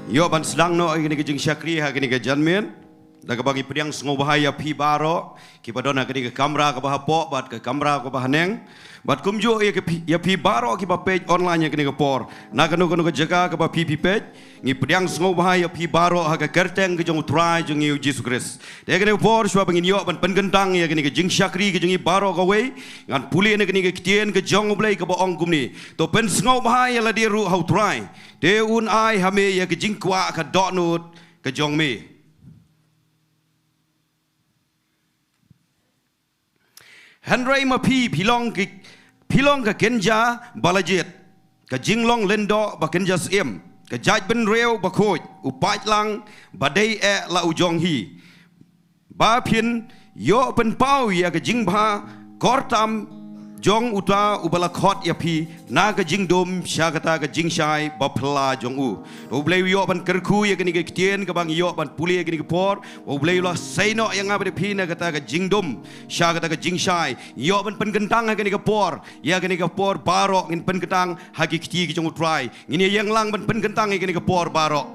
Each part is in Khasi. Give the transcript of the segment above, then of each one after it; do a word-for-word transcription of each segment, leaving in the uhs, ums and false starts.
Ïoh ban sdang noh ïa kane ka jingshakri ha kane ka janmiet da kaba ngi pdiang sngewbha ïa phi baroh kiba don ha kane ka kamra kaba hapoh bad ka kamra kaba haneng. Bad kumjuh ïa ka phi, ïa phi baroh kiba peit online ïa kane ka por na kano kano ka jaka kaba phi phi peit. Ngi pdiang sngewbha ïa phi baroh ha ka kyrteng ka jong U Trai jong ngi U Jisu Khrist. Te kane ka por shuwa ba ngin ïoh ban pynkyntang ïa kane ka jingshakri ka jong ngi baroh kawei, ngan pule na kane ka ktien ka jong U Blei kaba ong kumne: To pynsngewbha ïa lade ruh ha U Trai, te un ai ha me ïa ka jingkwah ka dohnud ka jong me. Hynrei ma phi, phi long ki, phi long ka kynja ba la jied, ka jinglong lyngdoh ba kynja syiem, ka jaitbynriew bakhuid, u paidlang ba dei eh la u jong hi, ba phin ïoh pynpaw ïa ka jingbha kyrtam jong uta uba la khot ïa phi na ka jingdum sha kata ka jingshai baphylla jong u. To U Blei u ïoh ban kyrkhu ïa kane ka ktien kaba ngi ïoh ban pule ïa kane ka por. Ba U Blei u la sei noh ïa nga bad ïa phi na kata ka jingdum sha kata ka jingshai. Ngi ïoh ban pynkyntang ha kane ka por, ïa kane ka por baroh ngin pynkyntang ha ki kti ki jong U Trai. Ngin ïeng lang ban pynkyntang ïa kane ka por baroh.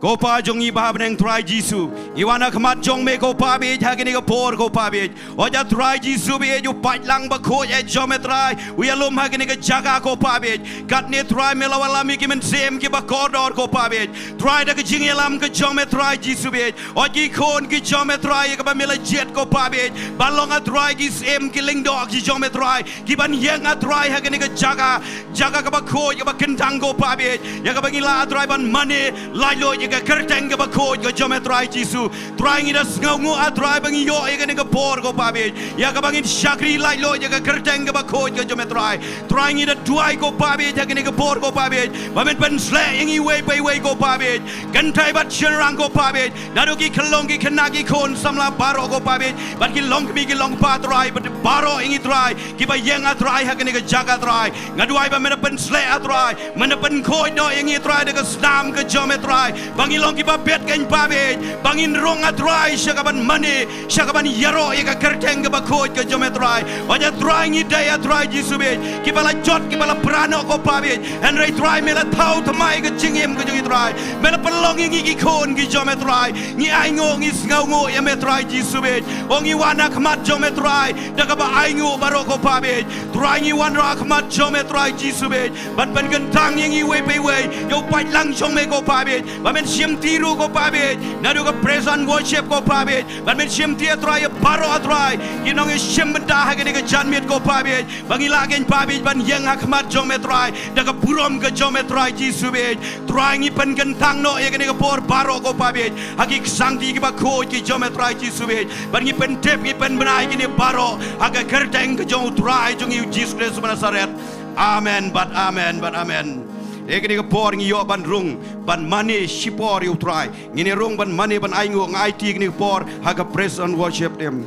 Ko Pa jong ngi ba ha bneng Trai Jisu, ngi wan ha khmat jong me ko Pa bieit ha kane ka por ko Pa bieit. Oi A Trai Jisu bieit, u paidlang bakhuid eh jong me Trai u ïalum ha kane ka jaka ko Pa bieit. Katne Trai me la wallam ïa ki mynsiem kiba kordor ko Pa bieit. Trai da ka jingïalam ka jong me Trai Jisu bieit, oi ki khun ki jong me Trai ïa kaba me la jied ko Pa bieit, ba long A Trai ki syiem ki lyngdoh ki jong me Trai, ki ban ïeng A Trai ha kane ka jaka, jaka kaba khuid kaba kyntang ko Pa bieit, ïa kaba ngi lah A Trai ban mane laitluid ïa ka kyrteng kaba khuid ka jong me Trai Jisu. Trai ngi da sngewnguh A Trai ba ngi ïoh ïa kane ka por ko Pa bieit, ïa kaba ngin shakri laitluid ïa ka kyrteng kaba khuid ka jong me Trai. Trai ngi da duwai ko Pa bieit ha kane ka por ko Pa bieit, ba men pynsleh ïa ngi iwei pa iwei ko Pa bieit, kynthei bad shynrang ko Pa bieit, naduh ki khyllung ki khynnah ki khun samla baroh ko Pa bieit, bad ki longkmie ki longkpa Trai, bad baroh ïa ngi Trai kiba ïeng A Trai ha kane ka jaka Trai. Nga duwai ba men da pynsleh A Trai, men da pynkhuid noh ïa ngi Trai da ka snam ka jong me Trai, ba ngi long kiba bit kein Pa bieit, ba ngin rung A Trai sha kaban mane, sha kaban ïaroh ïa ka kyrteng kaba khuid ka jong me Trai. Oi A Trai ngi dei A Trai Jisu bieit kiba la jot kiba la pra noh ko Pa bieit, hynrei Trai me la thaw thymmai ka jingim ka jong ngi Trai, me la pynlong ïa ngi ki khun ki jong me Trai. Ngi ainguh ngi sngewnguh ïa me Trai Jisu bieit. O ngi wan ha khmat jong me Trai da kaba ainguh baroh ko Pa bieit. Trai ngi wan ruh ha khmat jong me Trai Jisu bieit, ban pynkyntang ïa ngi iwei pa iwei, ïa u paidlang jong me ko Pa bieit, ba men shimti ruh ko Pa bieit, naduh ka praise and worship ko Pa bieit, ba men shimti A Trai ïa baroh A Trai ki nongïashim bynta ha kane ka janmiet ko Pa bieit, ba ngi lah kein Pa bieit ban ïeng ha khmat jong me Trai da ka burom ka jong me Trai Jisu bieit. Trai ngi pynkyntang noh ïa kane ka por baroh ko Pa bieit ha ki ksangti kiba khuid ki jong me Trai Jisu bieit, bad ngi pyntip ngi pynbna ïa kine baroh ha ka kyrteng ka jong U Trai jong ngi U Jisu Khrist uba Nasaret. Amen bad amen bad amen. Ïa kane ka por ngi ïoh ban rung ban mane shipor ïa U Trai. Ngin ïa rung ban mane ban ainguh, nga aiti ïa kane ka por ha ka praise and worship team.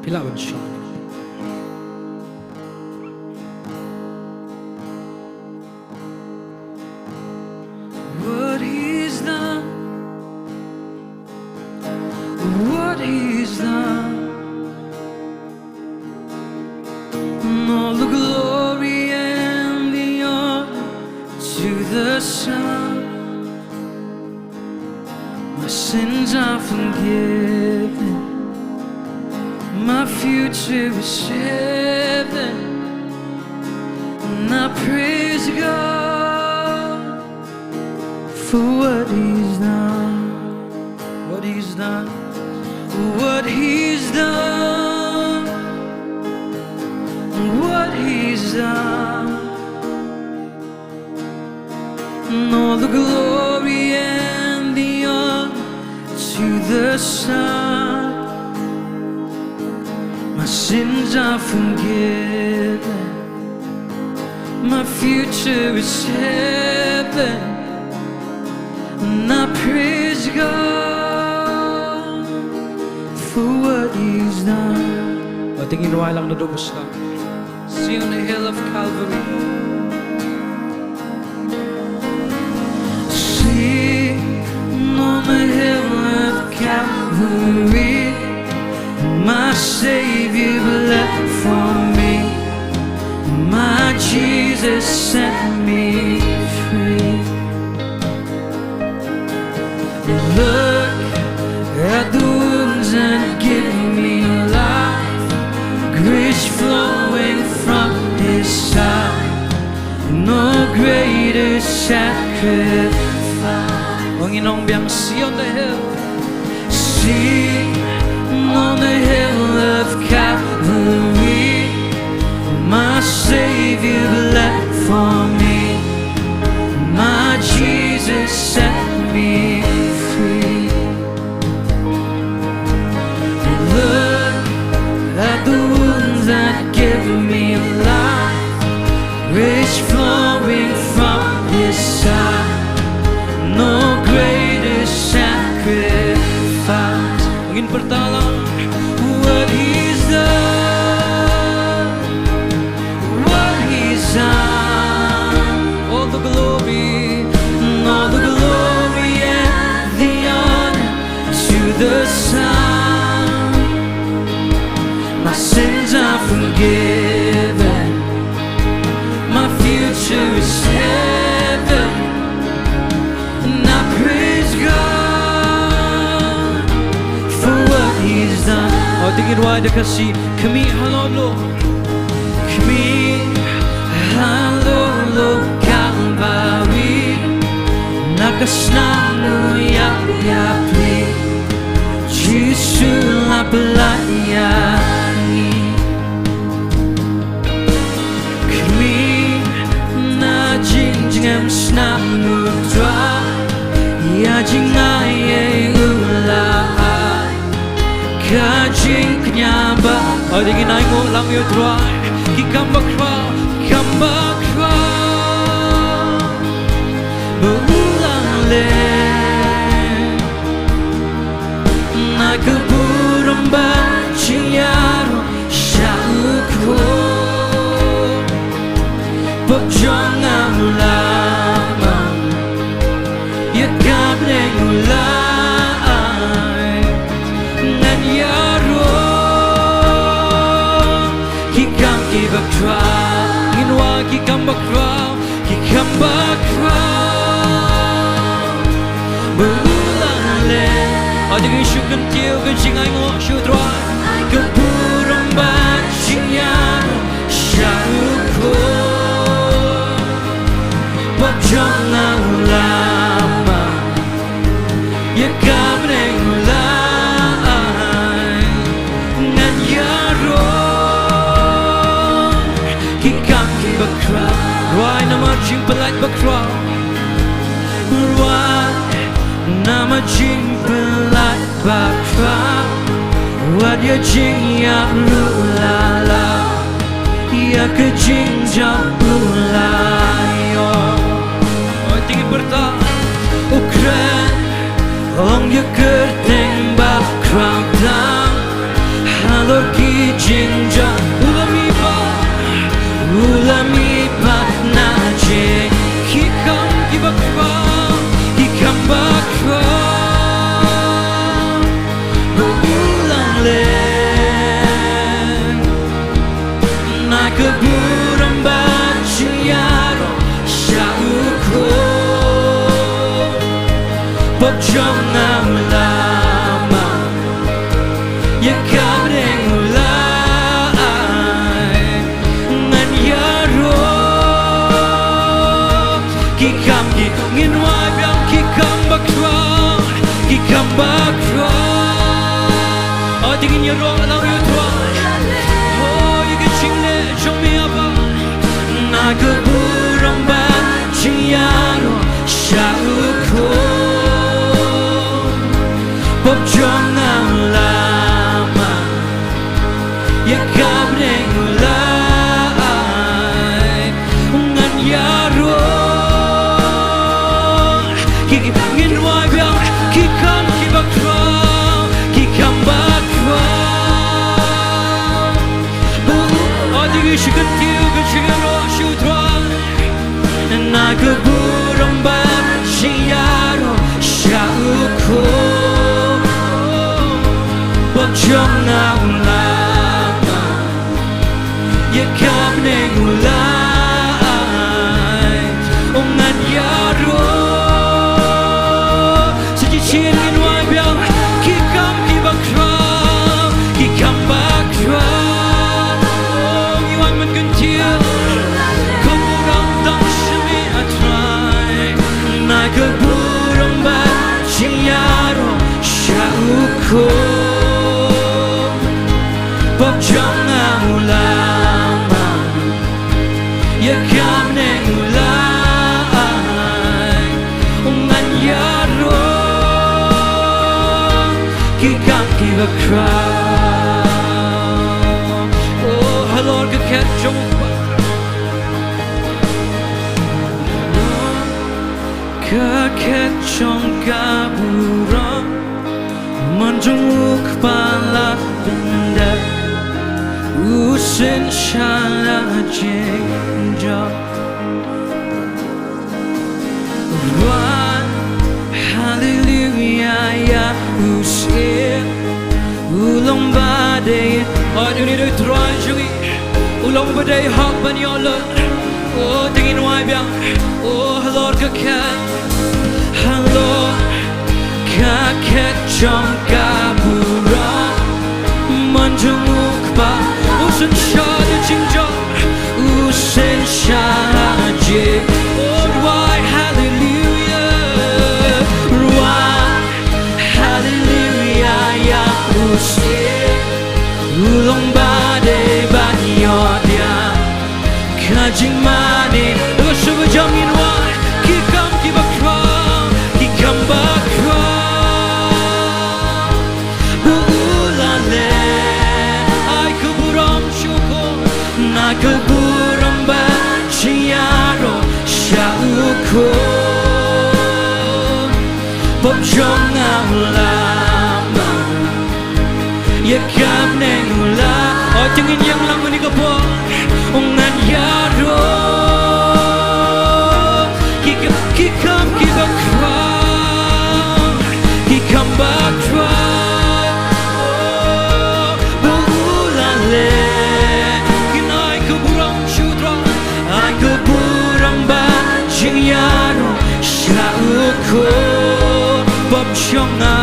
Phi lah ban shong. What he's done, what he's done. And all the glory and the honor to the Son. My sins are forgiven. My future is heaven. And I praise God for what he's done. What he's done. What he's done. What he's done. And all the glory and the honor to the Son. My sins are forgiven. My future is heaven. And I praise God for what he's done. Wat ing in wai lang na dubus lang. Sing on the hill of Calvary. Sing on the hill of Calvary. My Savior bled for me. My Jesus set me free. Look at the wounds that give me life, grace flowing from his side. No greater sacrifice. Ong in ong biang, see on the hill. See on the hill of Calvary, my Savior bled for me. My Jesus set me free. Look at the wounds that give me life, grace flowing from his side. Pyrta lang what he's done, what he's done. All the glory, all the glory and the honor to the Son. My sins are forgiven. My future is heaven. And I praise God for what he's done. Oh, ding in wai da ka si. Khmih halor lo. Khmih halor lo Kalbari. Na ka snam u ïap ïapli. Jisu la pyllait ïa ngi. Khmih na jingjngem snam u Trai, ïa jingai ei u la ai ka jingkñia ba. Oi, dei ngin ainguh lang ïa u Trai, ki kam bakhraw, ki kam bakhraw ba u la leh. Na ka burom ba jingïaroh sha u khun. Pop jong nga u la mang, ïa ka bneng u la ai. Ngan ïaroh ki kam ki bakhraw, ngin wad ki kam bakhraw. Ki kam bakhraw ba u la leh. Ïa ka shu kyntiew ka jingainguh sha u Trai. Ka burom ba jingïaroh sha u khun. Pop jong nga u la mang, ïa ka bneng u la ai. Ngan ïaroh ki kam ki bakhraw. Rwai namar jingpyllait bakhraw. Rwai namar jingpyllait bakhraw. Wat ïa jingïap ruh la la. Ïa ka jingjop u la ïoh. Oi, dei ngin pyrta. U kren, ong ïa ka kyrteng bakhraw tam. Halor ki jingjop u la mihpat, u la mihpat na jing. Ki kam ki bakhraw, ki kam bakhraw ba u la leh. Na ka burom ba jingïaroh sha u khun. Pop jong nga u la mang, ïa ka bneng u la ai. Ngan ïaroh ki kam ki, ngin wad biang ki kam bakhraw, ki kam bakhraw. Oh, dei ngin ïaroh lang ïa u Trai. Oh, ïa ka jingleh jong me, Aba. Na ka burom ba jingïaroh sha u khun. Pop jong nga u la mang, ïa ka bneng u la ai. Ngan ïaroh ki, ngin wad biang ki kam ki bakhraw, ki kam bakhraw. Oh, dei ngin shu kyntiew ka jingïaroh sha u Trai. Na ka burom ba jingïaroh sha u khun. Pop jong nga u la mang, ïa ka bneng u la ai. Oh, ngan ïaroh. Sa shisien ngin wad biang ki kam ki bakhraw, ki kam bakhraw. Oh, ngi wan ban kyntiew. Ka burom dang sha me, A Trai. Na ka burom ba jingïaroh sha u khun. Pop jong nga u la mang, ïa ka bneng u la ai. Ngan ïaroh ki kam ki bakhraw. Oh, halor ka khet jong u Kpa, ka khet jong ka burom, mon jong u Kpa. Pala benda u senshala jingjo. Ruah haleluya ïa u Syiem u long ba dei. Ot uni dei u Trai jong ngi, u long ba dei hok ban ïoh lut. O, te ngin wai biang. O, halor ka khet, halor ka khet jong ka burom, man jong u Kpa u senshala jingjo, u senshala jingjo. O, ruah haleluya, ruah haleluya ïa u Syiem u long ba dei ban ïohdiang ka jingmane. Ruh shu ba jam ngin wai, ki kam kiba khraw, ki kam ba khraw. Ba u la leh, ai ka burom sha u Khun, ai ka burom bad jingïaroh sha u Khun. Pop jong nga u la mad ïa ka bneng u la. O, te ngin ïeng lang kane ka por. O, ngan ïaroh. Ki kam, ki kam kiba khraw, ki kam ba khraw. O, ba u la leh. Ngin ai ka burom sha u Trai, ai ka burom bad jingïaroh sha u Khun. Pop jong nga,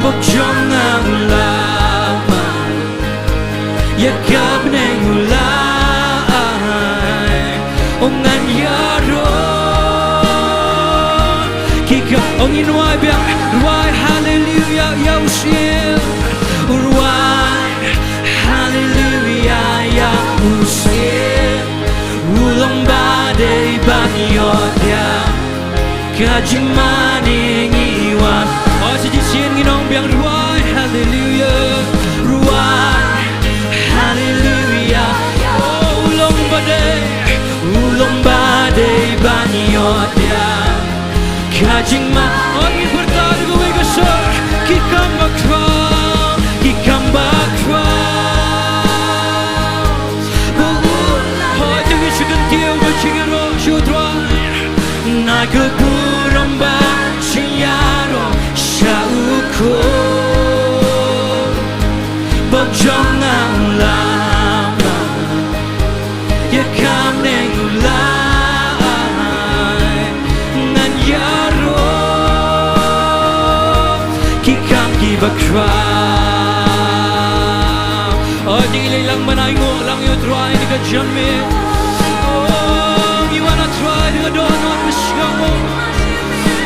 pop jong nga u la mad ïa ka bneng u la ai. O, ngan ïaroh. Ki kam, o, ngin wai biang, wai haleluya ïa u Syiem. Wai haleluya ïa u Syiem u long ba dei ban ïohdiang ka jingmane. Ngi wan, o, sa shisien ngin ong biang, ruh ai haleluya, ruh ai haleluya. O, u long ba dei, u long ba dei ban ïohdiang ka jingma. O, ngin pyrta da kawei ka sur. Ki kam ba khraw, ki kam ba khraw. Ba u, hooid, to ngin shu kyntiew ka jingïaroh sha u Trai. Ai ka burom bad jingïaroh sha u Khun. Pop jong nga u la mad ïa ka bneng u la ai. Ngan ïaroh. Ki kam kiba khraw. O, te ngi leit lang ban ainguh lang ïa u Trai ha kane ka janmiet. O, ngi wan, a Trai, da ka dohnud ka shynrang.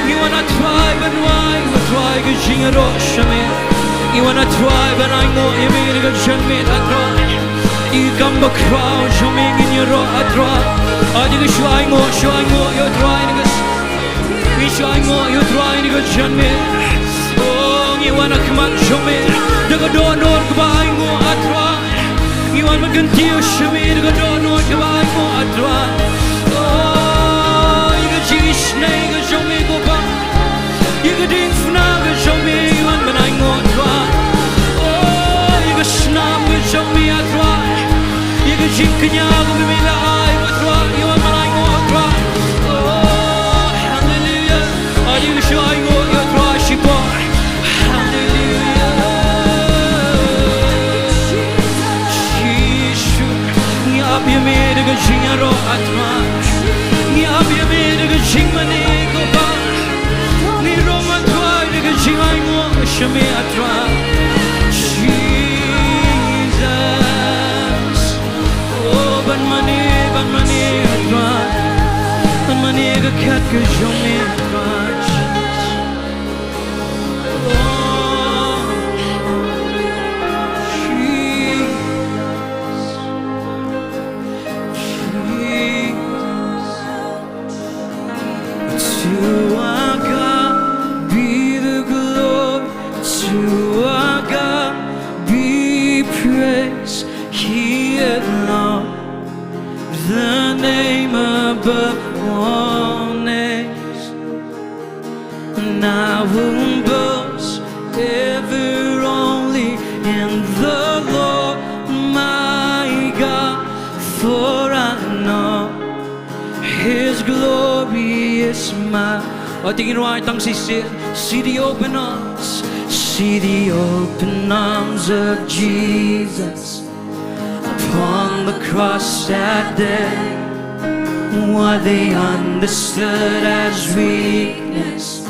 Ngi wan, a Trai, ban wai, a Trai, ka jingïaroh sha me. Ngi wan, a Trai, ban ainguh ïa me ha kane ka janmiet, a Trai. Ïa ki kam ba khraw jong me ngin ïaroh, a Trai. Ïa ki, shu ainguh, shu ainguh ïa u Trai ha kane ka, ngi shu ainguh ïa u Trai ha kane ka janmiet. O, ngi wan ha khmat jong me da ka dohnud kaba ainguh, a Trai. Ngi wan ban kyntiew sha me da ka dohnud kaba ainguh, a Trai. O, ïa ka jingisynei ka jong me, ko Pa. Ïa ka diengphna ka jong me ngi wan ban ainguh, a Trai. O, ïa ka snam ka jong me, a Trai. Ïa ka jingkñia kaba me la ai, a Trai, ngi wan ban ainguh, a Trai. O, haleluya. Ïa ngi shu ainguh ïa u Trai shipor. Haleluya. Jisu, ngi ap ïa me da ka jingïaroh, a Trai. Ngi ap ïa me da ka jingmane, ko Pa. Ngi rung, a Trai, da ka jingainguh sha me, a Trai. Jesus. O, ban mane, ban mane, a Trai. Ban mane ka khet ka jong me, a Trai. O, Jesus. Jesus. To our God be the glory, to our God be praise. He alone, the name above all names. Ma, o, to ngin rwai tang shisien. See the open arms, see the open arms of Jesus upon the cross that day. What they understood as weakness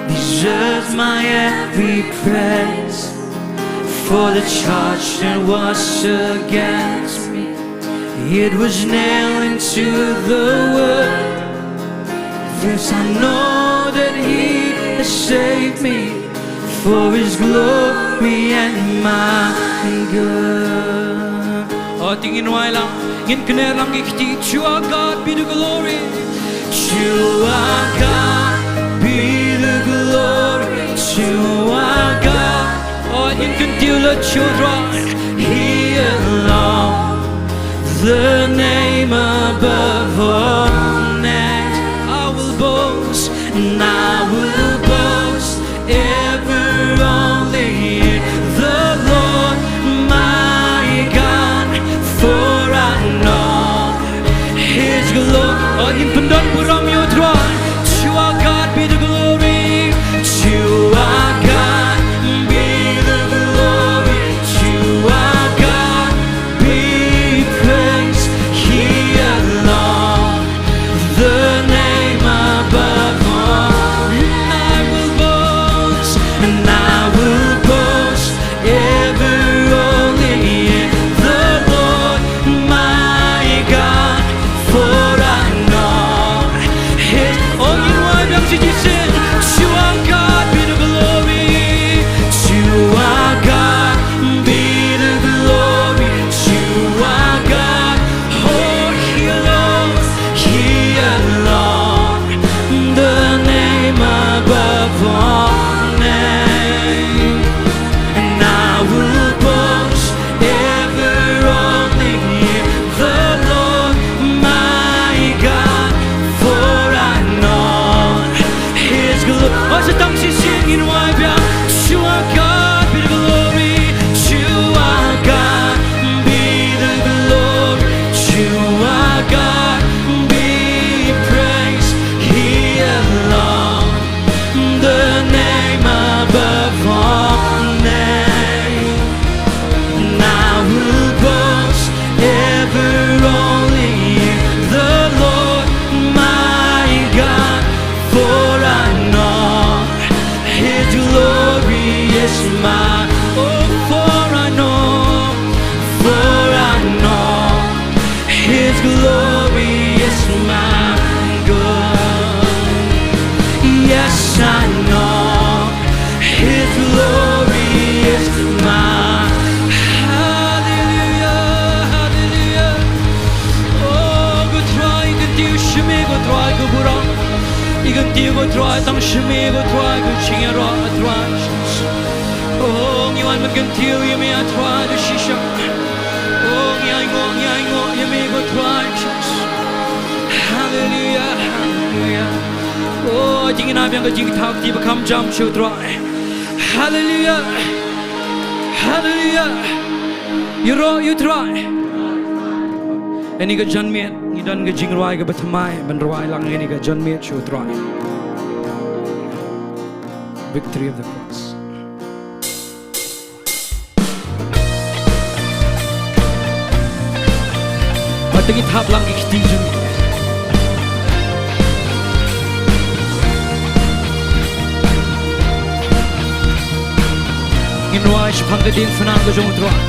deserves my every praise. For the charge that was against me, it was nailed into the wood. This I know, that he has saved me for his glory and my good. O, to ngin rwai lang, ngin kner lang ki kti. To our God be the glory. To our God be the glory. To our God. O, ngin kyntiew lut sha U Trai. He alone, the name above all names. I will boast, and I will boast ever only in the Lord my God, for I know his glory. O, ngin pyndon burom ïa U Trai. To our God be the glory. To our God be the glory. To our God be praise. He alone, the name above all. And I will boast, and I will boast ever only in the Lord my God, for I know his. O, ngin rwai biang shi shisien. To our God be the glory. To our God be the glory. To our God, oh, he alone, he alone, the name above all names. And I will boast ever only in the Lord my God, for I know his glory. O, sa tang shisien ngin rwai biang. To our God be the glory. To our God be the glory. To our God be praise. He alone, the name above all names. And I will boast ever only in the Lord my God, for I know his glory is my, oh, for I know, for I know his glory is my God. Yes, I know his glory is my. Hallelujah, hallelujah. Oh, ko Trai, i kyntiew sha me, ko Trai, ka burom. I kyntiew, ko Trai, tang sha me, ko Trai, ka jingïaroh, ko Trai. Oh, ngi wan ban kyntiew ïa me, ah Trai, da shisha. Oh, ngi ainguh, ngi ainguh ïa me, ko Trai Jisoo. Haleluya, haleluya. Oh, jingïaineh biang ka jingthaw kti ba kham jam sha U Trai. Haleluya. Haleluya. Ïaroh ïa U Trai. Kane ka janmiet ngi don ka jingrwai kaba thymmai ban rwai lang kane ka janmiet sha U Trai. Victory of the Cross. Bad to ngin thap lang ki kti jong ngi. Ngin rwai shaphang ka diengphna ka jong U Trai.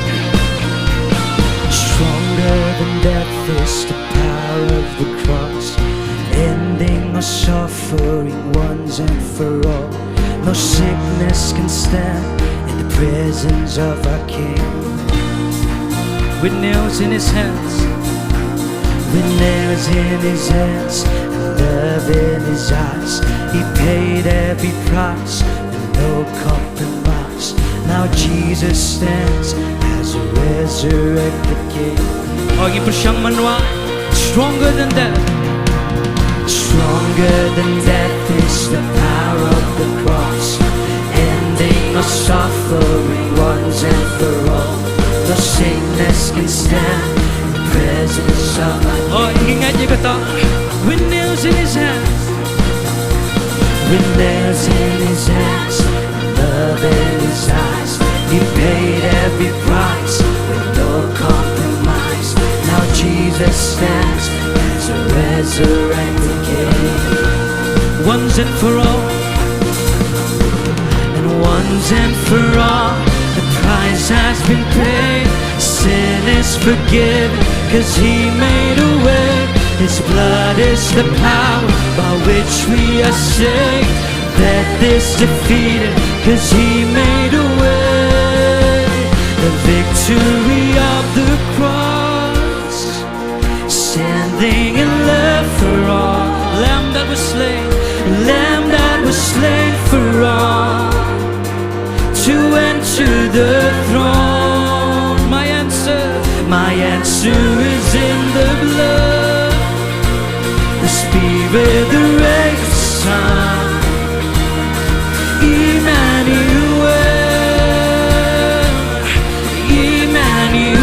Stronger than death is the power of the cross, ending our suffering once and for all. No sickness can stand in the presence of our King. With nails in his hands, with nails in his hands, and love in his eyes, he paid every price with no compromise. Now Jesus stands as a resurrected King. Oh, ngi pyrshang ban rwai. Stronger than death. Stronger than death is the power of the cross, ending our suffering once and for all. No sickness can stand in the presence of my. Oh, ngi ngeit ïa kata. With nails in his hands. With nails in his hands, love in his eyes, he paid every price with no compromise. Now Jesus stands as a resurrected king. Once and for all, and once and for all, the price has been paid. Sin is forgiven, cause he made a way. His blood is the power by which we are saved. Death is defeated, cause he made a way. The victory of the cross, standing in love for all. Lamb that was slain, Lamb that was slain for all, to enter the throne. My answer, my answer is in the blood. The Spirit, the raised Son, Emmanuel, Emmanuel,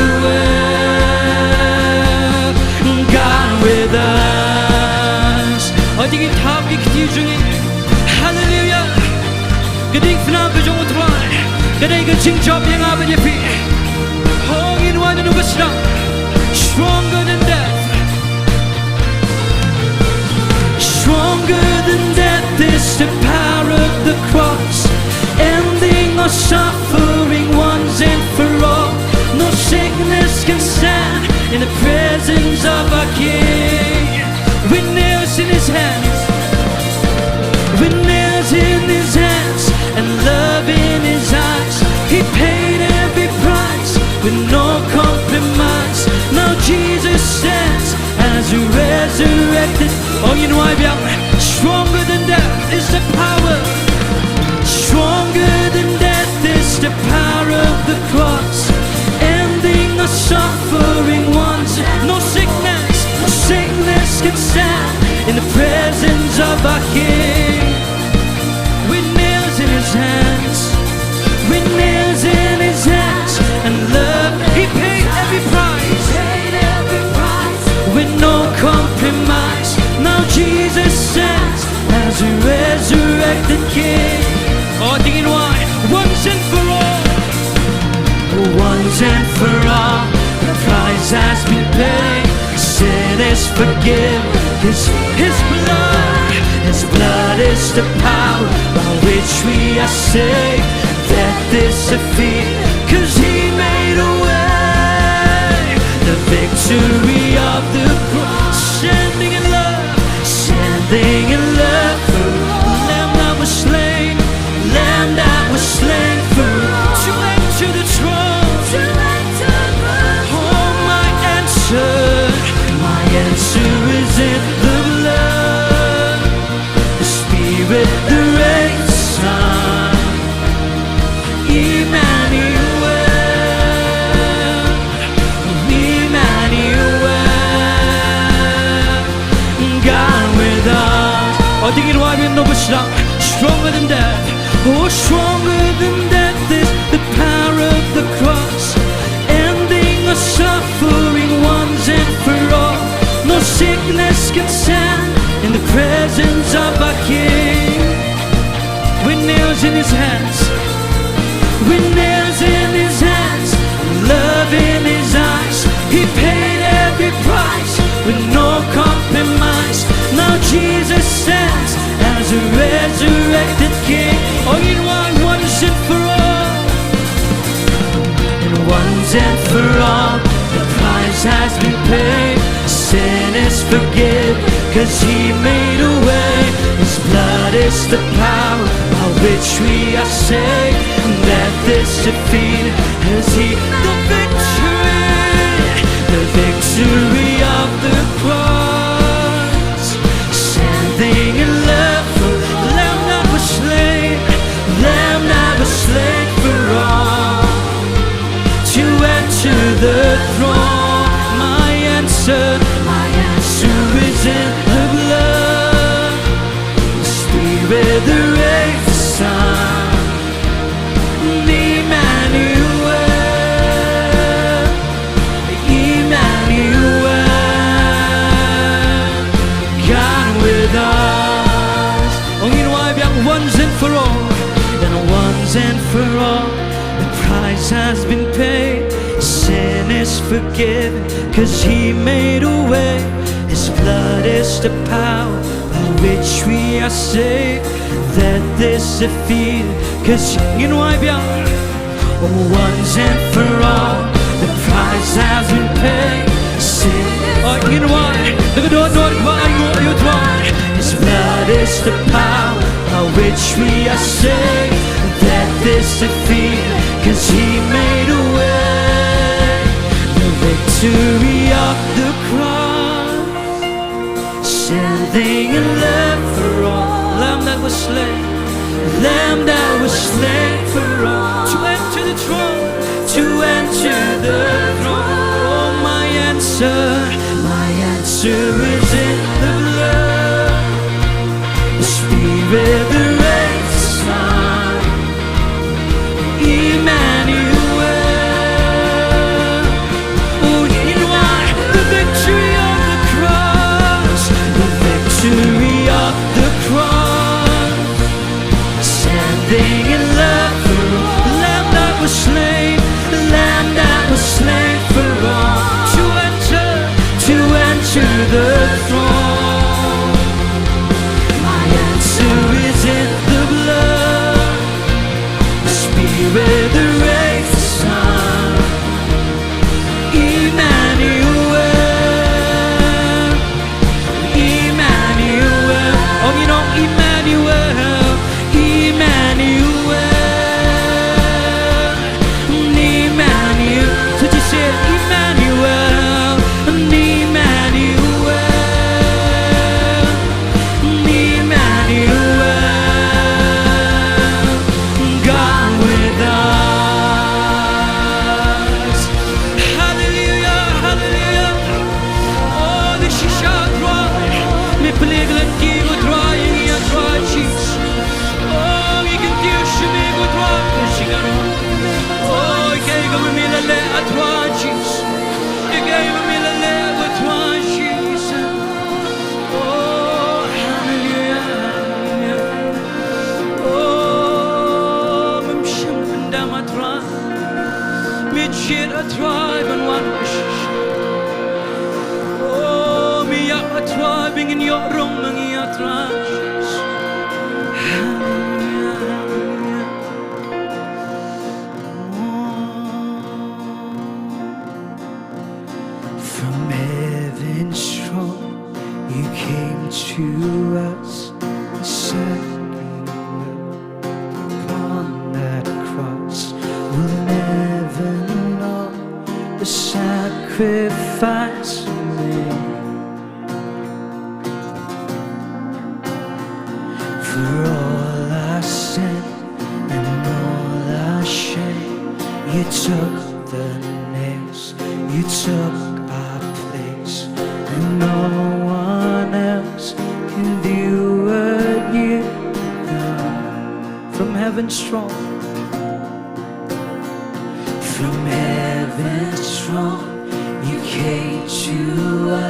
God with us. Hooid, to ngin thap ïa ki kti jong ngi. Hallelujah. Ka diengphna ka jong U Trai ka dei ka jingjop ïa nga bad ïa phi. Hooid, ngin wan ïa u ba sdang. Stronger than death. Stronger than death is the power of the cross, ending our suffering once and for all. No sickness can stand in the presence of our King. With nails in his hands, with nails in his hands, and love in his eyes, he paid every price with no compromise. Now Jesus stands as a resurrected. Oh, ngin wai biang. Stronger than death is the power. Stronger than death is the power of the cross, ending the suffering once. No sickness, no sickness can stand in the presence of our King. With nails in his hands, with nails in his hands, and love, he paid every price. With no compromise, now Jesus stands as a resurrected King. Oh, to ngin wai, once and for all. Once and for all, the price has been paid. Sin is forgiven. His, his blood, his blood is the power by which we are saved. Death is defeated, cause he made a way. The victory of the cross, standing in love, standing in love for all. Lamb that was slain, Lamb that was slain for all, to enter the throne. To enter the throne. Oh, my answer, my answer is in the blood. The Spirit, the raised Son, Emmanuel, Emmanuel, God with us. Oh, to ngin wai biang, u ba sdang. Stronger than death. Oh, stronger than death is the power of the cross, ending our suffering once and for all. No sickness can stand in the presence of our King. With nails in his hands, with nails in his hands, love in his eyes, he paid every price with no compromise. Now Jesus stands as a resurrected King. Oh, ngin wai once and for all. And once and for all, the price has been paid. Sin is forgiven, cause he made a way. His blood is the power by which we are saved. Death is defeated, cause he, the victory, the victory of the cross. Standing in love for Lamb that was slain, Lamb that was slain for all, to enter the throne. My answer, my answer is in the blood. The Spirit, the raised Son, Emmanuel, Emmanuel, And for all, the price has been paid. Sin is forgiven, 'cause he made a way. His blood is the power by which we are saved. Death is defeated, 'cause ngin wai biang. Once and for all, the price has been paid. Sin, oh, ngin wai. His blood is the power by which we are saved. Death is defeated, 'cause he made a way. The victory of the cross, standing in love for all. Lamb that was slain, Lamb that was slain for all. To enter the throne, to enter the throne. Oh, my answer, my answer is in the blood. The Spirit, the raised Son, Emmanuel. Oh, ngin wai, the victory of the cross, the victory of the cross. Standing in love for all, Lamb that was slain, Lamb that was slain for all. To enter, to enter the throne. My answer is in the blood. The Spirit, the raised Son, Emmanuel, Emmanuel. Oh, you know, Emmanuel, Emmanuel, Emmanuel. So just say, Emmanuel, Emmanuel, Emmanuel, God with us. Hallelujah, hallelujah. Oh, the shisha Trai. Me pynlong lynti ko Trai, ïa ngi a Trai Jesus. Oh, ngi kyntiew sha me ko Trai. Oh, ïa kaei kaba me la leh a Trai Jesus. Ïa kaei kaba me la leh ko Trai Jesus. Oh, hallelujah, hallelujah. Oh, mem shym pyndam a Trai. Me jied a Trai ban wan. Oh, me ïap a Trai ba ngin ïoh rung ma ngi a Trai. Hallelujah, hallelujah. From heaven's throne, you came to us and set your love upon that cross. We'll never know the sacrifice you made. For all our sin and all our shame, you took the nails, you took our place, and no one else can do what you done. From heaven's throne, from heaven's throne, you came to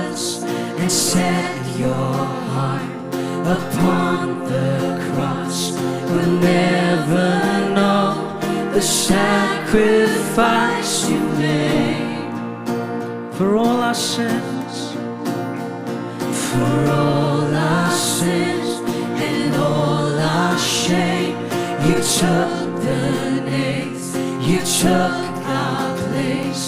us and set your heart upon the cross. We'll never know the sacrifice you made. For all our sins, for all our sins and all our shame, you took the nails, you took our place.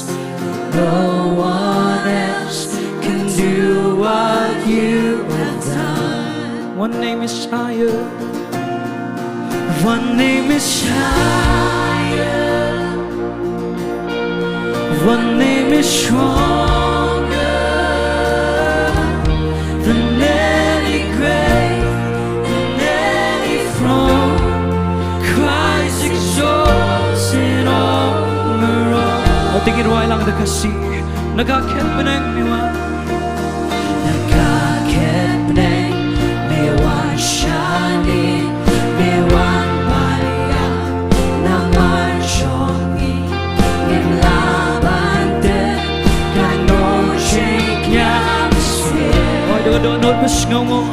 No one else can do what you have done. One name is higher. One name is higher. One name is stronger than any grave, than any throne. Christ exalts in honor of. Hynrei ngin wai lang da ka Khasi. Na ka khet bneng me wan. Na ka khet bneng me wan shane, me wan ban ïap namar jong ngi. Ngim lah ban tep, kano jingïap shisha. Oi, da ka dohnud ba sngewnguh.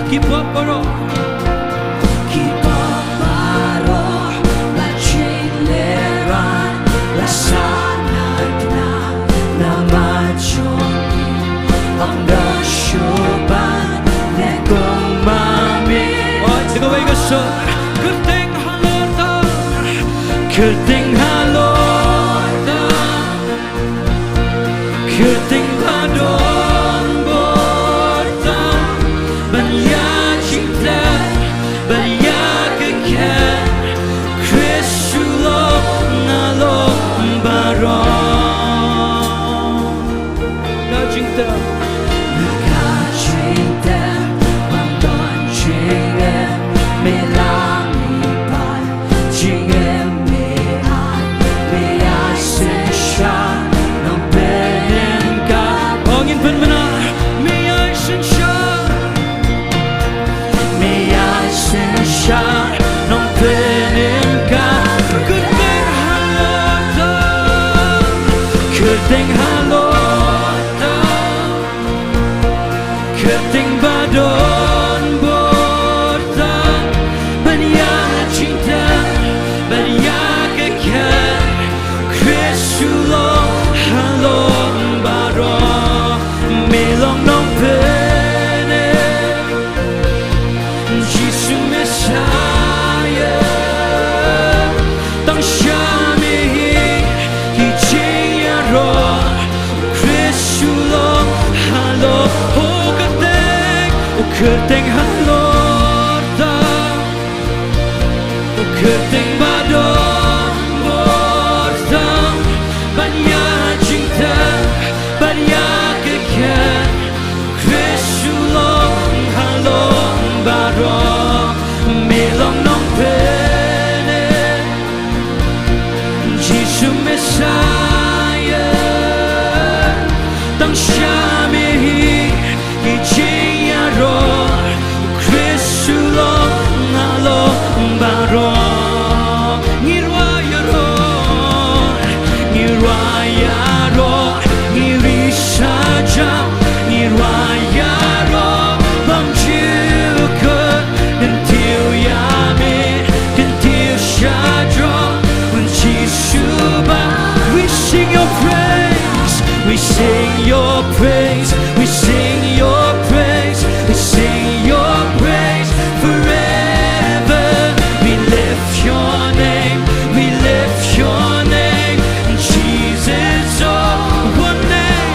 Ki pop baroh, ki pop baroh ba Kyrteng halor tam, kyrteng ba don bor tam, ban ïa jingteh, ban ïa kyrkieh, Khrist u long halor baroh. Ka jingteh. Ka jingteh, ban don jingim, me la mih pat, jingim me ai, me ai synshar, nongpynim ka. Ong ngin pynmynna, me ai synshar. Me ai synshar, nongpynim ka. Kyrteng halor tam, kyrteng halor tam, kyrteng ba don bor tam, ban ïa jingteh, ban ïa kyrkieh, Khrist u long halor baroh, me long nongpynim. Jisu Messiah, tang sha me hi ki jingïaroh, Khrist u long halor. O kyrteng, o kyrteng halor tam, o kyrteng ba don bor tam, ban ïa jingteh, ban ïa kyrkieh, Khrist u long halor baroh, me long nongpynim. Jisu Messiah, tang sha me hi ki jingïaroh, Khrist u long halor baroh. Ngi rwai ïaroh, ngi rwai ïaroh, ngi ri sa jam, ngi rwai ïaroh, bam jingkyrkhu, kyntiew ïa me, kyntiew sha jrong, un Jisu bah. We sing your praise, we sing your praise, we sing your praise, we sing your praise forever. We lift your name, we lift your name, Jesus. Oh, one name,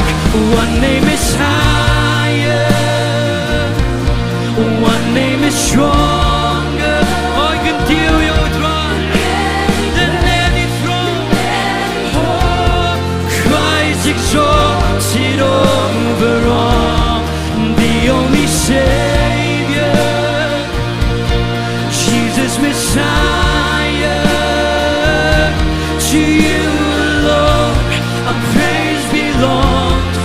one name is higher, one name is stronger. Oh, kyntiew ïa u Trai than any throne. Oh, Christ exalted over all, the only Savior, Jesus Messiah. To you alone our praise belongs.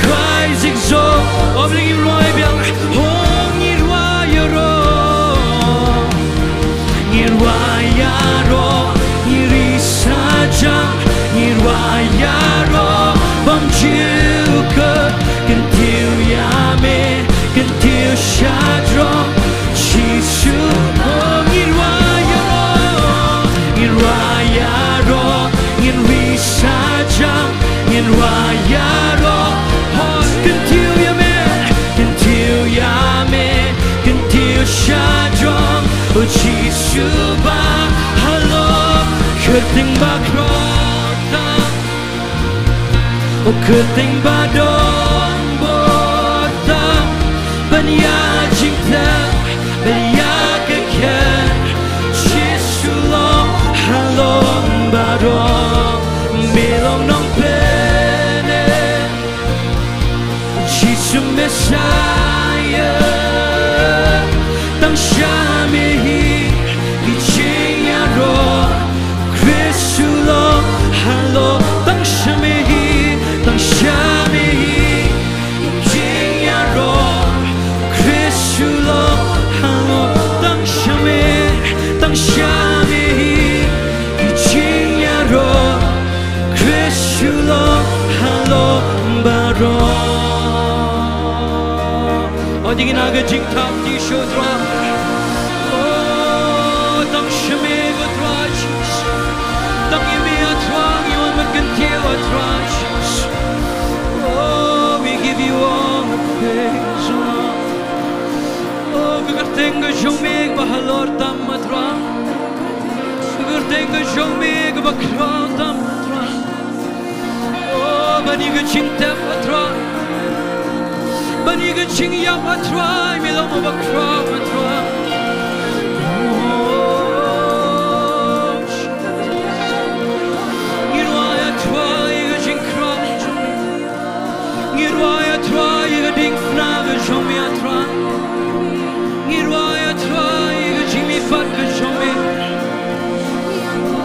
Christ exalted. Oh, ngi rwai biang. Oh, ngi rwai ïaroh, ngi rwai ïaroh, ngi ri sa jam, ngi rwai ïaroh, bam jingkyrkhu, kyntiew ïa me, kyntiew sha jrong, Jisu. Oh, ngi rwai ïaroh, ngi rwai ïaroh, ngi ri sa jam, ngi rwai ïaroh. Oh, kyntiew ïa me, kyntiew ïa me, kyntiew sha jrong, oh Jisu bah. Halor kyrteng ba khraw tam, oh kyrteng ba don bor tam, ban ïa jingteh, ban ïa kyrkieh, Jisu long halor baroh, me long nongpynim. Jisu Messiah, tang sha me hi ki jingïaroh, Khrist u long halor. Tang sha me hi, tang sha me hi ki jingïaroh, Khrist u long halor. Tang sha me, tang sha me hi ki jingïaroh, Khrist u long halor baroh. Oh, dei na ka jingthap, dei sha u Trai. Oh, tang sha me ko Trai Jisu. Tang ïa me, ah Trai, ngi wan ban kyntiew, ah Trai Jisu. Oh, we give you all the praise, oh Lord. Oh, ka kyrteng ka jong me ba halor tam, ah Trai. Ka Teng ka jong me kaba khraw tam, A Trai. Oh, ban ïa ka jingtep, A Trai. Ban ïa ka jingïap, A Trai, me long uba khraw, A Trai. Oh, ngi duwai, A Trai, ïa ka jingkhraw jong me. Ngi duwai, A Trai, ïa ka diengphna ka jong me, A Trai. Ngi duwai, A Trai, ïa ka jingmihpat ka jong me.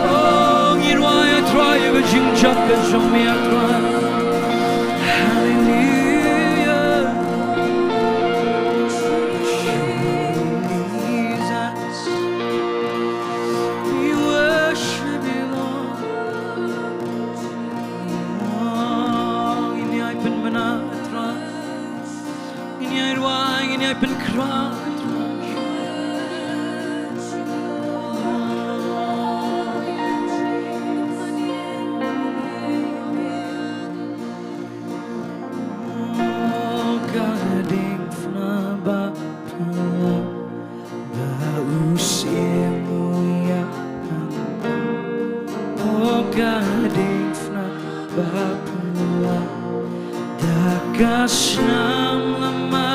Oh, ngi duwai, A Trai, ïa ka jingjop ka jong me, A Trai. Hallelujah. Jesus, we worship you, Lord. Oh, ngin ïai pynbna, A Trai. Ngin ïai duwai, ngin ïai pynkhraw, A Trai. Oh, ka diengphna ba phylla ba u siem u ïa hangta. Oh, ka diengphna ba phylla da ka snam lama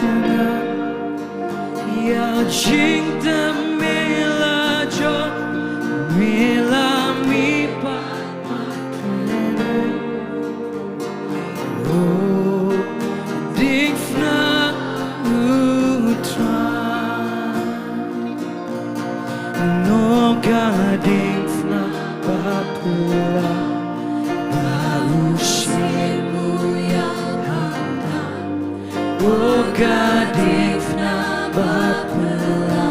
ïa nga. Ïa jingtep me la jop, me la mihpat. Oh, diengphna U Trai. Nong ka diengphna ba phylla ba u siem u ïa hangta. Oh, ka diengphna ba phylla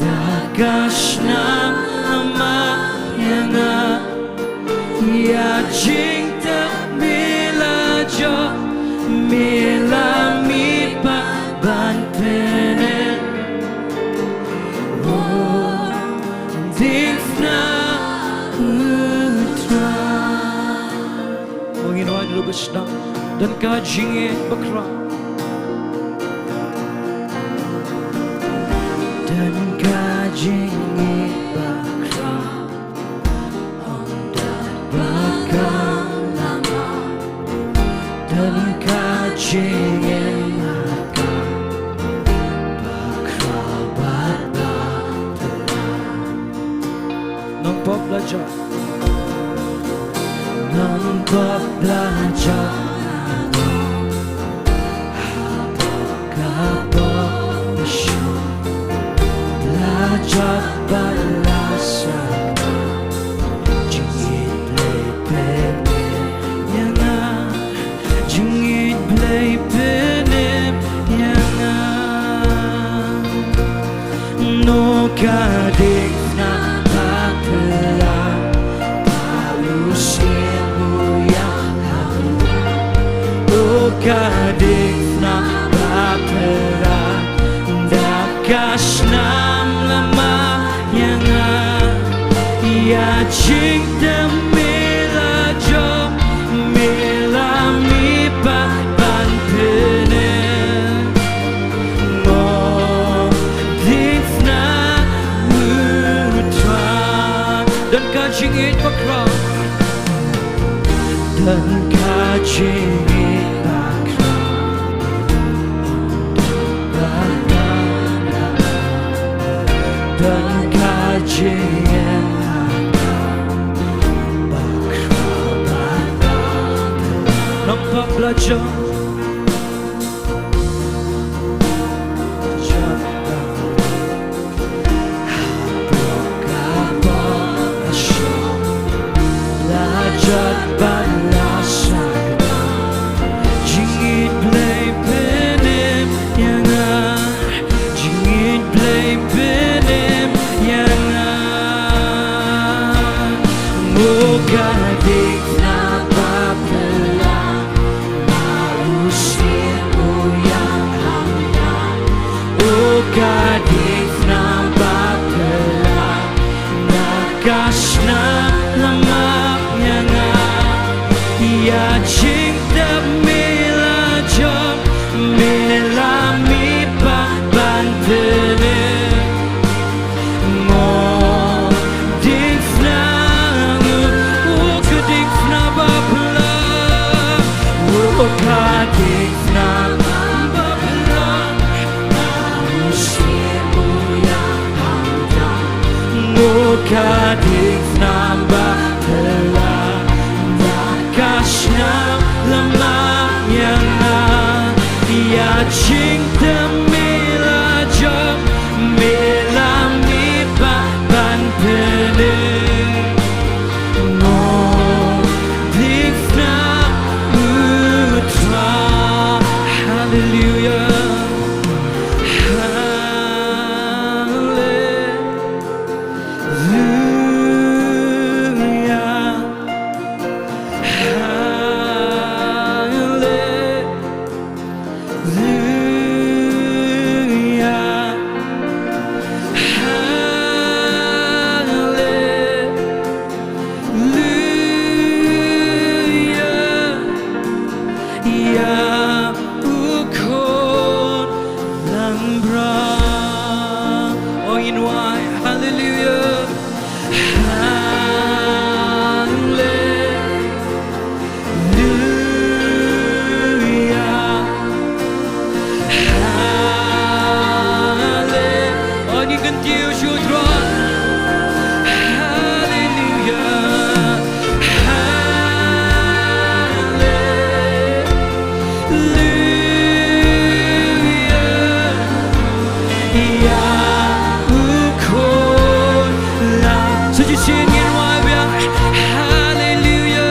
da ka snam lama ïa nga. Ïa jingtep me la jop, me la mihpat ban pynim. Oh, diengphna U Trai. Mo ngin wan ruh ba sdang. Don ka jingïeit ba khraw. Don ka jingïeit ba khraw. Ym don ba kham lama. Don ka jingïeit ba khraw. Ba khraw ba khraw. Nongpop la jop. Nongpop la jop. Hapoh ka pop shuh. La jop bad la sakma. Jingïeit Blei pynim ïa nga. Jingïeit Blei pynim ïa nga. Nong ka diengphna ba phylla ba u siem u ïa hangta. Oh, ka diengphna ba phylla da ka snam lama ïa nga. Ïa jingtep me la jop, me la mihpat ban pynim. Mo diengphna U Trai. Don ka jingïeit ba khraw. Don ka jingïeit ba khraw. Ba khraw. Don ka jingïeit ba khraw. Nongpop la jop. Jingïeit Blei pynim ïa nga. Jingïeit Blei pynim ïa nga. Mo ka diengphna ba phylla ba u siem u ïa hangta. Oh, ka diengphna ba phylla da ka snam lama ïa nga. Ïa jingtep me la jop, me la mihpat ban pynim. Mo Ka diengphna ba pela, ka shnam lama ïa nga, ïa jingtep me la jop, me la mih pat ban pynlong. Mo diengphna u Trai. Haleluia. Haleluia. Haleluia. Haleluia. Ïa u khun langbrot. Oh, ngin wai. Haleluia. Haleluia. Haleluia. Oh, ngin kyntiew sha u Trai. Haleluia. Haleluia. Ïa u khun langbrot. Sa shisien ngin wai biang. Haleluia.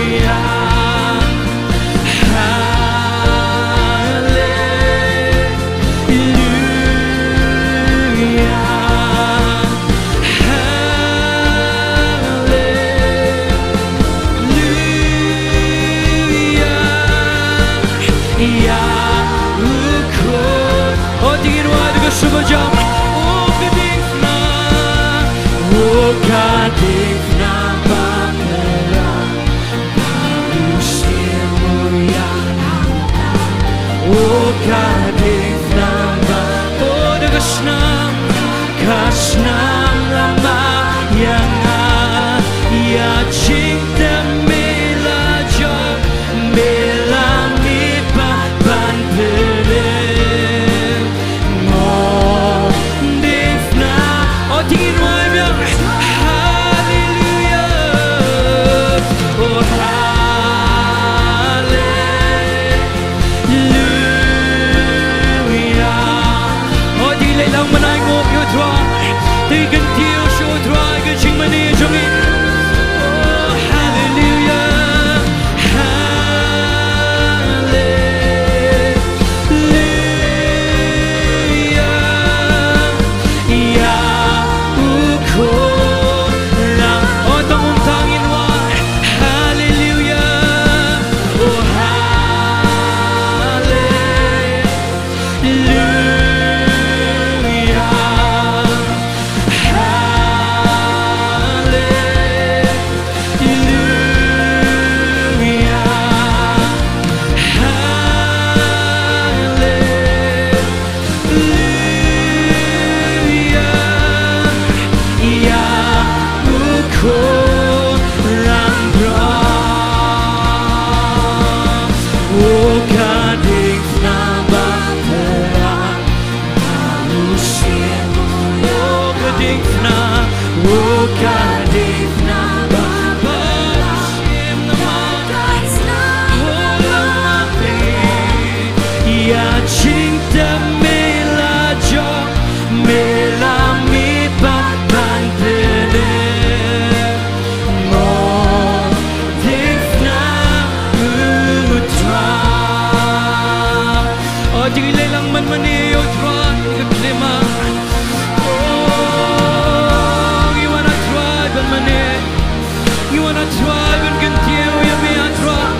Haleluia. Haleluia. Ïa u khun. Oh, dei ngin wai da ka sur ba jam. Oh, ka diengphna. Oh, ka diengphna ba pela. Ba u shim u ïa. Oh, ka diengphna ba. Oh, da ka shnam. Ka shnam lama ïa nga. Ïa jingtep me la jop. Me la mih pat ban pynlong. Mo diengphna. Oh, dei ngin wai biang. Haleluia. Oh, haleluia. Oh, dei lei lang mynta, ainguh ïa u Trai. Dei kyntiew sha u Trai ka jingmane jong ngi. Oh, haleluia. Haleluia. Ïa u khun lang. Oh, tang um tang ngin wai. Haleluia. Oh, haleluia. Haleluia. Haleluia. Haleluia. Ïa u khun langbrot. Oh, ka diengphna ba pela. Oh, ka diengphna, oh, ka diengphna, ba, ba, shim na ma, oh, la ma, ïa jingtep me la jop, me la mih pat ban pynlong. Mo diengphna u Trai. Oh, dei lei lang mynmane ïa u Trai, ngi kyrmen. Oh, ngi wan ha Trai ban mane. Ngi wan ha Trai ban kyntiew ïa me, ah Trai.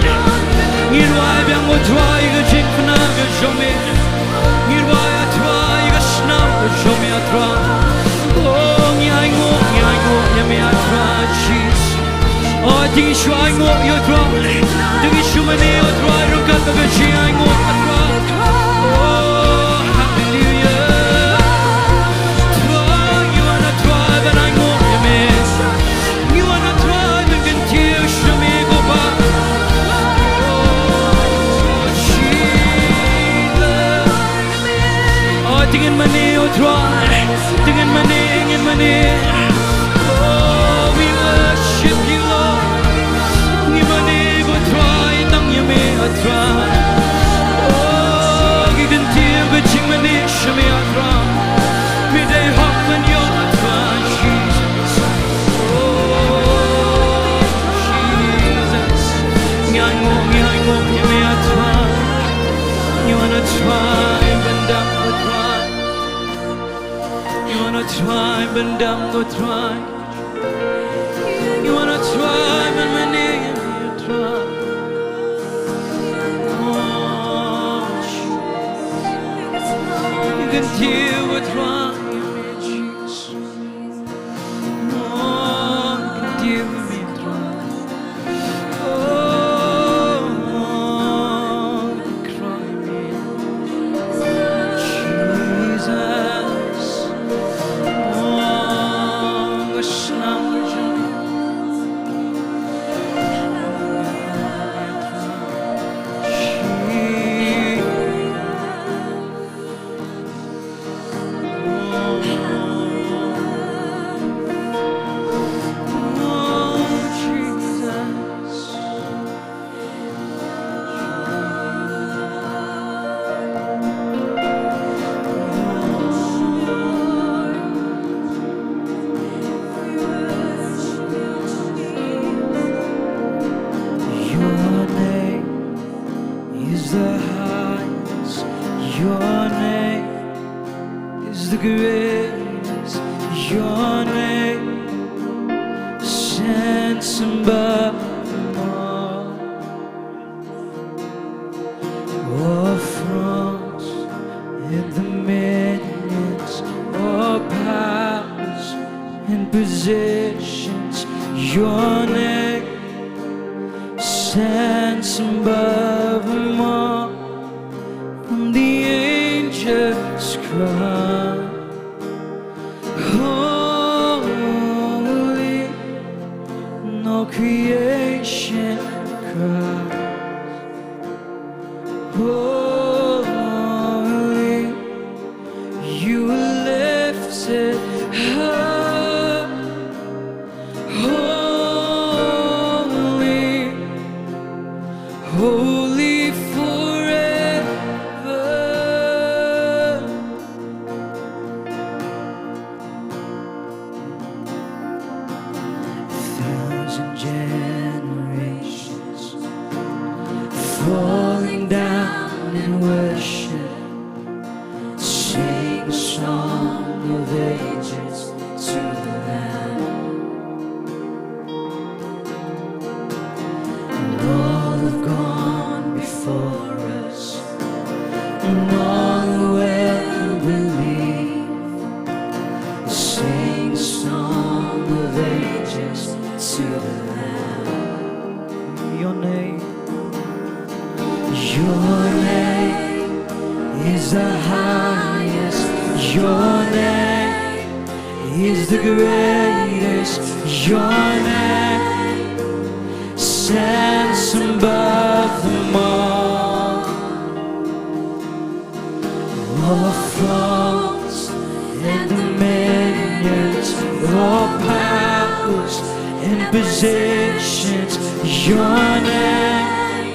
Ngin wai biang, oh Trai, ïa ka jingpynap ka jong me. Ngin wai, ah Trai, ïa ka snam ka jong me, ah Trai. Oh, ngi ainguh, ngi ainguh ïa me, ah Trai Jisu. Oh, te ngi shu ainguh ïa u Trai. Te ngi shu mane ïa u Trai ryngkat bad ka jingainguh, ah Trai. Oh, haleluia. Trai, ngi wan, ah Trai, ban ainguh ïa me. Ngi wan, ah Trai, ban kyntiew sha me ko Kpa. Oh, Jisu. Ngin mane, O Trai. Ngin mane, ngin mane. Oh, we worship you, Lord. Ngin mane, O Trai, tang ïa me, O Trai. Oh, ngi kyntiew ka jingmane sha me, O Trai. Me dei hok ban ïoh, O Trai Jesus. Oh, Jesus. Ngi ainguh, ngi ainguh ïa me, O Trai. Ngi wan, O Trai, ban dap, O Trai. Ngi wan, O Trai, ban dap, O Trai. Ngi wan, O Trai, ban mane, O Trai. Oh, Jesus. Ngi kyntiew, O Trai. Oh, ngi kyntiew, O Trai. Oh, ngi cry, Jesus. Oh, ngi sngew, Your name is the highest. Your name is the greatest. Your name stands above them all. All thrones and dominions, all powers and positions, your name stands above them all. And the angels cry, holy, and all creation cries, holy, you are lifted high. Holy, holy forever. A thousand generations falling down in worship, sing a song of ages to the Lamb. And all have gone before us, and all who will believe, sing a song of ages to the Lamb. Your name, your name is the highest. Your name is the greatest. Your name stands above them all. All thrones and dominions, all powers and positions, your name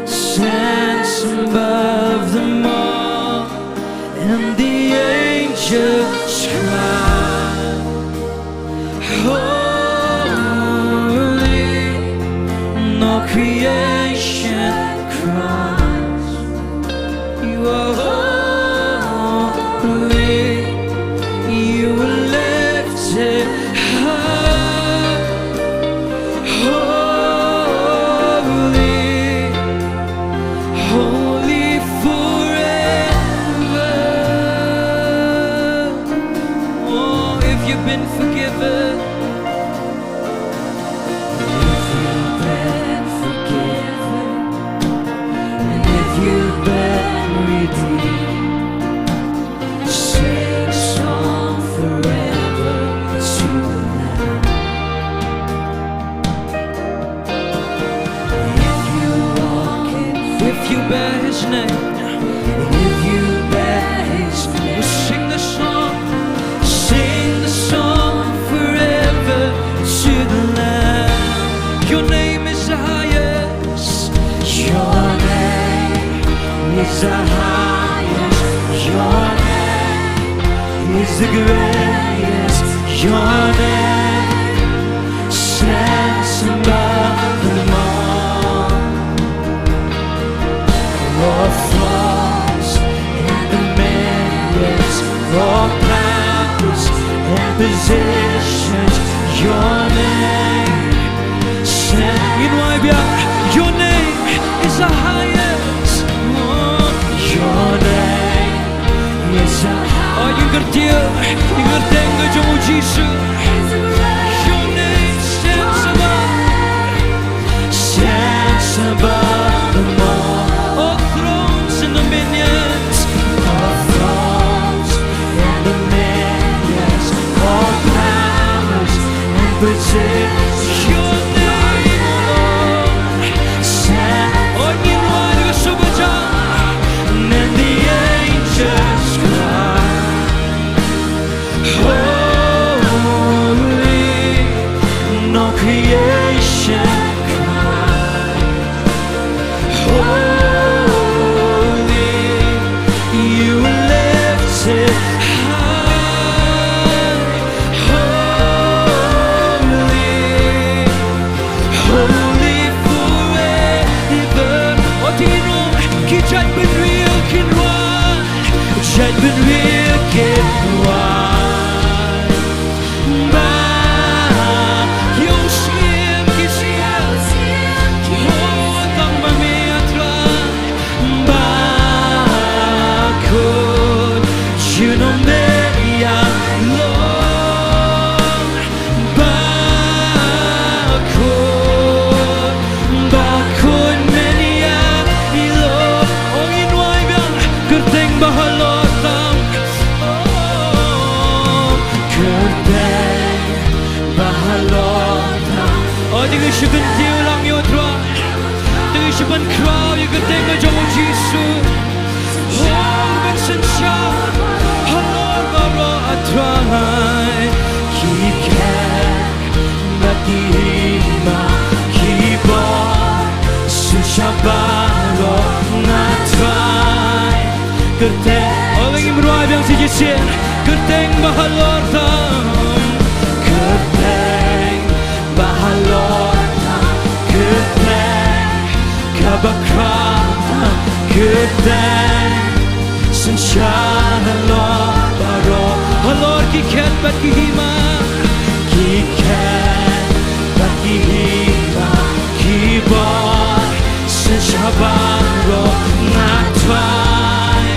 stands above them all. And the angels cry, holy, and all creation cries, you are holy, you are lifted high, holy, holy forever. Oh, if you've been forgiven, if you've been forgiven, and if you've been redeemed, The highest, your name is the greatest, your name stands above them all. All thrones and dominions, all powers and positions, your name stands. Ngin wai biang, your name is the highest. Oh, your name is the highest. Oh, ïa ka kyrteng, ïa ka kyrteng ka jong u Jisu. Your name stands above, stands above them all. All thrones and dominions, all thrones and dominions, all powers and positions. Your name, O Lord, stands. Oh, ngin wai da ka subajam, and the angels cry, holy, and all creation cry, holy, you were lifted high, holy, holy forever. Oh, to ngin ong, ki jaitbynriew kin wan, jaitbynriew kin wan. Ba ïa u Syiem ki siem, oh, tang ba me, A Trai. Ba kut junom me ïalong. Ba kut, ba kut men ïa ilong. Oh, ngin wai biang, kyrteng ba halor tam. Oh, kyrteng ba halor tam. Oh, to ngi shu kyntiew lang ïa u Trai. To ngi shu pynkhraw ïa ka kyrteng ka jong u Jisu. Oh, ban synshar halor baroh, A Trai. Ki khet bad ki hima, ki bor, synshar baroh, A Trai. Kyrteng, oh, ngim rwai biang shi shisien. Kyrteng ba halor tam. Kyrteng ba halor tam. Kyrteng kaba khraw tam. Kyrteng synshar halor baroh. Halor ki khet bad ki hima. Ki khet bad ki hima, ki bor, synshar baroh, A Trai.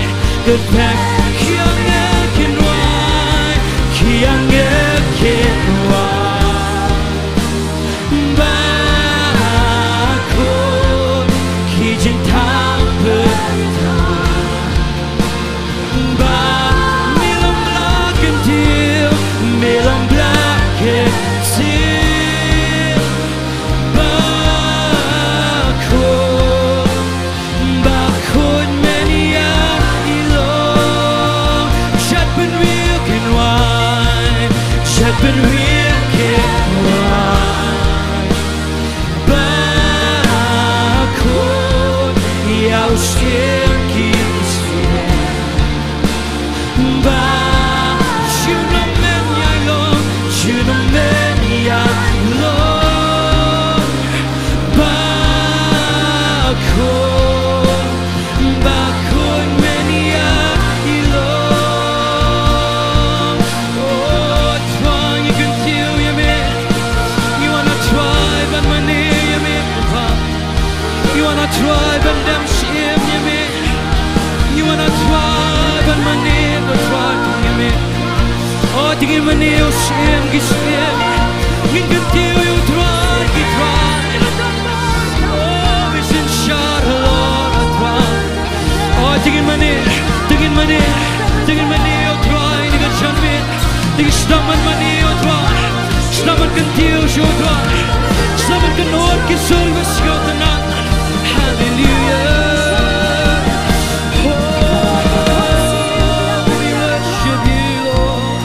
Kyrteng, ki angel kin wai, ki angel kin wai. Ba kut ki jingthaw pyrthei. Ba me long ba la kyntiew, me long ba la kyntiew. Ba kut, ba kut men ïa ilong. Jaitbynriew kin wai, jaitbynriew kin wai. Ba kut ïa u Syiem ki siem. Ba junom men ïa ilong, junom men ïa ilong. Ba kut, ba kut men ïa ilong. Oh, Trai, ngi kyntiew ïa me. Ngi wan, A Trai, ban mane ïa me, Trai. Ngi wan, A Trai, ban dem shim ïa me. Ngi wan, A Trai, ban mane, A Trai, ïa me. Oh, to ngin mane, oh, shim ki shim. Ngin kyntiew ïa u Trai ki trai. Oh, me synshar halor, A Trai. Oh, to ngin mane, to ngin mane, to ngin mane, oh Trai, na ka janmiet. To ngin sdang ban mane, oh Trai. Sdang ban kyntiew sha u Trai. Sdang ban kynnoh ki sur ba sngewtynnat. Hallelujah. Oh, we worship you, Lord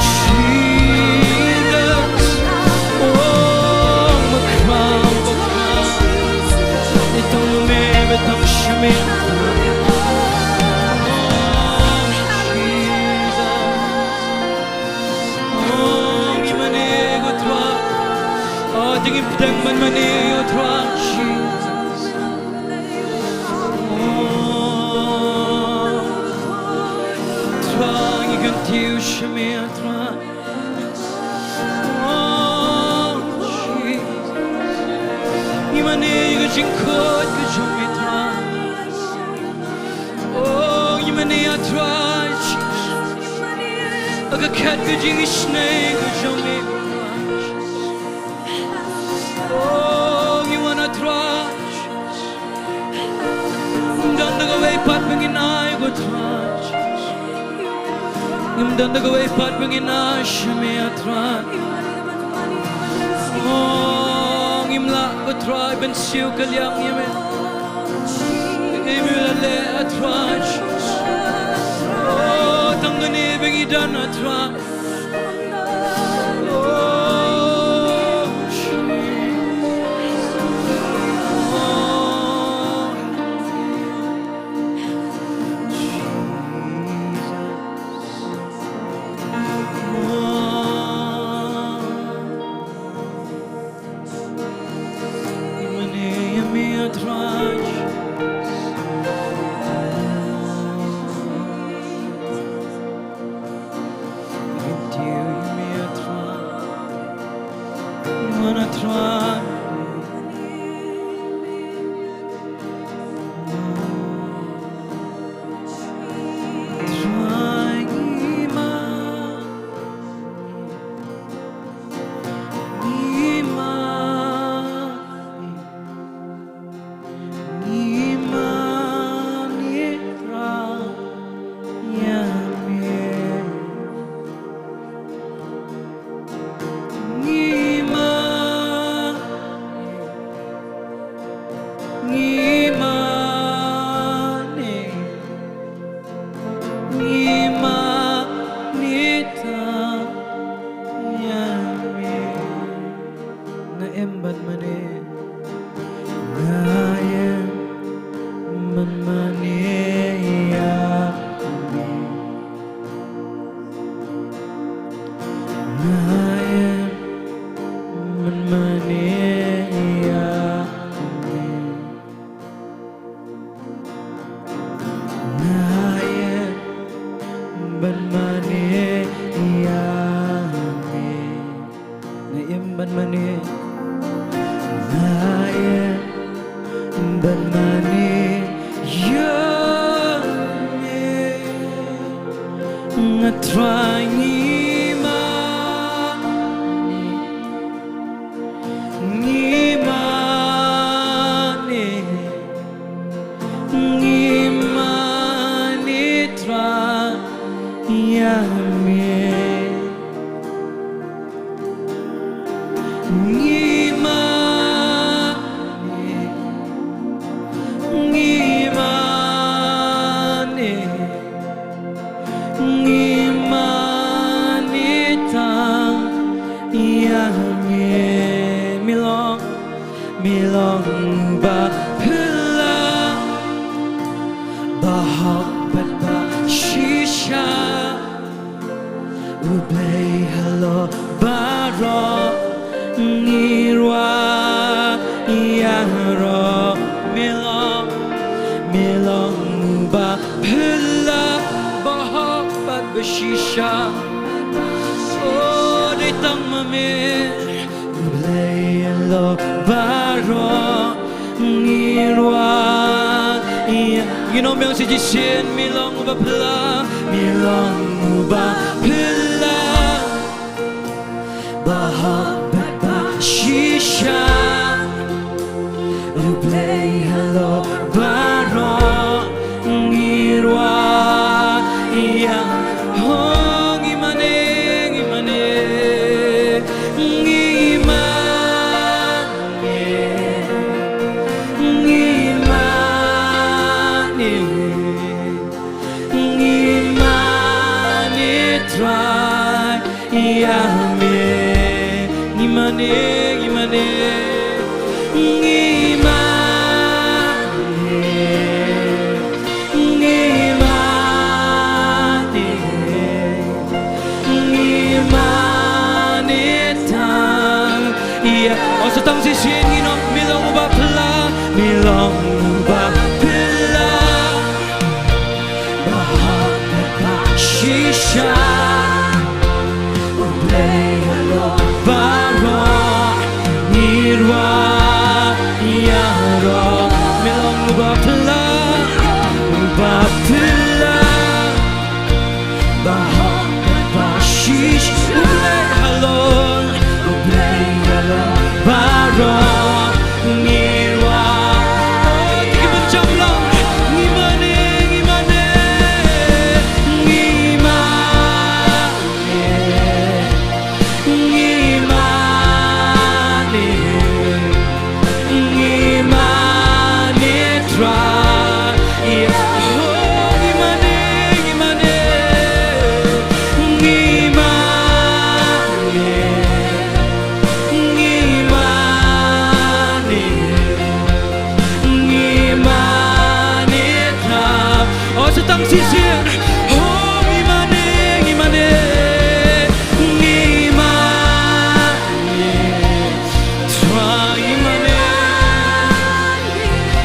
Jesus. Oh, Makram, Makram. Itang me, itang shme. Shim ïa Trai. Oh, Jesus. Ngi mane ïa ka jingkhuid ka jong me Trai. Oh, ngi mane ïa Trai. Ha ka khet ka jingisynei ka jong me. Oh, ngi wan ha Trai. Ngim don da kawei pat ba ngin ai ko Trai. Ngim don da kawei pat ba ngin ai sha me a Trai. Oh, ngim lah ko Trai ban siew kylliang ïa me. Kaei me la leh a Trai. Oh, tang kane ba ngi don a Trai. Ngi mane Trai ïa me. Ngi mane, ngi mane, ngi mane Trai ïa me. Nga im ban mane. Nga im ban mane ïa me. Nga im ban mane ïa me. Nga im ban mane ïa me. Nga im ban mane. Nga im ban mane ïa me. Nga Trai ngi mane. Ngi mane, ngi mane Trai ïa me. Ngi mane, ngi mane. Ngi mane tang ïa me. Me long, me long ba phylla, ba hok bad ba shisha. U Blei halor baroh ngi rwai ïaroh. Me long, me long ba phylla, ba hok bad ba shisha. Oh, dei tang ma me. U Blei halor baroh ngi rwai ïa. Ngin ym biang sa shisien, me long uba phylla, me long uba phylla, ba hok bad ba shisha. U Blei halor baroh ngi rwai ïa. Oh, ngi mane, ngi mane, ngi mane, ngi mane, ngi mane Trai ïa me. Ngi mane, ngi mane, ngi mane, ngi mane, ngi mane tang ïa. Oh, sa tang shisien ngin ong, me long uba phylla, me long uba phylla, ba hok bad ba shisha. Sa tang shisien. Oh, ngi mane, ngi mane, ngi mane. Trai ngi mane.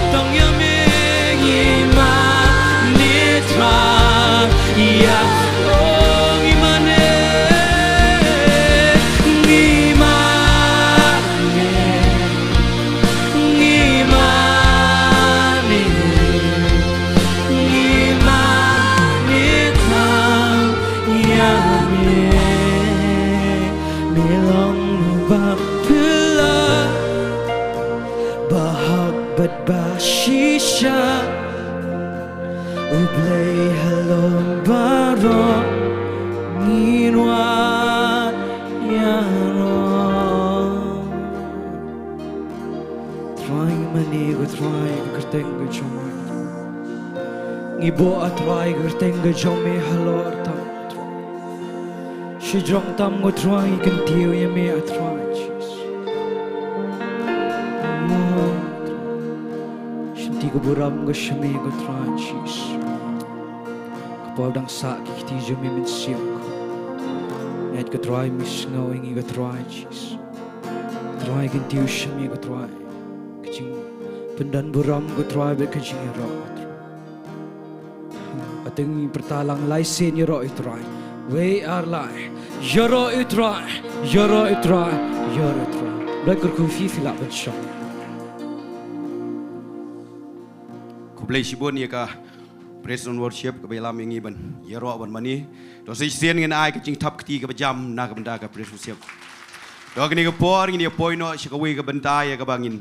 Tang ïa me ngi mane, Trai ïa. Oh, ngi mane, ngi mane. Ngi mane, ngi mane tang ïa me. Me long ba phylla, ba hok bad ba shisha. U Blei halor baroh ngin wan ïaroh. Trai ngi mane ko Trai ka kyrteng ka jong me. Ngi buh a Trai ka kyrteng ka jong me halor tam. Shajrong tam ko Trai ngi kyntiew ïa me a Trai Jisu. Shynti ka burom ka sha me ko Trai Jisu. Ka por dang sah ki kti jong me Mynsiem. Ngat ko Trai me sngew ïa ngi ko Trai Jisu. Trai kyntiew sha me ko Trai. Ka jingpyndon burom ko Trai bad ka jingïaroh ko Trai. Ate ngi pyrta lang lai sien ïaroh ïa u Trai. Wei ar lai. Ïaroh ïa u Trai. Ïaroh ïa u Trai. Ïaroh ïa u Trai. Blei kyrkhu phi phi lah ban shong. Khublei shibun ïa ka praise and worship kaba ïalam ïa ngi ban ïaroh ban mane. To sa shisien ngin ai ka jingthap kti kaba jam na ka bynta ka praise and worship. To kane ka por ngin ïa poi noh sha kawei ka bynta ïa kaba ngin,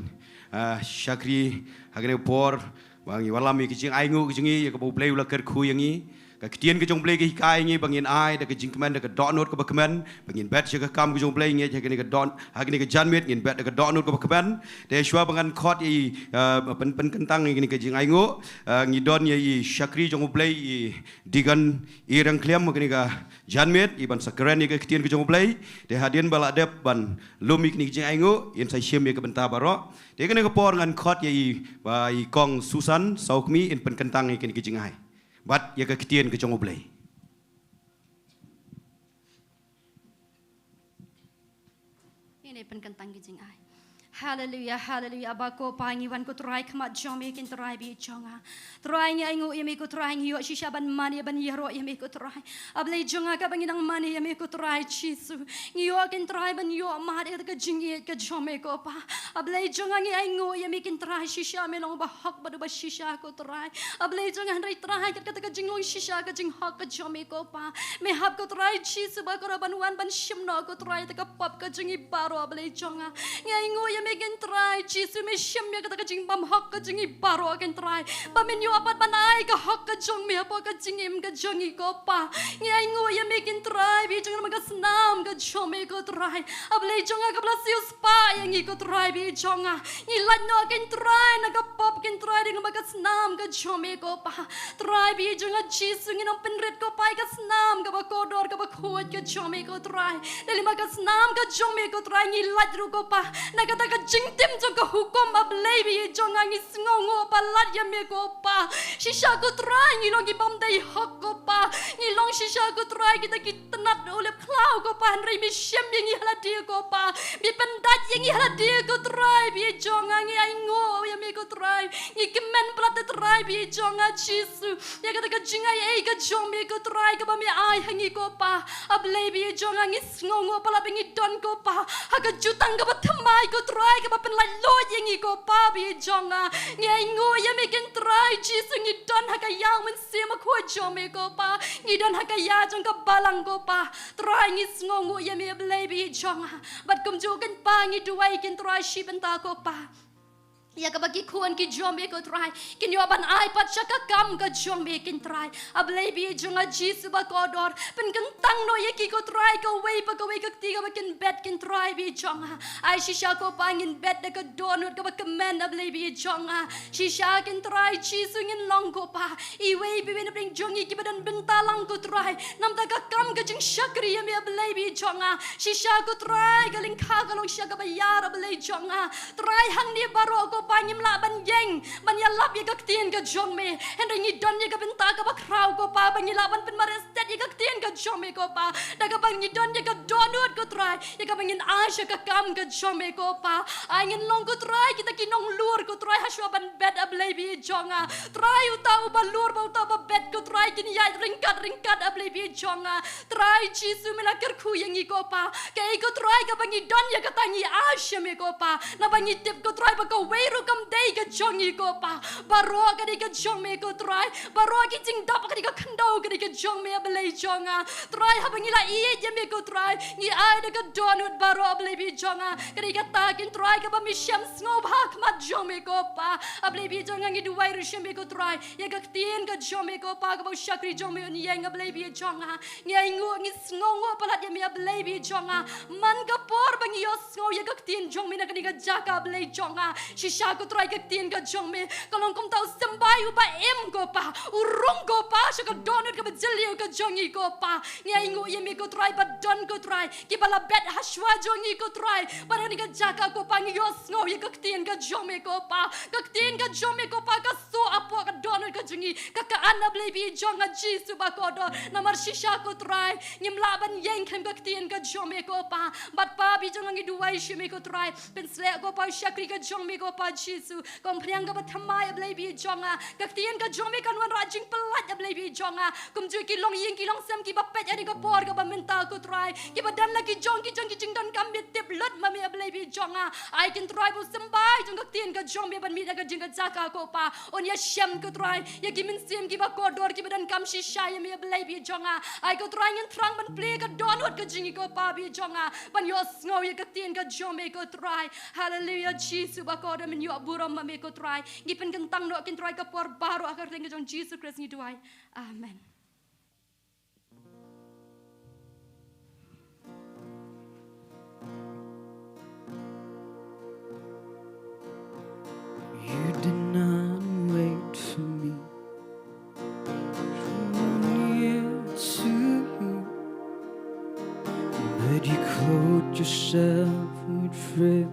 ah, shakri ha kane ka por. Ba ngi wallam ïa ka jingainguh ka jong ngi ïa kaba U Blei u la kyrkhu ïa ngi. Ka ktien ka jong U Blei ka hikai ïa ngi ba ngin ai da ka jingkmen da ka dohnud kaba kmen. Ba ngin bet sha ka kam ka jong U Blei ngi ha kane ka dohn-, ha kane ka janmiet ngin bet da ka dohnud kaba kmen. Te shuwa ba ngan khot ïa i, eh, pyn-, pynkyntang ïa kane ka jingainguh, eh, ngi don ïa i shakri jong U Blei i Deacon Ïrangkliam ha kane ka janmiet i ban sa kren ïa ka ktien ka jong U Blei. Te hadien ba la dep ban lum ïa kane ka jingainguh in sa shim ïa ka bynta baroh. Te kane ka por ngan khot ïa i, ba i Kong Susan Sawkmi in pynkyntang ïa kane ka jingai. Bad ïa ka ktien ka jong U Blei. Ngin ïa pynkyntang ka jingai. Haleluya, haleluya. Aba ko Pa ngi wan ko Trai khmat jong me kin Trai baieit jong nga. Trai ngi ainguh ïa me ko Trai ngi ïoh shisha ban mane ban ïaroh ïa me ko Trai. A Blei jong nga kaba ngi nang mane ïa me ko Trai Jisu. Ngi ïoh kin Trai ban ïoh mad ïa ka jingïeit ka jong me ko Pa. A Blei jong nga ngi ainguh ïa me kin Trai shisha me long ba hok bad ba shisha ko Trai. A Blei jong nga hynrei Trai kat kata ka jinglong shisha ka jinghok ka jong me ko Pa. Me hap ko Trai Jisu ba ko ra ban wan ban shim noh ko Trai ta ka pop ka jong ngi baroh a Blei jong nga. Ngi ainguh ïa me kin Trai Jisu me shim ïa kata ka jingbymhok ka jong ngi baroh kin Trai. Ba men ïoh pat ban ai ka hok ka jong me hapoh ka jingim ka jong ngi ko Pa. Ngi ainguh ïa me kin Trai baieit jong nga namar ka snam ka jong me ko Trai. A Blei jong nga kaba la siew spah ïa ngi ko Trai baieit jong nga. Ngi lait noh kin Trai na ka pop kin Trai dei namar ka snam ka jong me ko Pa. Trai baieit jong nga Jisu ngi nang pynrit ko Pa ïa ka snam kaba kordor kaba khuid ka jong me ko Trai. Dei namar ka snam ka jong me ko Trai ngi lait ruh ko Pa. Na kata ka jingtim jong ka hukum a Blei baieit jong nga ngi sngewnguh palat ïa me ko Pa. Shisha ko Trai ngi long ki bym dei hok ko Pa. Ngi long shisha ko Trai kita ki tnat u lip khlaw ko Pa hynrei me shim ïa ngi ha lade ko Pa. Me pyndait ïa ngi ha lade ko Trai baieit jong nga ngi ainguh ïa me ko Trai. Ngi kmen palat te Trai baieit jong nga Jisu. Ïa kata ka jingai ei ka jong me ko Trai kaba me ai ha ngi ko Pa. A Blei baieit jong nga ngi sngewnguh palat ba ngi don ko Pa. Ha ka jutang kaba thymmai ko Trai kaba pynlait luid ïa ngi ko Pa baieit jong nga. Ngi ainguh ïa me kin Trai Jisu ngi don ha ka ïa u Mynsiem Bakhuid jong me ko Pa. Ngi don ha ka ïa jong ka balang ko Pa. Trai ngi sngewnguh ïa me a Blei baieit jong nga. Bad kumjuh kin Pa ngi duwai kin Trai shi bynta ko Pa. Ïa kaba ki khun ki jong me ko Trai kin ïoh ban ai pat sha ka kam ka jong me kin Trai. A Blei baieit jong nga Jisu ba kordor. Pynkyntang noh ïa ki ko Trai kawei pa kawei ka kti kaba kin bet kin Trai baieit jong nga. Ai shisha ko Pa ngin bet da ka dohnud kaba kmen a Blei baieit jong nga. Shisha kin Trai Jisu ngin long ko Pa. Iwei pa iwei na pdeng jong ngi kiba don bynta lang ko Trai. Namar ka kam ka jingshakri ïa me a Blei baieit jong nga. Shisha ko Trai ka lyngkha ka long shisha kaba ïar a Blei jong nga. Trai hangne baroh ko Kpa, ngim lah ban ïeng ban ïalap ïa ka ktien ka jong me. Hynrei ngi don ïa ka bynta kaba khraw ko Pa, ba ngi lah ban pynmareh stet ïa ka ktien ka jong me ko Pa. Da kaba ngi don ïa ka dohnud ko Trai, ïa kaba ngin ai sha ka kam ka jong me ko Pa. Ai ngin long ko Trai kita ki nonglur ko Trai, hashwa ban bet, A Blei ba ïeit jong nga. Trai, uta uba lur bad uta uba bet ko Trai, kin ïaid ryngkat ryngkat, A Blei ba ïeit jong nga. Trai Jisu, me la kyrkhu ïa ngi ko Pa. Kaei ko Trai kaba ngi don ïa kata ngi ai sha me ko Pa. Naba ngi tip ko Trai ba kawei ruh kam dei ka jong ngi ko Pa. Baroh ka dei ka jong me ko Trai. Baroh ki jingdap ka dei ka khyndew ka dei ka jong me, A Blei jong nga. Trai, haba ngi la ïeit ïa me ko Trai, ngi ai da ka dohnud baroh, A Blei ba ïeit jong nga. Ka dei kata ko Trai kaba me shem sngewbha ha khmat jong me ko Pa. A Blei ba ïeit jong nga, ngi duwai ruh sha me ko Trai ïa ka ktien ka jong me ko Pa, kaba u shakri jong me un ïeng, A Blei ba ïeit jong nga. Ngi ainguh, ngi sngewnguh palat ïa me, A Blei ba ïeit jong nga. Man ka por ba ngi ïohsngew ïa ka ktien jong me na kane ka jaka, A Blei jong nga, shisha ko Trai ka ktien ka jong me ka long kumta u symbai uba im ko Pa, u rung ko Pa sha ka dohnud kaba jylliew ka jong ngi ko Pa. Ngi ainguh ïa me ko Trai ba don ko Trai kiba la bet hashwa jong ngi ko Trai, ba na kane ka jaka ko Pa ngi ïohsngew ïa ka ktien ka jong me ko Pa. Ka ktien ka jong me ko Pa ka suk hapoh ka dohnud ka jong ngi, ka kynnoh, A Blei ba ïeit jong nga Jisu ba kordor. Namar shisha ko Trai ngim lah ban ïeng khlem ka ktien ka jong me ko Pa. Bad Pa ba ïeit jong nga, ngi duwai sha me ko Trai, pynshlur ko Pa u shakri ka jong me ko Pa Jisu. Ka umphniang kaba thymmai, A Blei ba ïeit jong nga, ka ktien ka jong me kan wanrah jingpyllait, A Blei ba ïeit jong nga. Kumjuh ki longïing ki longsem kiba peit ha kane ka por kaba mynta ko Trai, kiba don la ki jong ki jong ki jingdonkam, me tip lut ma me, A Blei ba ïeit jong nga. Ai ko Trai ba u symbai jong ka ktien ka jong me ban mih na ka jing ka jaka ko Pa un ïashem ko Trai ïa ki mynsiem kiba kordor kiba donkam shisha ïa me, A Blei ba ïeit jong nga. Ai ko Trai ngin thrang ban plie ka dohnud ka jong ngi ko Pa ba ïeit jong nga ban ïohsngew ïa ka ktien ka jong me ko Trai. Haleluia Jisu ba kordor, men ïoh burom ma me ko Trai. Ngi pynkyntang noh ko Trai ka por baroh ha ka kyrteng ka jong Jisu Khrist ngi duwai. Amen. You did not wait for me. Draw near to you, but you clothed yourself with frail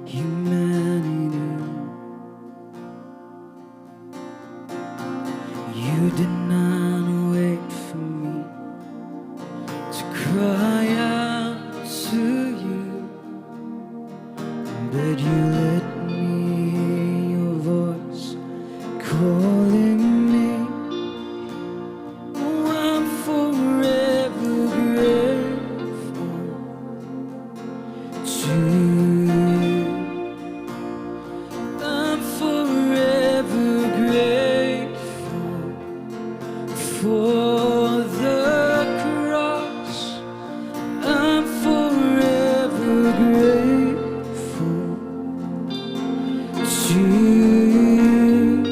humanity. You did not wait for me to cry out to you, but you let me hear your voice calling me. Oh, I'm forever grateful to you. I'm forever grateful for the cross. I'm forever grateful to you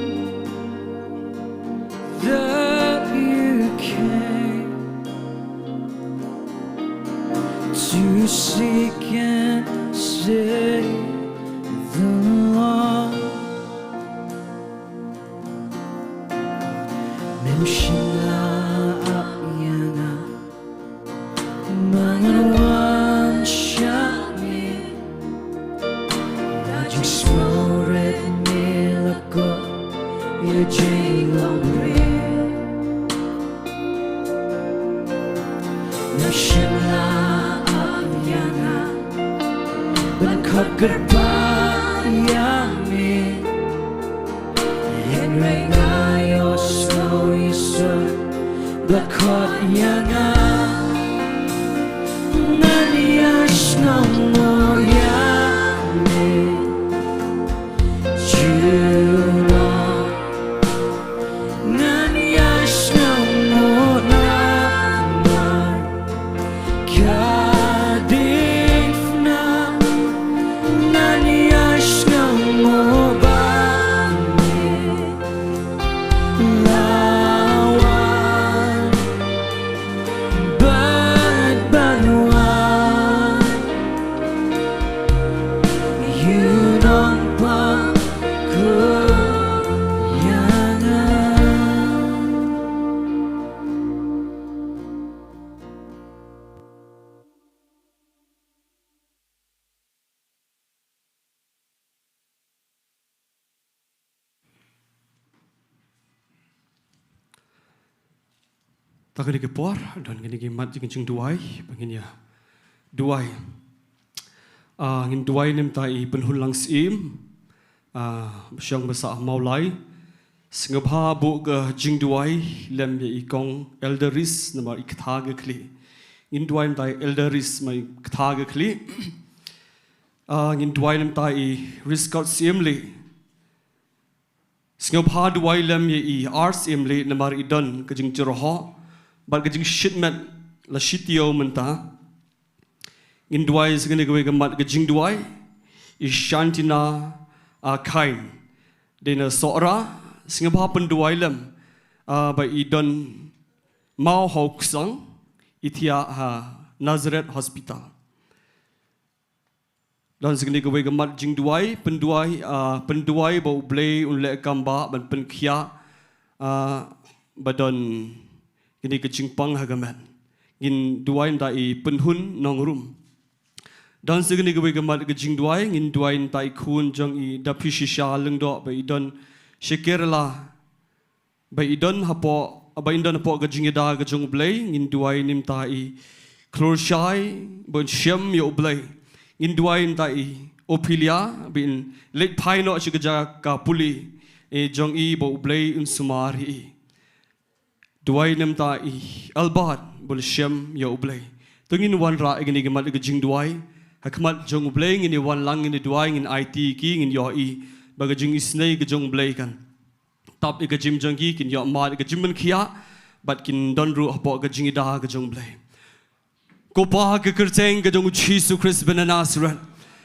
that you came to seek and save the lost. Mem shym la ap ïa nga ba ngan wan sha me. La jingsngewrit me la koit ïa jinglong briew. Mem shym la ap ïa nga ban khot kyrpad ïa me. Hynrei nga ïohsngew Jisu ba khot ïa nga. Ngan ïasngewnguh ïa me. Jisu, ngan ïasngewnguh namar ka diengphna. Ngan ïasngewnguh ba me la wan bad ban wan Ta kane ka por, don kane ka mat jingduwai, ba ngin ïa duwai. Ah, ngin duwai namar i Pynhun Langsyiem, ah, ba shong ba sah Mawlai. Sngewbha buh ka jingduwai lem ïa i kong Elder Rees namar i ktha ka khlieh. Ngin duwai namar i Elder Rees namar i ktha ka khlieh. Ah, ngin duwai namar i Rees Kot Syiem Leh. Sngewbha duwai lem ïa i Ars Imli namar i don ka jingjyrhoh bad ka jingshit met la shi taïew mynta. Ngin duwai sa kane kawei ka mat ka jingduwai, i Shantina, ah, Khain. Dei na Sohra, sngewbha pynduwai lem, ah, ba i don maw ha u ksang, i thiah ha Nazareth Hospital. Don sa kane kawei ka mat jingduwai, pynduwai, ah, pynduwai ba U Blei un leh kam ba ban pynkhiah, ah, ba don kane ka jingpang ha ka met. Ngin duwai namar i Pynhun Nongrum. Don sa kane kawei ka mat ka jingduwai, ngin duwai namar i khun jong i Daphi Shisha Lyngdoh ba i don sha Kerala. Ba i don hapoh, ba i don hapoh ka jingïada ka jong U Blei, ngin duwai namar i Khlurshai, ba un shem ïa U Blei. Ngin duwai namar i Ophelia, ba in leit phai noh sha ka jaka pule, eh, jong i ba U Blei un sumar ïa i. Duwai namar i Albert, ba un shem ïa U Blei. To ngin wanrah ïa kane ka mat ka jingduwai. Ha khmat jong U Blei ngin ïa wan lang ngin ïa duwai ngin aiti ki ngin ïohi. Ba ka jingisynei ka jong U Blei kan tap ïa ka jingim jong ki, kin ïoh mad ïa ka jingpynkhiah, bad kin don ruh hapoh ka jingïada ka jong U Blei. Ko Pa ha ka kyrteng ka jong U Jisu Khrist ba na Nasareth.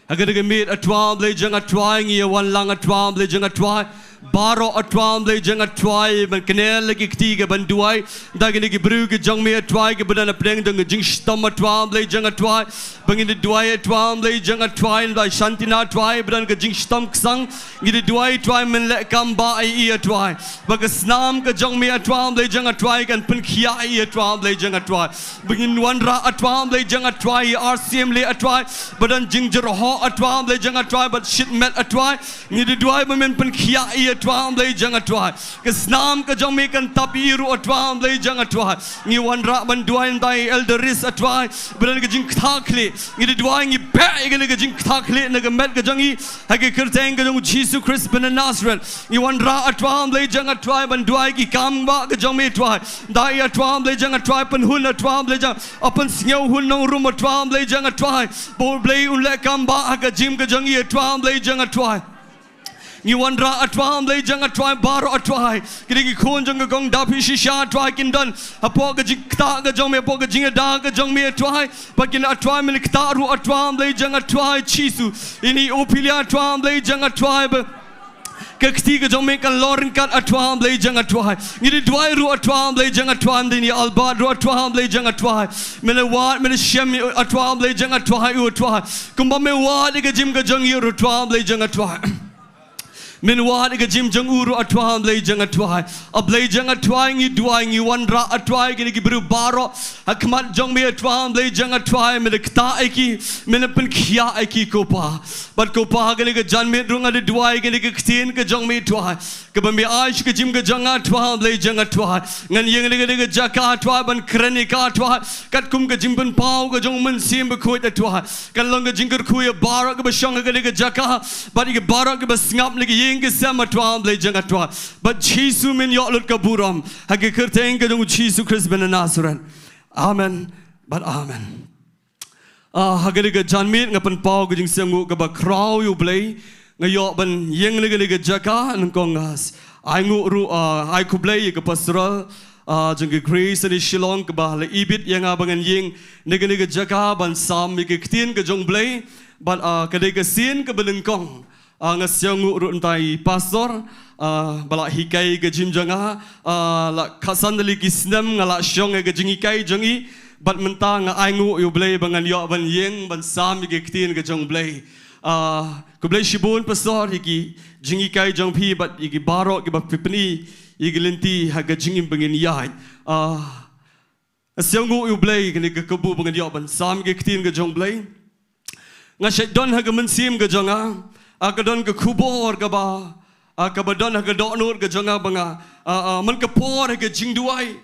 Ha kane ka miet A Trai Blei jong nga Trai ngi ïa wan lang A Trai Blei jong nga Trai. Baroh A Trai Blei jong nga Trai ban kynnoh la ki kti ka ban duwai. Da kine ki briew ki jong me A Trai ki ba don hapdeng jong ka jingshitom A Trai Blei jong nga Trai. Ba ngin ïa duwai A Trai Blei jong nga Trai, da Shantina Trai ba don ka jingshitom ksang. Ngi ïa duwai Trai men leh kam ba ïa i A Trai. Ba ka snam ka jong me A Trai Blei jong nga Trai kan pynkhiah ïa i A Trai Blei jong nga Trai. Ba ngin wanrah A Trai Blei jong nga Trai i Ars Imli A Trai. Ba don jingjyrhoh A Trai Blei jong nga Trai bad shit met A Trai. Ngi ïa duwai ba men pynkhiah ïa i A Trai Blei jong nga Trai. Ka snam ka jong me kan tap ïa i ruh A Trai Blei jong nga Trai. Ngi wanrah ban duwai namar i Elder Rees A Trai. Ba don ka jingktah khlieh. Ngi ïa duwai ngi beh ïa kane ka jingktah khlieh na ka met ka jong i. Ha ka kyrteng ka jong U Jisu Khrist ba na Nasareth. Ngi wanrah A Trai Blei jong nga Trai ban duwai ki kam ba ka jong me Trai. Da i A Trai Blei jong nga Trai Pynhun A Trai Blei jong nga. Pynshngaiñ hun Nongrum A Trai Blei jong nga Trai. Ba U Blei un leh kam ba ha ka jingim ka jong i A Trai Blei jong nga Trai. Ngi wanrah A Trai Blei jong nga Trai baroh A Trai. Kine ki khun jong ka kong Daphi Shisha Trai kin don hapoh ka jingktah ka jong me hapoh ka jingïada ka jong me A Trai. Ba kin A Trai men ktah ruh A Trai Blei jong nga Trai Jisu. Ine i Ophelia A Trai Blei jong nga Trai ba ka kti ka jong me kan long ryngkat A Trai Blei jong nga Trai. Ngi ïa duwai ruh A Trai Blei jong nga Trai, ine i Albert ruh A Trai Blei jong nga Trai. Men wad men shem A Trai Blei jong nga Trai u A Trai. Kumba men wad ïa ka jingim ka jong i ruh A Trai Blei jong nga Trai. Men wad ïa ka jingim jong u ruh A Trai Blei jong nga Trai. A Blei jong nga Trai ngi duwai ngi wanrah A Trai kine ki briew baroh. Ha khmat jong me A Trai Blei jong nga Trai men ktah ïa ki men pynkhiah ïa ki ko Pa. Bad ko Pa ha kane ka janmiet ruh nga duwai kine ki ktien ka jong me Trai. Kaba me ai sha ka jingim ka jong nga Trai Blei jong nga Trai. Ngan ïeng na kane ka jaka Trai ban kren ïa ka Trai. Katkum ka jingpynpaw ka jong u Mynsiem Bakhuid A Trai. Kan long ka jingkyrkhu ïa baroh kiba shong ha kane ka jaka. Bad ïa baroh kiba sngap na ka ïing ka sem A Trai Blei jong nga Trai. Bad Jisu men ïoh lut ka burom. Ha ka kyrteng ka jong U Jisu Khrist ba na Nasareth. Amen. Bad amen. Ah, ha kane ka janmiet nga pynpaw ka jingsngewnguh kaba khraw ïa U Blei. Nga ïoh ban ïeng na kane ka jaka nyngkong nga ai nguh ruh, ah, ai khublei ïa ka pastoral, ah, jong ka Grace Sunday Shillong kaba la ibit ïa nga ba ngan ïeng na kane ka jaka ban sam ïa ka ktien ka jong U Blei. Bad, ah, ka dei ka sien kaba nyngkong. Ah, nga sngewnguh ruh namar i pastor, ah, ba la hikai ka jingim jong nga, ah, la khatsan tylli ki snem nga la shong ïa ka jinghikai jong i, bad mynta nga ai nguh ïa U Blei ba ngan ïoh ban ïeng ban sam ïa ka ktien ka jong U Blei. Ah, khublei shibun pastor ïa ki jinghikai jong phi bad ïa ki baroh kiba phi pyni ïa ki lynti ha ka jingim ba ngin ïaid. Ah, Nga sngewnguh ïa U Blei kane ka kabu ba ngan ïoh ban sam ïa ka ktien ka jong U Blei. Nga shait don ha ka mynsiem ka jong nga, ah, ka don ka khubor kaba, ah, kaba don ha ka dohnud ka jong nga ba nga, ah, ah, man ka por ha ka jingduwai.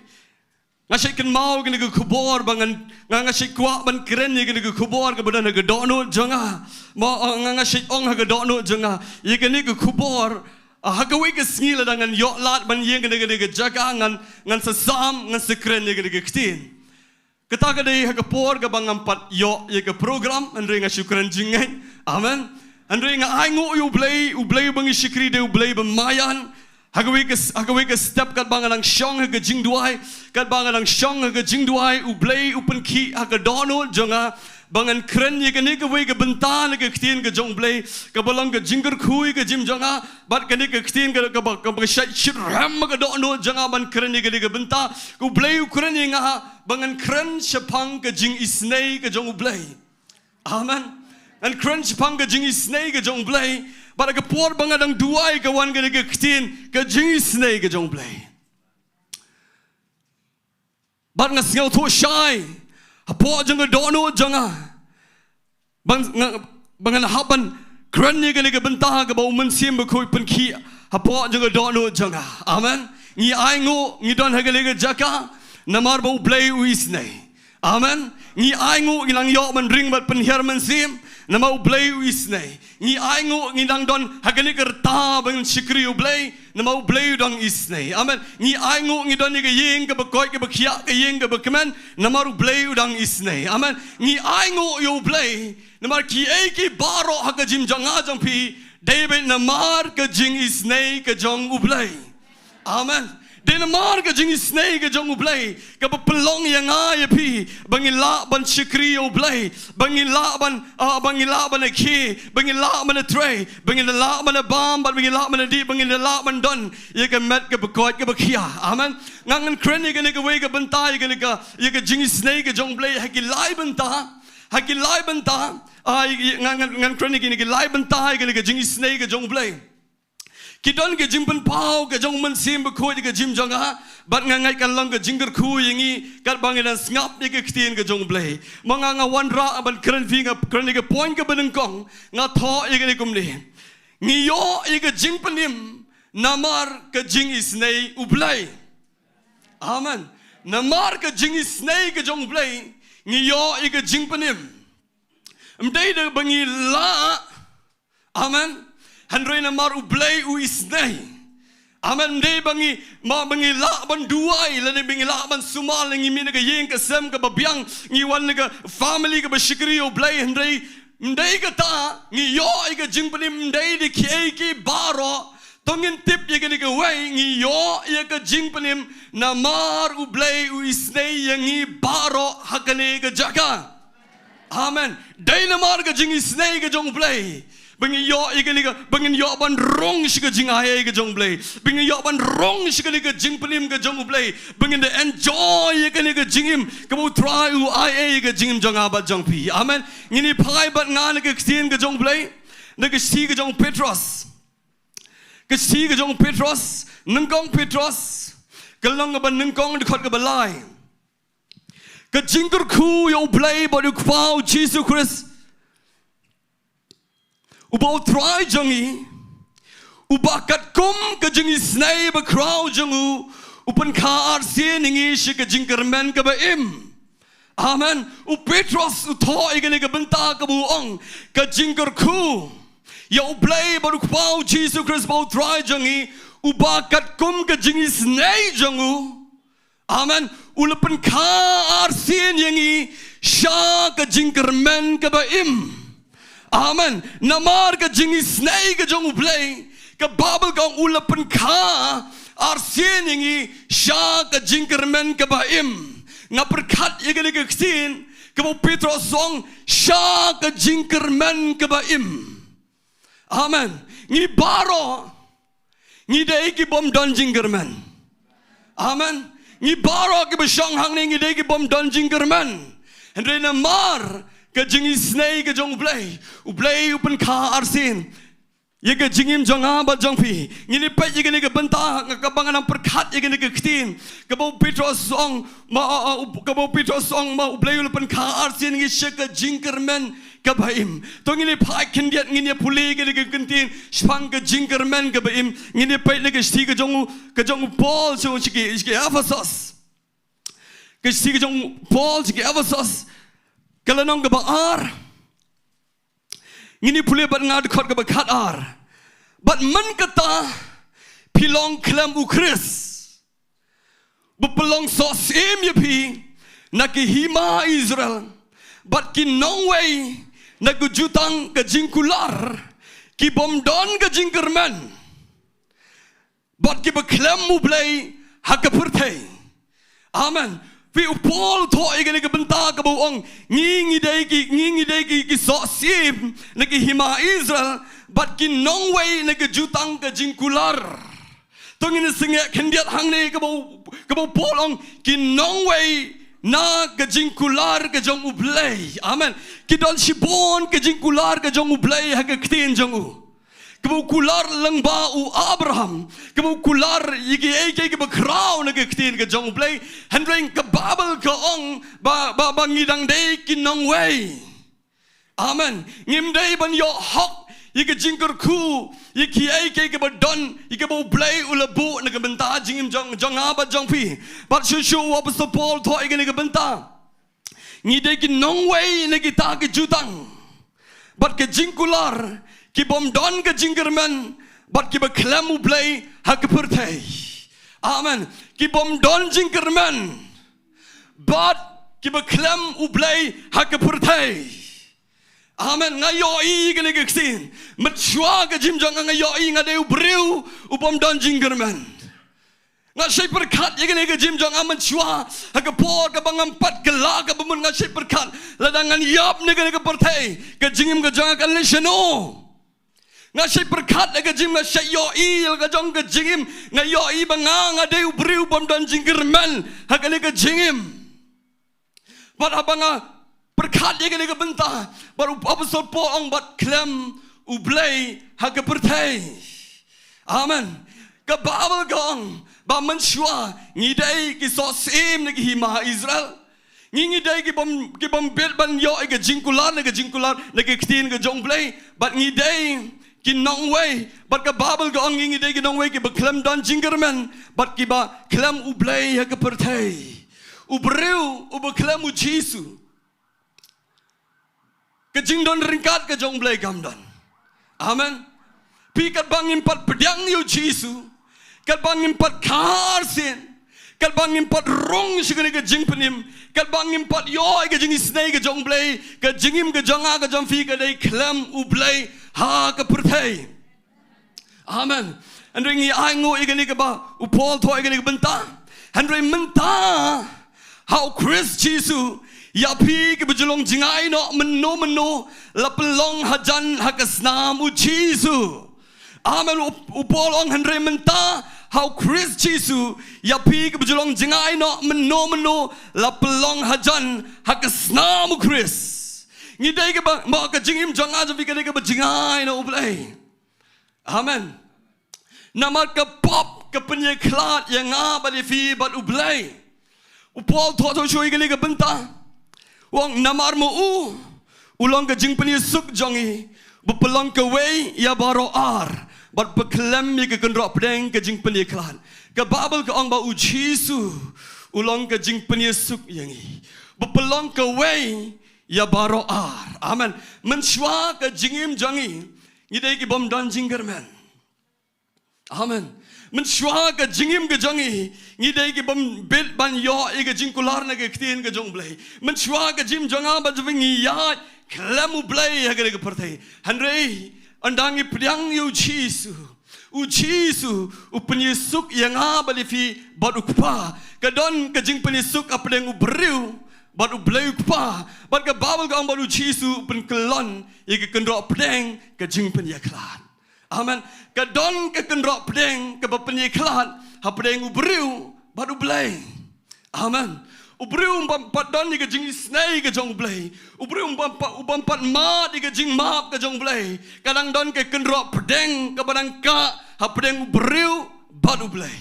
Nga shait kynmaw ïa kane ka khubor ba ngan, nga, nga shait kwah ban kren ïa kane ka khubor kaba don ha ka dohnud jong nga. Mo, nga, nga shait ong ha ka dohnud jong nga, ïa kane ka khubor, ah, ha kawei ka sngi lada ngan ïoh lad ban ïeng ha kane ka jaka, ngan, ngan sa sam, ngan sa kren ïa kane ka ktien. Kata ka dei ha ka por kaba ngam pat ïoh ïa ka program, hynrei nga shu kren jingngeit. Amen. Hynrei nga ainguh ïa U Blei, U Blei uba ngi shakri dei U Blei ba maïan. Ha kawei ka, ha kawei ka step katba nga dang shong ha ka jingduwai, katba nga dang shong ha ka jingduwai, U Blei u pynkhih ha ka dohnud jong nga ba ngan kren ïa kane kawei ka bynta na ka ktien ka jong U Blei, kaba long ka jingkyrkhu ïa ka jingim jong nga, bad kane ka ktien ka, kaba, kaba shait shitrhem ha ka dohnud jong nga ban kren ïa kane ka bynta, ka U Blei u kren ïa nga ba ngan kren shaphang ka jingisynei ka jong U Blei. Amen. Ngan kren shaphang ka jingisynei ka jong U Blei. Bad ha ka por ba nga dang duwai ka wan kane ka ktien ka jingisynei ka jong U Blei. Bad nga sngewthuh shai hapoh jong ka dohnud jong nga ba nga, ba ngan hap ban kren ïa kane ka bynta kaba U Mynsiem Bakhuid u pynkhih hapoh jong ka dohnud jong nga. Amen. Ngi ainguh ngi don ha kane ka jaka namar ba U Blei u isynei. Amen. Ngi ainguh ngi nang ïoh ban ring bad pynhiar mynsiem namar U Blei u isynei. Ngi ainguh ngi nang don ha kane ka rta ban shakri U Blei namar U Blei u dang isynei. Amen. Ngi ainguh ngi don ïa ka ïing kaba koit kaba khiah, ka ïing kaba kmen namar U Blei u dang isynei. Amen. Ngi ainguh ïa U Blei namar kiei kiei baroh ha ka jingim jong nga jong phi dei beit namar ka jingisynei ka jong U Blei. Amen. Dei namar ka jingisynei ka jong U Blei kaba pynlong ïa nga ïa phi ba ngin lah ban shakri ïa U Blei, ba ngin lah ban, ah, ba ngin lah ban ïakhih, ba ngin lah ban ïatrei, ba ngin lah ban ïabam, bad ba ngin lah ban ïadih, ba ngin lah ban don ïa ka met kaba koit kaba khiah. Amen. Nga ngan kren ïa kane kawei ka bynta, ïa kane ka, ïa ka jingisynei ka jong U Blei ha ki lai bynta, ha ki lai bynta. Ah, ïa, ïa, nga ngan, ngan kren ïa kine ki lai bynta ïa kane ka jingisynei ka jong U Blei. Ki don ka jingpynpaw ka jong U Mynsiem Bakhuid ïa ka jingim jong nga, bad nga ngeit kan long ka jingkyrkhu ïa ngi katba ngi dang sngap ïa ka ktien ka jong U Blei. Ma nga nga wanrah ban kren phi, nga kren ïa ka point kaba nyngkong, nga thoh ïa kane kumne. Ngi ïoh ïa ka jingpynim namar ka jingisynei U Blei. Amen. Namar ka jingisynei ka jong U Blei ngi ïoh ïa ka jingpynim. Ym dei da ba ngi lah. Amen. Hynrei namar U Blei u isynei. Amen. Ym dei ba ngi, ma ba ngi lah ban duwai, lane ba ngi lah ban sumar, lane ngi mih na ka ïing ka sem kaba biang, ngi wan na ka family kaba shakri ïa U Blei, hynrei ym dei kata, ngi ïoh ïa ka jingpynim ym dei da kiei kiei baroh. To ngin tip ïa kane kawei, ngi ïoh ïa ka jingpynim namar U Blei u isynei ïa ngi baroh ha kane ka jaka. Amen. Dei namar ka jingisynei ka jong U Blei ba ngi ïoh ïa kane ka, ba ngin ïoh ban rung sha ka jingai ei ka jong U Blei, ba ngin ïoh ban rung sha kane ka jingpynim ka jong U Blei, ba ngin da enjoy ïa kane ka jingim kaba U Trai u ai ei ka jingim jong nga bad jong phi. Amen. Ngin ïa phai bad nga na ka ktien ka jong U Blei, na ka shithi ka jong u Petros. Ka shithi ka jong u Petros, nyngkong Petros, ka lynnong kaba nyngkong, dkhot kaba lai. Ka jingkyrkhu ïa U Blei bad U Kpa U Jisu Khrist, uba U Trai jong ngi, uba katkum ka jingisynei bakhraw jong u, u pynkha arsien ïa ngi sha ka jingkyrmen kaba im. Amen. U Petros u thoh ïa kane ka bynta kaba u ong, ka jingkyrkhu ïa U Blei bad U Kpa U Jisu Khrist uba U Trai jong ngi, uba katkum ka jingisynei jong u. Amen. U la pynkha arsien ïa ngi sha ka jingkyrmen kaba im. Amen. Namar ka jingisynei ka jong U Blei, ka Baibl ka ong u la pynkha arsien ïa ngi sha ka jingkyrmen kaba im. Nga pyrkhat ïa kane ka ktien kaba u Petros u ong, sha ka jingkyrmen kaba im. Amen. Ngi baroh ngi dei ki bym don jingkyrmen. Amen. Ngi baroh kiba shong hangne ngi dei ki bym don jingkyrmen. Hynrei namar ka jingisynei ka jong U Blei, U Blei u pynkha arsien ïa ka jingim jong nga bad jong phi. Ngin ïa peit ïa kane ka bynta, nga, kaba nga nang pyrkhat ïa kane ka ktien kaba u Petros u ong, ma, a, a, u, kaba u Petros u ong, ma, U Blei u la pynkha arsien ïa ngi sha ka jingkyrmen kaba im. To ngin ïa phai khyndiat, ngin ïa pule ïa kane ka ktien shaphang ka jingkyrmen kaba im. Ngin ïa peit na ka shithi ka jong u, ka jong u Paul sha ki, sha ki Ephesos. Ka shithi ka jong u Paul sha ki Ephesos, ka lynnong kaba ar. Ngin ïa pule bad nga dkhot kaba khat ar. Bad man kata phi long khlem u Khrist, ba pynlong sohsyiem ïa phi na ki hima Israel, bad ki nongwei na ka jutang ka jingkular, ki bym don ka jingkyrmen, bad kiba khlem U Blei ha ka pyrthei. Amen. Phi, u Paul u thoh ïa kane ka bynta kaba u ong, ngi ngi dei ki, ngi ngi dei ki, ki sohsyiem na ki hima Israel, bad ki nongwei na ka jutang ka jingkular. To ngin ïa sngewkhyndiat hangne kaba u, kaba u Paul u ong, ki nongwei na ka jingkular ka jong U Blei. Amen. Ki don shibun ka jingkular ka jong U Blei ha ka ktien jong u. Kaba u kular lyngba u Abraham, kaba u kular ïa kiei kiei kiba khraw na ka ktien ka jong U Blei. Hynrei ka Baibl ka ong ba, ba, ba ngi dang dei ki nongwei. Amen. Ngim dei ban ïoh hok ïa ka jingkyrkhu ïa kiei kiei kiba don, ïa kaba U Blei u la buh na ka bynta jingim jong, jong nga bad jong phi. Bad shuh shuh u Apostol Paul u thoh ïa kane ka bynta. Ngi dei ki nongwei na kita ki jutang, bad ka jingkular, ki bym don ka jingkyrmen, bad kiba khlem U Blei ha ka pyrthei. Amen. Ki bym don jingkyrmen, bad kiba khlem U Blei ha ka pyrthei. Amen. Nga ïohi kane ka ktien. Mynshuwa ka jingim jong nga, nga ïohi nga dei u briew u bym don jingkyrmen. Nga shait pyrkhat ïa kane ka jingim jong nga mynshuwa, ha ka por kaba ngam pat kylla kaba mut, nga shait pyrkhat lada ngan ïap na kane ka pyrthei, ka jingim ka jong nga kan leit shano. Nga shait pyrkhat ïa ka jingim, nga shait ïohi ïa la ka jong ka jingim, nga ïohi ba nga, nga dei u briew u bym don jingkyrmen ha kane ka jingim. Bad haba nga pyrkhat ïa kane ka bynta, bad u Apostol Paul u ong bad khlem U Blei ha ka pyrthei. Amen. Ka Baibl ka ong ba mynshuwa ngi dei ki sohsyiem na ki hima Israel. Ngi, ngi dei ki bym, ki bym bit ban ïoh ïa ka jingkular, na ka jingkular na ka ktien ka jong U Blei. Bad ngi dei ki nongwei, bad ka Baibl ka ong ngi, ngi dei ki nongwei kiba khlem don jingkyrmen, bad kiba khlem U Blei ha ka pyrthei. U briew uba khlem U Jisu, ka jingdon ryngkat ka jong U Blei kam don. Amen. Phi, katba ngim pat pdiang ïa U Jisu, katba ngim pat kha arsien, katba ngim pat rung sha kane ka jingpynim, katba ngim pat ïoh ïa ka jingisynei ka jong U Blei, ka jingim ka jong nga ka jong phi ka dei khlem U Blei ha ka pyrthei. Amen. Hynrei ngi ainguh ïa kane kaba u Paul u thoh ïa kane ka bynta. Hynrei mynta ha U Khrist Jisu, ïa phi kiba ju long jngai noh mynno mynno, la pynlong hajan ha ka snam U Jisu. Amen. U, u Paul u ong hynrei mynta ha U Khrist Jisu, ïa phi kiba ju long jngai noh mynno mynno, la pynlong hajan ha ka snam U Khrist. Ngi dei kiba, mo, ka jingim jong nga jong phi ka dei kaba jngai na U Blei. Amen. Namar ka pop ka pynïakhlad ïa nga bad ïa phi bad U Blei. U Paul u thoh shuh shuh ïa kane ka bynta. U ong namar ma u, u long ka jingpynïasuk jong ngi, ba pynlong kawei ïa baroh ar, bad pynkhlem ïa ka kynroh pdeng ka jingpynïakhlad. Ka Baibl ka ong ba U Jisu u long ka jingpynïasuk ïa ngi, ba pynlong kawei ïa baroh ar. Amen. Mynshuwa ka jingim jong ngi, ngi dei ki bym don jingkyrmen. Amen. Mynshuwa ka jingim ka jong ngi, ngi dei ki bym bit ban ïoh ïa ka jingkular na ka ktien ka jong U Blei. Mynshuwa ka jingim jong nga bad jong phi ngi ïaid khlem U Blei ha kane ka pyrthei. Hynrei ynda ngi pdiang ïa U Jisu, U Jisu u pynïasuk ïa nga bad ïa phi bad U Kpa. Ka don ka jingpynïasuk hapdeng u briew bad U Blei U Kpa. Bad ka Baibl ka ong bad U Jisu u pynkyllon ïa ka kynroh pdeng ka jingpynïakhlad. Amen. Ka don ka kynroh pdeng kaba pynïakhlad hapdeng u briew bad U Blei. Amen. U briew um pat don ïa ka jingisynei ka jong U Blei. U briew um pat, um pat mad ïa ka jingmap ka jong U Blei. Ka dang don ka kynroh pdeng kaba dang kah hapdeng u briew bad U Blei.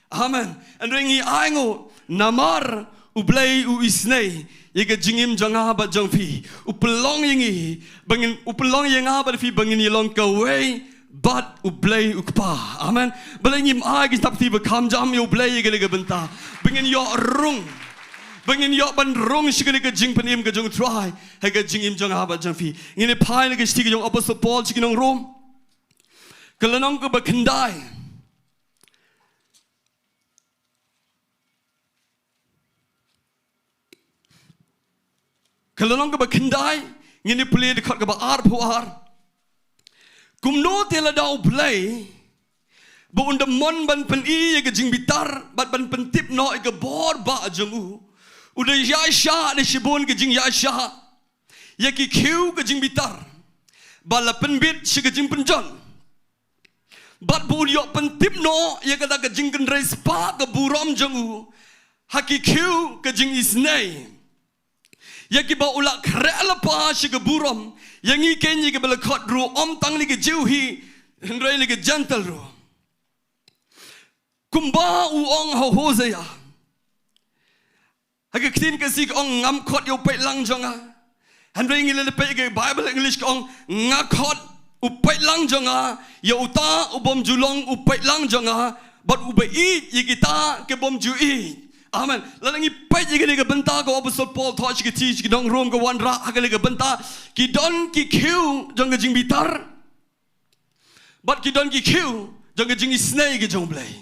Amen. Hynrei ngi ainguh namar U Blei u isynei ïa ka jingim jong nga bad jong phi. U pynlong ïa ngi ba ngin, u pynlong ïa nga bad phi ba ngin ïa long kawei bad U Blei U Kpa. Amen. Balei ngim ai ki step ti ba kham jam ïa U Blei ïa kane ka bynta, ba ngin ïoh rung. Ba ngin ïoh ban rung sha kane ka jingpynim ka jong u Trai ha ka jingim jong nga bad jong phi. Ngin ïa phai na ka shithi ka jong u Apostol Paul sha ki nong Rom, ka lynnong kaba khyndai. Ka lynnong kaba khyndai, ngin ïa pule dkhot kaba arphew ar. Kumno te lada U Blei ba un da mon ban pyni ïa ka jingbitar bad ban pyntip noh ïa ka bor ba jong u, u da ïaishah da shibun ka jingïaishah ïa ki khiew ka jingbitar ba la pynbit sha ka jingpynjot, bad ba un ïoh pyntip noh ïa kata ka jingkynrei spah ka burom jong u ha ki khiew ka jingisynei, ïa kiba u la khreh lypa sha ka burom. Ïa ngi keiñ ïa kiba la khot ruh ym tang lei ki Jiw hi, hynrei lei ki Jentil ruh. Kumba u ong ha Hosea, ha ka ktien Khasi ka ong, ngam khot ïa u paidlang jong nga. Hynrei ngi la peit ka Baibl English ka ong, nga khot u paidlang jong nga ïa uta u bym ju long u paidlang jong nga, bad uba ïeit ïa kita ki bym ju ïeit. Amen. Lada ngi peit ïa kane ka bynta ka Apostol Paul thoh sha ki, sha ki nong Rom, ka wanrah ha kane ka bynta, ki don ki khiew jong ka jingbitar bad ki don ki khiew jong ka jingisynei ka jong U Blei.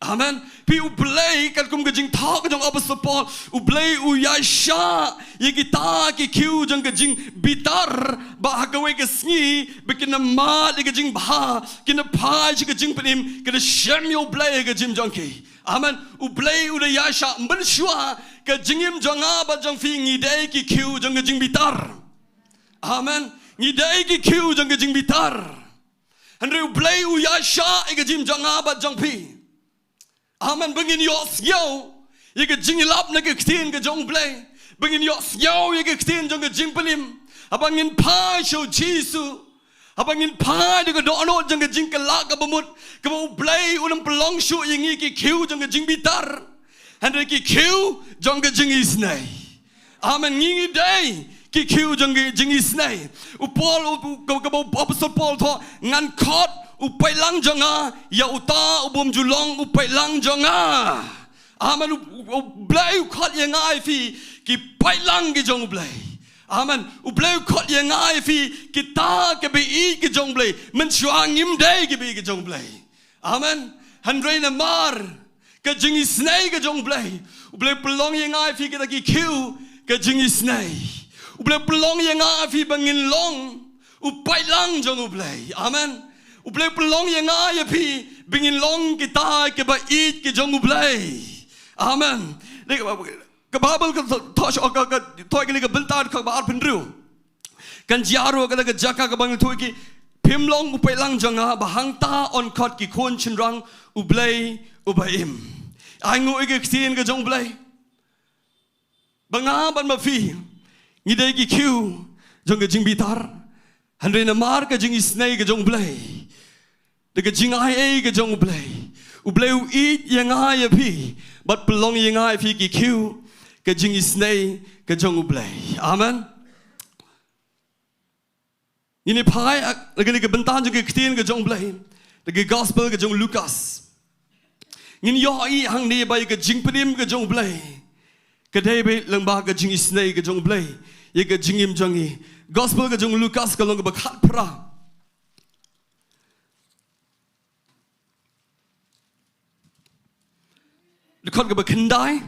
Amen. Phi, U Blei, katkum ka jingthoh ka jong u Apostol Paul, U Blei u ïaishah ïa kita ki khiew jong ka jingbitar, ba ha kawei ka sngi ba kin da mad ïa ka jingbha, kin da phai sha ka jingpynim, kin da shem ïa U Blei ha ka jingim jong ki. Amen. U Blei u da ïaishah. Mynshuwa ka jingim jong nga bad jong phi, ngi dei ki khiew jong ka jingbitar. Amen. Ngi dei ki khiew jong ka jingbitar. Hynrei U Blei u ïaishah ïa ka jingim jong nga bad jong phi. Amen. Ba ngin ïohsngew ïa ka jingïalap na ka ktien ka jong U Blei. Ba ngin ïohsngew ïa ka ktien jong ka jingpynim. Haba ngin phai sha U Jisu, haba ngin phai da ka dohnud jong ka jingkylla kaba mut, kaba U Blei un ym pynlong shuh ïa ngi ki khiew jong ka jingbitar, hynrei ki khiew jong ka jingisynei. Amen. Ngi, ngi dei ki khiew jong ka jingisynei. U Paul, u, u, ka, kaba u Apostol Paul thoh, ngan khot u paidlang jong nga ïa uta u bym ju long u paidlang jong nga. Amen. U, u, U Blei u khot ïa nga ïa phi ki paidlang ki jong U Blei. Amen. U Blei u khot ïa nga ïa phi kita kiba ïeit ki jong U Blei. Mynshuwa ngim dei kiba ïeit ki jong U Blei. Amen. Hynrei namar ka jingisynei ka jong U Blei, U Blei u pynlong ïa nga ïa phi kita ki khiew ka jingisynei. U Blei u pynlong ïa nga ïa phi ba ngin long u paidlang jong U Blei. Amen. U Blei u pynlong ïa nga ïa phi ba ngin long kita kiba ïeit ki jong U Blei. Amen. Ka Baibl ka thoh, ka, ka thoh ïa kane ka bynta dkhot kaba arphew hynriew. Kan jia ruh kata ka jaka kaba ngi thoh ki, phim long u paidlang jong nga, ba hangta yn khot ki khun shynrang U Blei uba im. Ai nguh ïa ka ktien ka jong U Blei. Ba nga bad ma phi ngi dei ki khiew jong ka jingbitar, hynrei namar ka jingisynei ka jong U Blei, da ka jingaiei ka jong U Blei, U Blei u ïeit ïa nga ïa phi bad pynlong ïa nga ïa phi ki khiew ka jingisynei ka jong U Blei. Amen. Ngin ïa phai, ah, na kane ka bynta jong ka ktien ka jong U Blei, na ka gospel ka jong u Lukas. Ngin ïohi hangne ba ïa ka jingpynim ka jong U Blei ka dei beit lyngba ka jingisynei ka jong U Blei ïa ka jingim jong ngi. Gospel ka jong u Lukas ka lynnong kaba khatphra, dkhot kaba khyndai.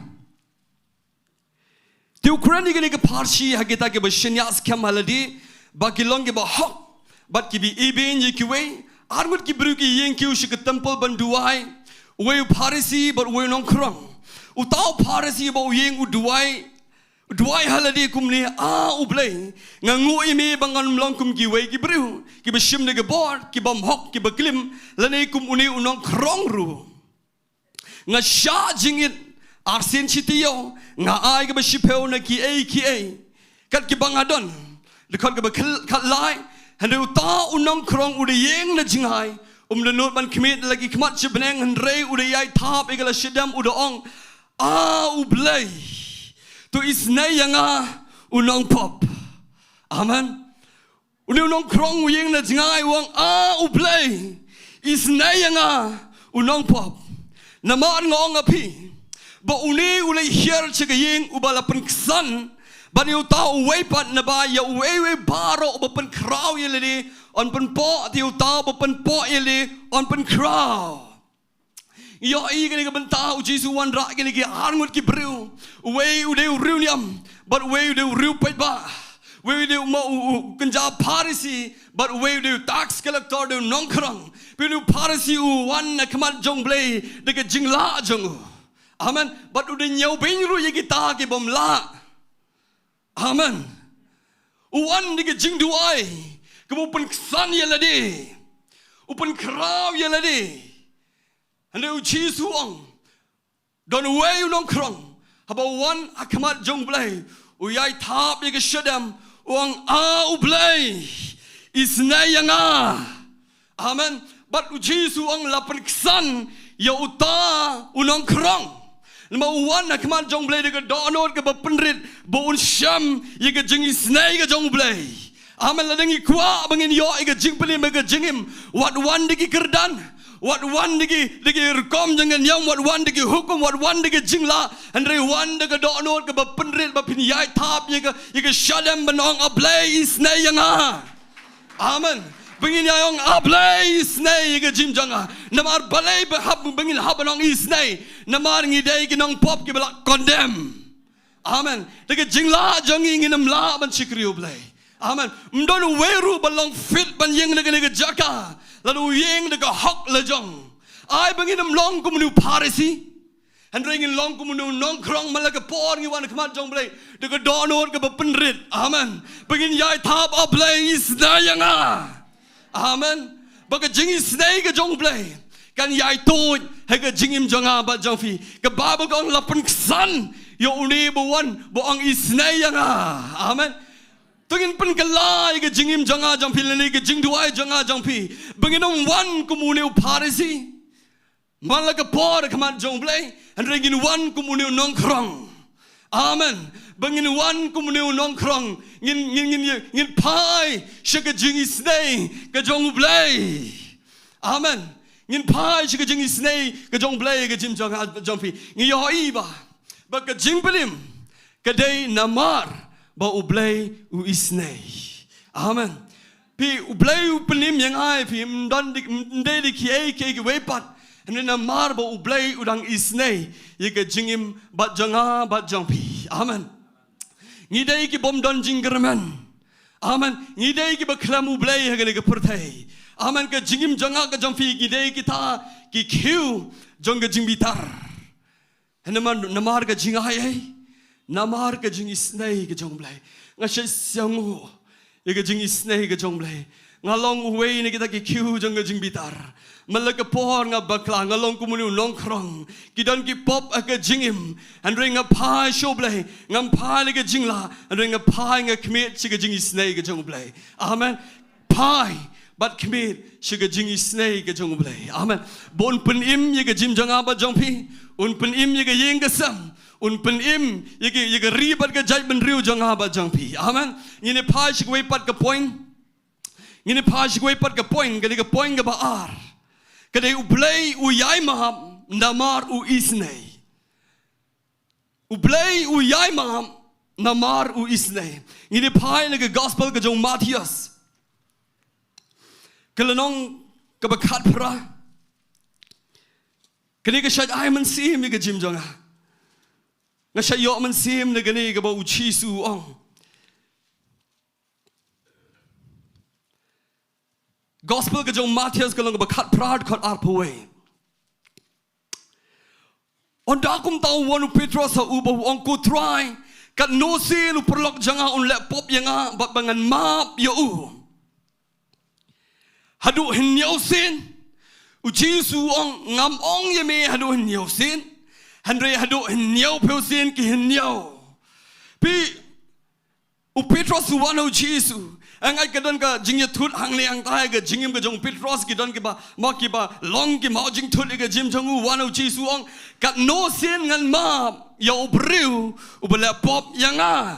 Te u kren ïa kane ka pharshi ha kita kiba shaniah skhem ha lade, ba ki long kiba hok bad kiba ibeiñ ïa kiwei. Arngut ki briew ki ïeng kiew sha ka templ ban duwai, uwei u Pharisi bad uwei u nongkhrong. Uta u Pharisi ba u ïeng u duwai, u duwai ha lade kumne: A U Blei, nga nguh ïa me ba ngam long kum kiwei ki briew kiba shim da ka bor, ki bymhok, kiba klim, lane kum une u nongkhrong ruh. Nga shah jingit arsien shi taïew, nga ai kaba shiphew na kiei kiei kat kiba nga don. Dkhot kaba khyl-, khatlai. Hynrei uta u nongkhrong u da ïeng na jngai, um da nud ban khmied, la ki khmat sha bneng, hynrei u da ïai thap ïa ka la shadem, u da ong: A U Blei, to isynei ïa nga u nongpop. Amen. Une u nongkhrong u ïeng na jngai u ong: A U Blei, isynei ïa nga u nongpop. Namar nga ong ha phi Ba une u leit hiar sha ka ïing uba la pynksan, bad ïa uta uwei pat, naba ïa uwei uwei baroh uba pynkhraw ïa lade yn pynpoh, te ïa uta uba pynpoh ïa lade yn pynkhraw. Ïohi kane ka bynta, u Jisu u wanrah kine ki arngut ki briew. Uwei u dei u riewniam, bad uwei u dei u riewpaidbah. Uwei u dei u ma u, u kynja Pharisi, bad uwei u dei u tax collector, dei u nongkhrong. Phi, une u Pharisi u wan ha khmat jong U Blei da ka jinglah jong u. Amen. Bad u dei ñiewbeiñ ruh ïa kita ki bym lah. Amen. U wan da ka jingduwai, kaba u pynksan ïa lade, u pynkhraw ïa lade. Hynrei u Jisu u ong, don uwei u nongkhrong, haba u wan ha khmat jong U Blei, u ïai thap ïa ka shadem, u ong, A U Blei, isynei ïa nga. Amen. Bad u Jisu u ong, la pynksan ïa uta u nongkhrong. Namar u wan ha khmat jong U Blei da ka dohnud kaba pynrit, ba un shem ïa ka jingisynei ka jong U Blei. Amen. Lada ngi kwah ba ngin ïoh ïa ka jingpynim bad ka jingim, wat wan da ki kyrdan, wat wan da ki, da ki rukom jong ka niam, wat wan da ki hukum, wat wan da ki jinglah, hynrei wan da ka dohnud kaba pynrit, ba phin ïai thap ïa ka, ïa ka shadem ban ong, A Blei, isynei ïa nga. Amen. Ba ngin ïai ong, A Blei, isynei ïa ka jingim jong nga. Namar balei ba hap, ba ngin hap ban ong isynei? Namar ngi dei ki nongpop kiba la condemn. Amen. Da ka jinglah jong ngi ngin ym lah ban shakri U Blei. Amen. Ym don uwei ruh ba long fit ban ïeng na kane ka jaka, lada u ïeng da ka hok lajong. Ai ba ngin ym long kum une u Pharisi, hynrei ngin long kum une u nongkhrong, man la ka por ngi wan ha khmat jong U Blei da ka dohnud kaba pynrit. Amen. Ba ngin ïai thap, A Blei, isynei ïa nga. Amen. Ba ka jingisynei ka jong U Blei kan ïai tuid ha ka jingim jong nga bad jong phi. Ka Baibl ka ong, la pynksan ïa une ba wan, ba ong, isynei ïa nga. Amen. To ngin pynkylla ïa ka jingim jong nga jong phi, lane ka jingduwai jong nga jong phi, ba ngin ym wan kum une u Pharisi, man la ka por ha khmat jong U Blei, hynrei ngin wan kum une u nongkhrong. Amen. Ba ngin wan kum une u nongkhrong, ngin, ngin, ngin, ngin phai sha ka jingisynei ka jong U Blei. Amen. Ngin phai sha ka jingisynei ka jong U Blei ha ka jingim jong nga, jong phi. Ngi ïohi ba, ba ka jingpynim ka dei namar ba U Blei u isynei. Amen. Phi, U Blei u pynim ïa nga ïa phi, ym don da, ym dei da kiei kiei kiwei pat. Hynrei namar ba U Blei u dang isynei ïa ka jingim bad jong nga bad jong phi. Amen. Ngi dei ki bym don jingkyrmen. Amen. Ngi dei kiba khlem U Blei ha kane ka pyrthei. Amen. Ka jingim jong nga ka jong phi, ngi dei kita ki khiew jong ka jingbitar. Namar, namar ka jingai ei? Namar ka jingisynei ka jong U Blei. Nga shait sngew ïa ka jingisynei ka jong U Blei. Nga long uwei na kita ki khiew jong ka jingbitar. Man la ka por nga bakla, nga long kum une u nongkhrong. Ki don ki pop ha ka jingim. Hynrei nga phai sha U Blei, ngam phai la ka jinglah, hynrei nga phai, nga khmied sha ka jingisynei ka jong U Blei. Amen. Phai bad khmied sha ka jingisynei ka jong U Blei. Amen. Ba un pynim ïa ka jingim jong nga bad jong phi. Un pynim ïa ka ïing ka sem. Un pynim ïa ka, ïa ka ri bad ka jaitbynriew jong nga bad jong phi. Amen. Ngin ïa phai sha kawei pat ka point. Ngin ïa phai sha kawei pat ka point, ka dei ka point kaba ar. Ka dei U Blei u ïai map namar u isynei. U Blei u ïai map namar u isynei. Ngin ïa phai na ka gospel ka jong u Mathaios, ka lynnong kaba khatphra. Kane ka shait ai mynsiem ïa ka jingim jong nga. Nga shait ïoh mynsiem na kane kaba u Jisu u ong. Gospel ka jong u Mathaios ka lynnong kaba khatphra, dkhot arphew wei. Ynda kumta u wan u Petros ha u bad u ong, Ko Trai, katno sien u paralok jong nga un leh pop ïa nga bad ba ngan map ïa u? Haduh hynñiew sien? U Jisu u ong, Ngam ong ïa me haduh hynñiew sien, hynrei haduh hynñiewphew sien ki hynñiew. Phi, u Petros u wan ha u Jisu. Nga ngeit ka don ka jingïathut hangne hangtai ha ka jingim ka jong u Petros, ki don kiba, ma kiba long ki mawjingthut ïa ka jingim jong u. U wan ha u Jisu u ong, Katno sien ngan map ïa u briew uba leh pop ïa nga?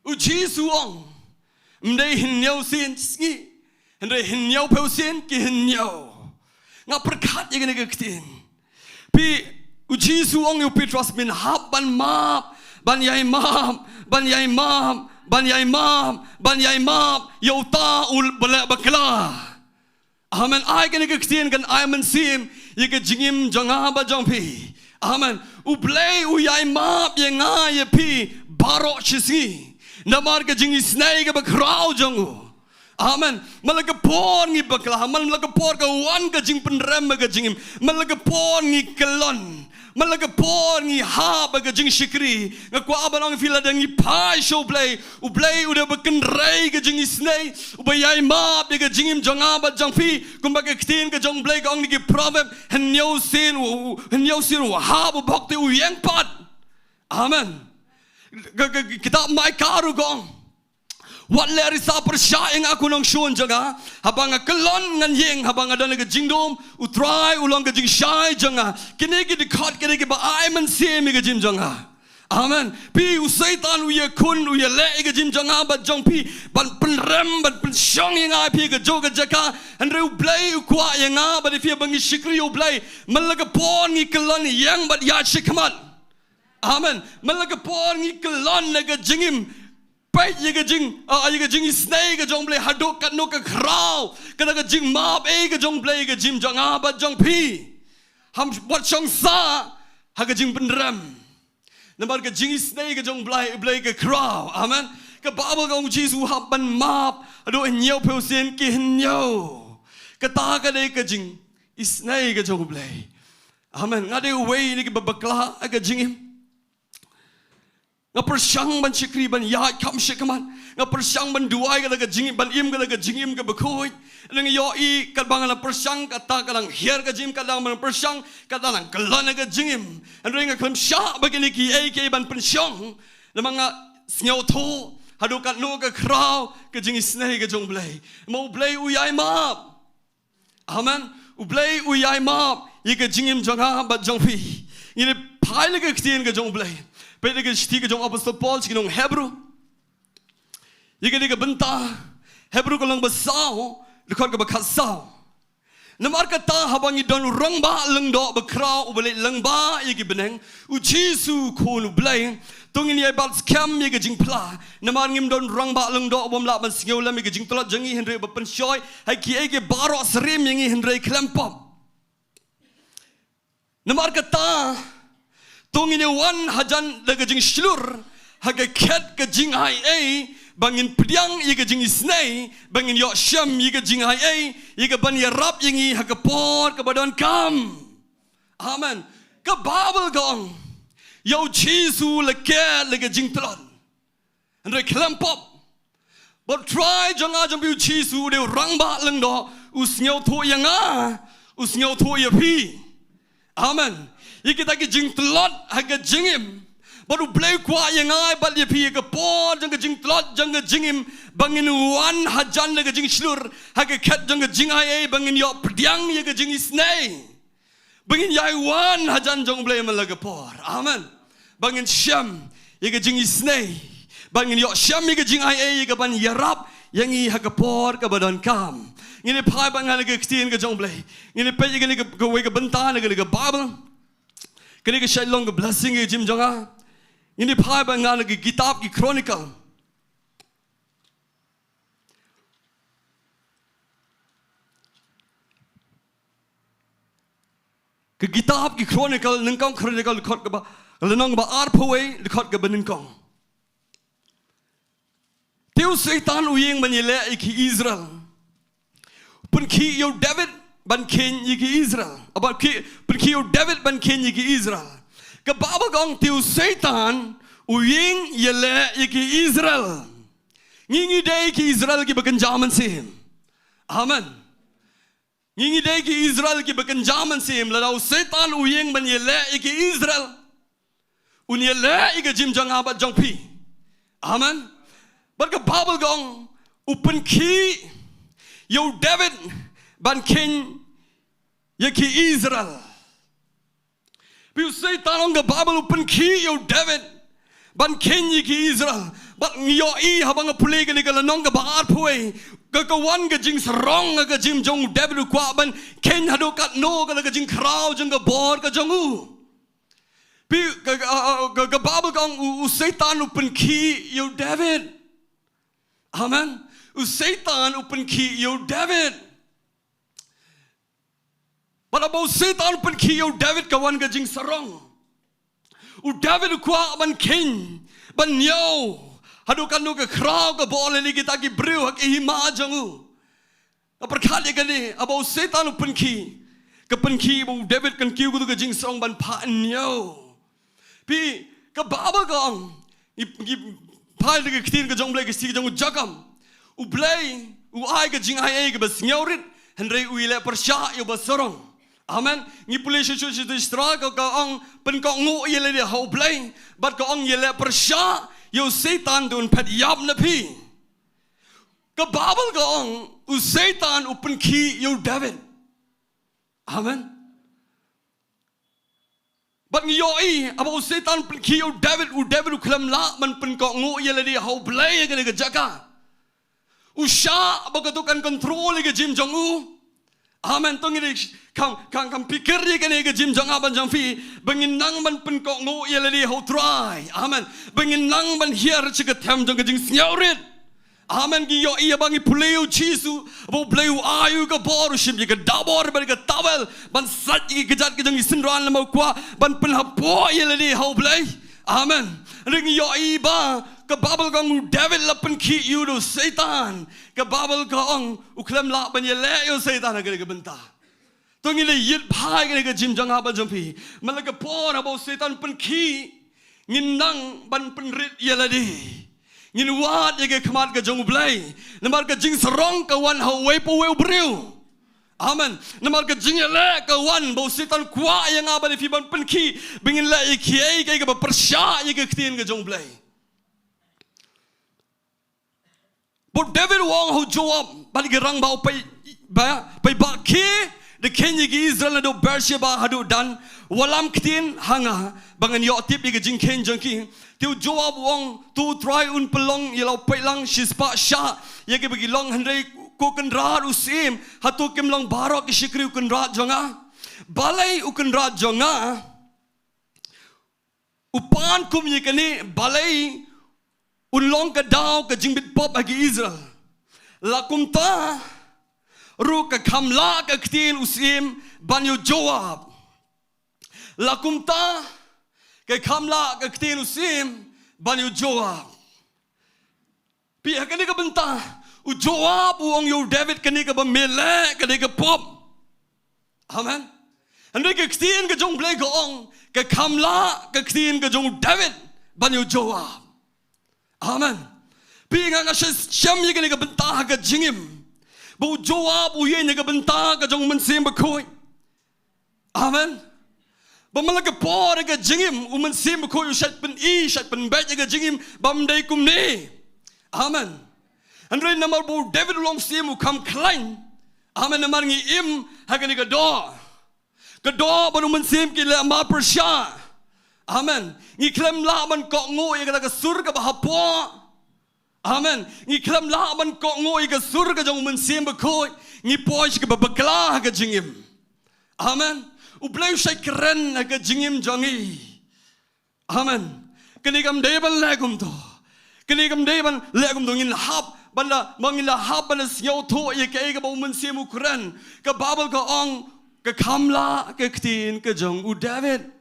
U Jisu u ong, Ym dei hynñiew sien sngi, hynrei hynñiewphew sien ki hynñiew. Nga pyrkhat ïa kane ka ktien. Phi, u Jisu u ong ïa u Petros, men hap ban map, ban ïai map, ban ïai map, ban ïai map, ban ïai map ïa uta u baleh bakla. Amen. Ai kane ka ktien kan ai mynsiem ïa ka jingim jong nga bad jong phi. Amen. U Blei u ïai map ïa nga ïa phi baroh shi sngi namar ka jingisynei kaba khraw jong u. Amen. Man la ka por ngi bakla, man la ka por ka wan ka jingpynrem ha ka jingim, man la ka por ngi kyllon, man la ka por ngi hap ha ka jingshakri, nga kwah ban ong ïa phi, lada ngi phai sha u Blei, u Blei u dei uba kynrei ka jingisynei, uba ïai map ïa ka jingim jong nga bad jong phi. Kumba ka ktien ka jong u Blei ka ong na ki Proverb, hynñiew sien u, u, hynñiew sien u hap u bok te u ïeng pat. Amen. Ka, ka, ka kitab Maikah ruh ka ong, wat leh risa pyrshah ïa nga ko nongshun jong nga. Haba nga kyllon ngan ïeng, haba nga don ha ka jingdum, u Trai u long ka jingshai jong nga. Kine ki dkhot kine kiba ai mynsiem ïa ka jingim jong nga. Amen. Phi, u Soitan u ïakhun, u ïaleh ïa ka jingim jong nga bad jong phi ban pynrem, ban pynshong ïa nga ïa phi ha kajuh ka jaka. Hynrei u Blei u kwah ïa nga bad ïa phi ba ngi shakri ïa u Blei, man la ka por ngi kyllon, ïeng bad ïaid shakhmat. Amen. Man la ka por ngi kyllon ha ka jingim, peit ïa ka jing, ah, ïa ka jingisynei ka jong u Blei, haduh katno ka khraw kata ka jingmap ei ka jong u Blei ha ka jingim jong nga bad jong phi. Ham wat shong sah ha ka jingpynrem. Namar ka jingisynei ka jong u Blei, u Blei ka khraw. Amen. Ka Baibl ka ong u Jisu u hap ban map haduh hynñiewphew sien ki hynñiew. Kata ka dei ka jingisynei ka jong u Blei. Amen. Nga dei uwei na kiba bakla ha ka jingim. Nga pyrshang ban shakri, ban ïaid kham shakhmat. Nga pyrshang ban duwai, kata ka jingim, ban im, kata ka jingim kaba khuid. Nga ïohi katba nga dang pyrshang, kata ka dang hiar ka jingim, katba nga dang pyrshang, kata ka dang kyllon ka jingim. Hynrei nga khlem shah ba kine kiei kiei ban pynshong. Namar nga sngewthuh haduh katno ka khraw ka jingisynei ka jong u Blei. Namar u Blei u ïai map. Amen. U Blei u ïai map ïa ka jingim jong nga bad jong phi. Ngin ïa phai na ka ktien ka jong u Blei. Peit na ka shithi ka jong u Apostol Paul sha ki nong Hebru. Ïa kane ka bynta, Hebru ka lynnong ba saw, dkhot kaba khatsaw. Namar kata haba ngi don u rangbah lyngdoh ba khraw uba leit lyngba ïa ki bneng, u Jisu Khun u Blei, to ngin ïai bat skhem ïa ka jingphla. Namar ngim don rangbah lyngdoh ubym lah ban sngewlem ïa ka jingtlot jong ngi, hynrei uba pynshoi ha kiei kiei baroh, syriem ïa ngi hynrei khlem pop. Namar kata, to ngin ïa wan hajan da ka jingshlur ha ka khet ka jingai ei, ba ngin pdiang ïa ka jingisynei, ba ngin ïoh shem ïa ka jingai ei, ïa kaban ïarap ïa ngi ha ka por kaba donkam. Amen. Ka Baibl ka ong, ïa u Jisu la khet la ka jingtlot, hynrei khlem pop. Bad u Trai jong nga jong phi u Jisu u dei u rangbah lyngdoh, u sngewthuh ïa nga, u sngewthuh ïa phi. Amen. Ïa kita ki jingtlot ha ka jingim. Bad u Blei u kwah ïa nga bad ïa phi ha ka por jong ka jingtlot jong ka jingim, ba ngin wan hajan da ka jingshlur ha ka khet jong ka jingai ei, ba ngin ïoh pdiang ïa ka jingisynei. Ba ngin ïai wan hajan jong u Blei man la ka por. Amen. Ba ngin shem ïa ka jingisynei, ba ngin ïoh shem ïa ka jingai ei, ïa kaban ïarap ïa ngi ha ka por kaba donkam. Ngin ïa phai bad nga na ka ktien ka jong u Blei. Ngin ïa peit ïa kane ka, kawei ka bynta na kane ka Baibl. Kane ka shait long ka blessing ïa ka jingim jong nga. Ngin ïa phai bad nga na ka kitab ki Chronicle. Ka kitab ki Chronicle, Nyngkong Chronicle, dkhot kaba, lynnong ba arphew wei, dkhot kaba nyngkong. Te u Soitan u ïeng ban ïaleh ïa ki Israel. Pynkhih ïa u David ban kheiñ ïa ki Israel. Aba ki, pynkhih ïa u David ban kheiñ ïa ki Israel. Ka Baibl ka ong te u Soitan u ïeng ïaleh ïa ki Israel. Ngi ngi dei ki Israel kiba kynja mynsiem. Amen. Ngi ngi dei ki Israel kiba kynja mynsiem, lada u Soitan u ïeng ban ïaleh ïa ki Israel, un ïaleh ïa ka jingim jong nga bad jong phi. Amen. Bad ka Baibl ka ong, u pynkhih ïa u David ban kheiñ ïa ki Israel. Phi, u Soitan, ong ka Baibl, u pynkhih ïa u David ban kheiñ ïa ki Israel. Bad ngi ïohi haba nga pule kane ka lynnong kaba arphew, ka ka wan ka jingsarong ha ka jingim jong u David, u kwah ban kheiñ haduh katno kata ka jingkhraw jong ka bor ka jong u. Phi, ka, ka, ka, ka Baibl ka ong u, u Soitan u pynkhih ïa u David. Amen. U Soitan u pynkhih ïa u David. Bad haba u Soitan u pynkhih ïa u David ka wan ka jingsarong. U David u kwah ban kheiñ, ban ñiew haduh katno ka khraw ka bor lane kita ki briew ha ka hima jong u. Nga pyrkhat ïa kane, haba u Soitan u pynkhih, ka pynkhih ba u David kan kiew katu ka jingsarong ban phah ñiew. Phi, ka Baibl ka ong, ngi, ngi phai da ka ktien ka jong U Blei, ka ktien ka jong u Jakob. U Blei u ai ka jingaiei kaba sngewrit, hynrei u ïaleh pyrshah ïa uba sarong. Amen. Ngi pule shuh shuh sha Shisha ka, ka ong pynkohnguh ïa lade ha U Blei, bad ka ong ïaleh pyrshah ïa u Soitan te un phet ïap na phi. Ka Baibl ka ong u Soitan u pynkhih ïa u David. Amen. Bad ngi ïohi haba u Soitan u pynkhih ïa u David, u David u khlem lah ban pynkohnguh ïa lade ha U Blei ha kane ka jaka. U shah ba kato kan control ïa ka jingim jong u. Amen. To ngin ïa kham, kham, kham phikir ïa kane ka jingim jong nga bad jong phi, ba ngin nang ban pynkohnguh ïa lade ha U Trai. Amen. Ba ngin nang ban hiar sha ka them jong ka jingsngewrit. Amen. Ngi ïohi haba ngi pule ïa u Jisu, ba U Blei u ai u ka bor, u shim ïa ka dabor bad ka tawel ban sait ïa ki kjat ki jong ki synran, namar u kwah ban pynhapoh ïa lade ha U Blei. Amen. Hynrei ngi ïohi ba ka Baibl ka ong u David la pynkhih ïa u da u Soitan. Ka Baibl ka ong u khlem lah ban ïaleh ïa u Soitan ha kane ka bynta. To ngin ïa ïit bha ïa kane ka jingim jong nga bad jong phi. Man la ka por haba u Soitan pynkhih, ngin nang ban pynrit ïa lade. Ngin wad ïa ka khmat ka jong U Blei. Namar ka jingsarong ka wan ha uwei pa uwei u briew. Amen. Namar ka jingïaleh ka wan ba u Soitan kwah ïa nga bad ïa phi ban pynkhih ba ngin leh ïa kiei kiei kaba pyrshah ïa ka ktien ka jong U Blei. Bad u David u ong ha u Joab bad ki rangbah, u peit ba, peit ba ki da kheiñ ïa ki Israel naduh Beersheba haduh Dan. Wallam ktien ha nga ba ngan ïoh tip ïa ka jingkheiñ jong ki. Te u Joab u ong, to U Trai un pynlong ïa la u paitlang shispah shah ïa kiba ki long, hynrei ko Kynrad u Syiem, hato kim long baroh ki shakri u kynrad jong nga? Balei u kynrad jong nga u pan kum ïa kane? Balei un long ka daw ka jingbit pop ha ki Israel? La kumta ruh ka kham lah ka ktien u Syiem ban ïa u Joab. La kumta ka kham lah ka ktien u Syiem ban ïa u Joab. Phi, ha kane ka bynta u Joab u ong ïa u David, kane kaba me leh ka dei ka pop. Amen. Hynrei ka ktien ka jong U Blei ka ong ka kham lah ka ktien ka jong u David ban ïa u Joab. Amen. Phi, nga nga shem ïa kane ka bynta ha ka jingim, ba u Joab u ïeng ha ka bynta ka jong u Mynsiem Bakhuid. Amen. Ba man la ka por ha ka jingim u Mynsiem Bakhuid u shait pyni, shait pynbeit ha ka jingim ba ym dei kumne. Amen. Hynrei namar ba u David u long syiem u kham khlaiñ. Amen. Namar ngi im ha kane ka doh, ka doh ba u Mynsiem ki leh mar pyrshah. Amen. Ngi khlem lah ban kohnguh ïa kata ka sur kaba hapoh. Amen. Ngi khlem lah ban kohnguh ïa ka sur ka jong u Mynsiem Bakhuid. Ngi poi sha kaba bakla ha ka jingim. Amen. U Blei u shait kren ha ka jingim jong ngi. Amen. Kane kam dei ban leh kumto. Kane kam dei ban leh kumto. Ngin hap ban la, ma ngin la hap ban la sngewthuh ïa kaei kaba u Mynsiem u kren. Ka Baibl ka ong ka kham lah ka ktien ka jong u David.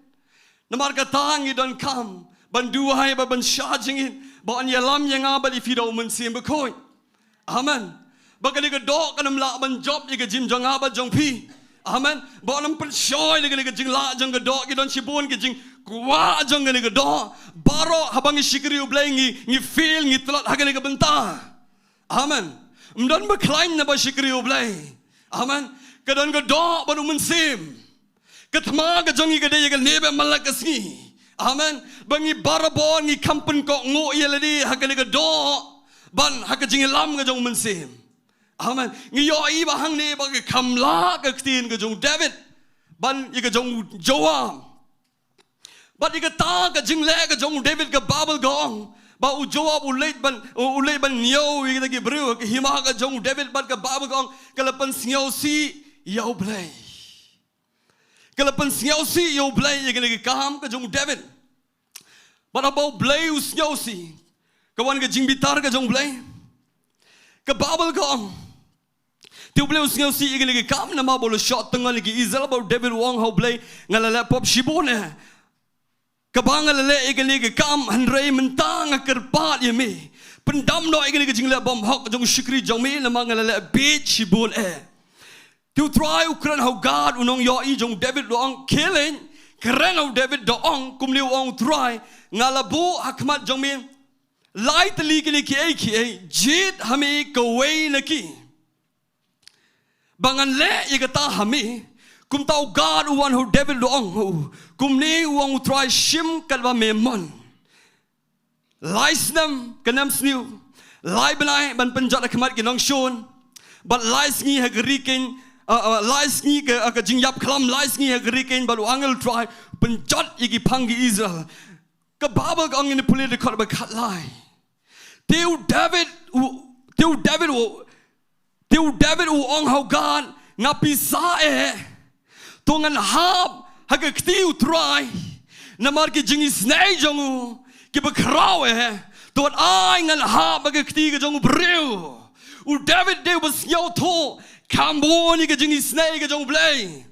Namar kata ngi donkam ban duwai bad ban shah jingit ba un ïalam ïa nga bad ïa phi da u Mynsiem Bakhuid. Amen. Ba kane ka doh kan ym lah ban jop ïa ka jingim jong nga bad jong phi. Amen. Ba un ym pynshoi ïa kane ka jinglah jong ka doh. Ki don shibun ki jingkwah jong kane ka doh. Baroh haba ngi shakri U Blei ngi, ngi fail, ngi tlot ha kane ka bynta. Amen. Ym don ba khlaiñ na ba shakri U Blei. Amen. Ka don ka doh bad u Mynsiem. Ka thma ka jong ngi ka dei ïa kane ba man la ka sngi. Amen. Ba ngi barabor ngi kham pynkohnguh ïa lade ha kane ka doh ban ha ka jingïalam ka jong u Mynsiem. Amen. Ngi ïohi ba hangne ba ka kham lah ka ktien ka jong u David ban ïa ka jong u Joab. Bad ïa kata ka jingleh ka jong u David ka Baibl ka ong Ba u Joab u leit ban, u leit ban ñiew ïa kita ki briew ha ka hima ka jong u David, bad ka Baibl ka ong ka la pynsngewsih ïa U Blei. Ka la pynsngewsih ïa U Blei ïa kane ka kam ka jong u David. Bad haba U Blei u sngewsih, ka wan ka jingbitar ka jong U Blei. Ka Baibl ka ong, te U Blei u sngewsih ïa kane ka kam namar ba u la shoh tngon ïa ki Israel, bad u David u ong ha U Blei, nga la leh pop shibun eh. Kaba nga la leh ïa kane ka kam, hynrei mynta nga kyrpad ïa me, pyndam noh ïa kane ka jingleh bymhok jong u shakri jong me, namar nga la leh bieit shibun eh. Te u Trai u kren ha u Gad, u nongïohi jong u David, u ong, khie leit, kren ha u David, da ong, kumne u ong u Trai, nga la buh ha khmat jong me lai tylli kine kiei kiei, jied ha me kawei na ki, ba ngan leh ïa kata ha me. Kumta u Gad u wan ha u David, u ong ha u, kumne u ong u Trai, shim katba me mon. Lai snem ka nemsniew, lai bnai ban pynjot ha khmat ki nongshun, bad lai sngi ha ka ri keiñ, ah, ah, lai sngi ka, ah, ka jingïap khlam, lai sngi ha ka ri keiñ, bad u angel u Trai pynjot ïa ki phang ki Israel. Ka Baibl ka ong, ngin pule dkhot ba khatlai. Te u David u, te u David u, te u David u ong ha u Gad, nga pisa eh. To ngan hap ha ka kti u Trai namar ki jingisynei jong u kiba khraw eh. To wat ai ngan hap ha ka kti ka jong u briew. U David dei uba sngewthuh kham bun ïa ka jingisynei ka jong U Blei.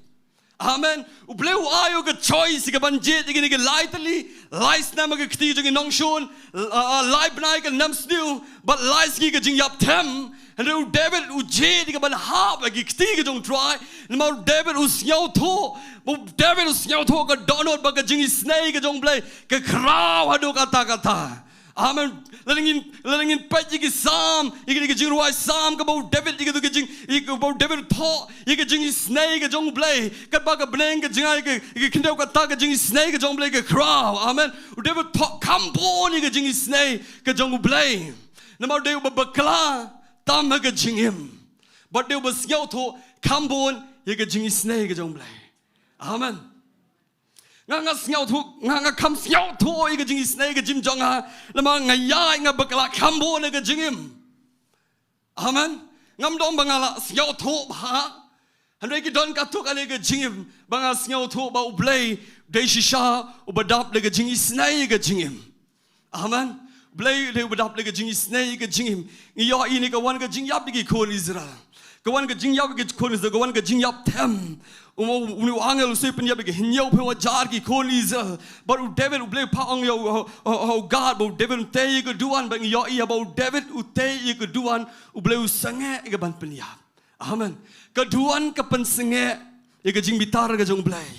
Amen. U Blei u ai ïa u ka choice ïa ka ban jied ïa kine ki lai tylli, lai snem ha ka kti jong ki nongshun, ah, ah, lai bnai ka nemsniew, bad lai sngi ka jingïap them. Hynrei u David u jied ïa ka ban hap ha ki kti ka jong u Trai. Namar u David u sngewthuh, u David u sngewthuh ka dohnud ba ka jingisynei ka jong U Blei ka khraw haduh katta katta. Amen. Lada ngin, lada ngin peit ïa ki Salm, ïa ki, ïa ki jingrwai Salm kaba u David, ïa ki, ïa ki jing, ïa kaba u David u thoh ïa ka jingisynei ka jong U Blei. Katba ka bneng ka jngai, ïa ki, ïa ki khyndew katta, ka jingisynei ka jong U Blei ka khraw. Amen. U David u thoh kham bun ïa ka jingisynei ka jong U Blei. Namar u dei uba bakla tam ha ka jingim, bad u dei uba sngewthuh kham bun ïa ka jingisynei ka jong U Blei. Amen. Nga, nga sngewthuh, nga, nga kham sngewthuh ïa ka jingisynei ka jingim jong nga. Namar nga ïaid nga bakla kham bun ha ka jingim. Amen. Ngam dom ba nga la sngewthuh bha. Hynrei ki don katto katne ka jingim ba nga sngewthuh ba U Blei u dei shisha uba dap da ka jingisynei ka jingim. Amen. U Blei u dei uba dap da ka jingisynei ka jingim. Ngi ïohi ne ka wan ka jingïap ïa ki khun Israel. Ka wan ka jingïap ïa ki khun Israel, ka wan ka jingïap them. U, u, u angel u sa pynïap ïa ki hynñiewphew hajar ki khun Israel. Bad u David, U Blei u phah ong ïa u, u, u, u Gad, ba u David un tei ïa ka duwan, bad ngi ïohi ba u David u tei ïa ka duwan, U Blei u sangeh ïa ka ban pynïap. Amen. Ka duwan ka pynsangeh ïa ka jingbitar ka jong U Blei.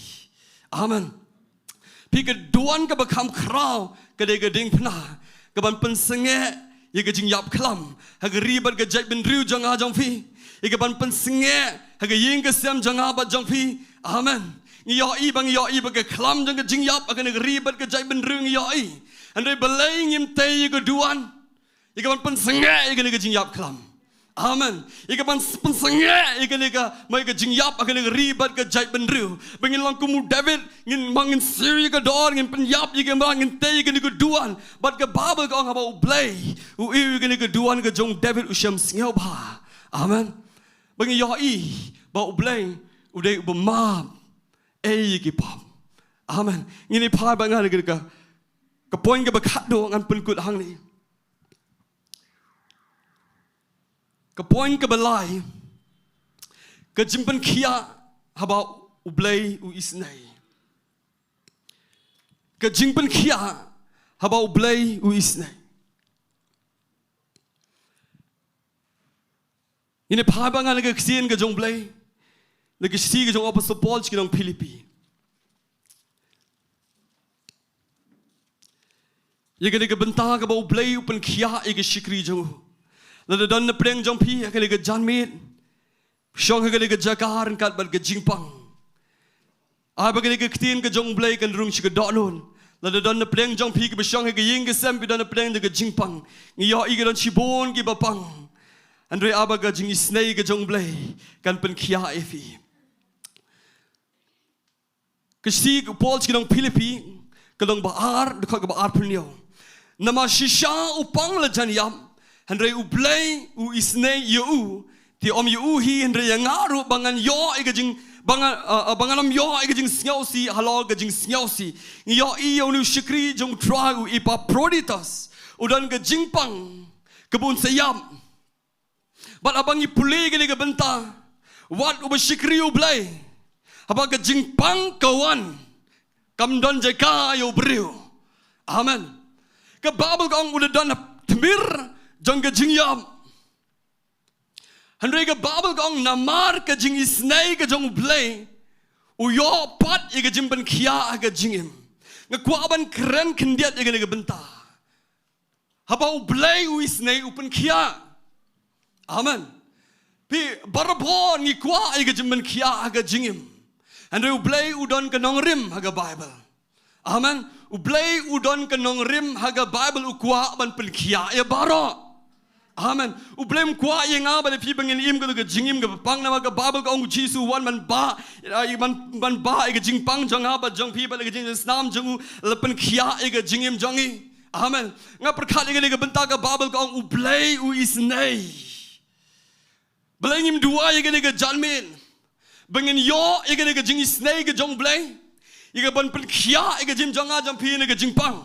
Amen. Phi, ka duwan kaba kham khraw ka dei ka diengphna ka ban pynsangeh ïa ka jingïap khlam ha ka ri bad ka jaitbynriew jong nga jong phi, ïa ka ban pynsangeh ha ka ïing ka sem jong nga bad jong phi. Amen. Ngi ïohi ba, ngi ïohi ba ka khlam jong ka jingïap ha kane ka ri bad ka jaitbynriew ngi ïohi. Hynrei balei ngim tei ïa ka duwan ïa ka ban pynsangeh ïa kane ka jingïap khlam? Amen. Ïa ka ban s-, pynsangeh ïa kane ka, mo, ïa ka jingïap ha kane ka ri bad ka jaitbynriew, ba ngin long kum u David, ngin, mo, ngin siew ïa ka dor, ngin pynïap ïa ka mrad, ngin tei ïa kane ka duwan. Bad ka Baibl ka ong haba U Blei u ïohi ïa kane ka duwan ka jong u David u shem sngewbha. Amen. Ba ngi ïohi ba U Blei u dei uba map ei ïa ki pop. Amen. Ngin ïa phai bad nga ïa ka, ka point kaba khatduh, ngan pynkut hangne. Ka point kaba lai, ka jingpynkhiah haba U Blei u isynei. Ka jingpynkhiah haba U Blei u isynei. Ngin ïa phai bad nga na ka ktien ka jong U Blei, na ka shithi ka jong u Apostol Paul sha ki nong Philippi. Ïa kane ka bynta kaba U Blei u pynkhiah ïa ka shakri jong u. Lada don na pdeng jong phi ha kane ka janmiet, shong ha kane ka jaka ryngkat bad ka jingpang, ai ba kane ka ktien ka jong U Blei kan rung sha ka dohnud. Lada don na pdeng jong phi kiba shong ha ka ïing ka sem, phi don na pdeng jong ka jingpang, ngi ïohi ka don shibun kiba pang. Hynrei ai ba ka jingisynei ka jong U Blei kan pynkhiah ïa phi. Ka shithi u Paul sha ki nong Philippi, ka lynnong ba ar, dkhot kaba arphew hynñiew. Namar shisha u pang la jan ïap, hynrei U Blei u isynei ïa u. Te ym ïa u hi, hynrei ïa nga ruh, ba ngan ïoh ïa ka jing, ba ngan, uh, uh, ba ngan ym ïoh ïa ka jingsngewsih halor ka jingsngewsih. Ngi ïohi ïa une u shakri jong U Trai, u Epaphroditus, u don ka jingpang kaba un sa ïap. Bad haba ngi pule ïa kane ka bynta, wat uba shakri U Blei, haba ka jingpang ka wan, kam don jaka ïa u briew. Amen. Ka Baibl ka ong u la don ha tmier jong ka jingïap. Hynrei ka Baibl ka ong namar ka jingisynei ka jong U Blei, u ïoh pat ïa ka jingpynkhiah ha ka jingim. Nga kwah ban kren khyndiat ïa kane ka bynta. Haba U Blei u isynei, u pynkhiah. Amen. Phi, barabor ngi kwah ïa ka jingpynkhiah ha ka jingim. Hynrei U Blei u don ka nongrim ha ka Baibl. Amen. U Blei u don ka nongrim ha ka Baibl, u kwah ban pynkhiah ïa baroh. Amen. U Blei um kwah ïa nga bad ïa phi ba ngin im ka, ka jingim kaba pang, namar ka Baibl ka ong U Jisu u wan ban bah, ïa, ban, ban bah ïa ka jingpang jong nga bad jong phi, bad ïa ka jingsnam jong u la pynkhiah ïa ka jingim jong ngi. Amen. Nga pyrkhat ïa kane ka bynta, ka Baibl ka ong U Blei u isynei. Balei ngim duwai ïa kane ka janmiet? Ba ngin ïoh ïa kane ka jingisynei ka jong U Blei, ïa ka ban pynkhiah ïa ka jingim jong nga jong phi na ka jingpang.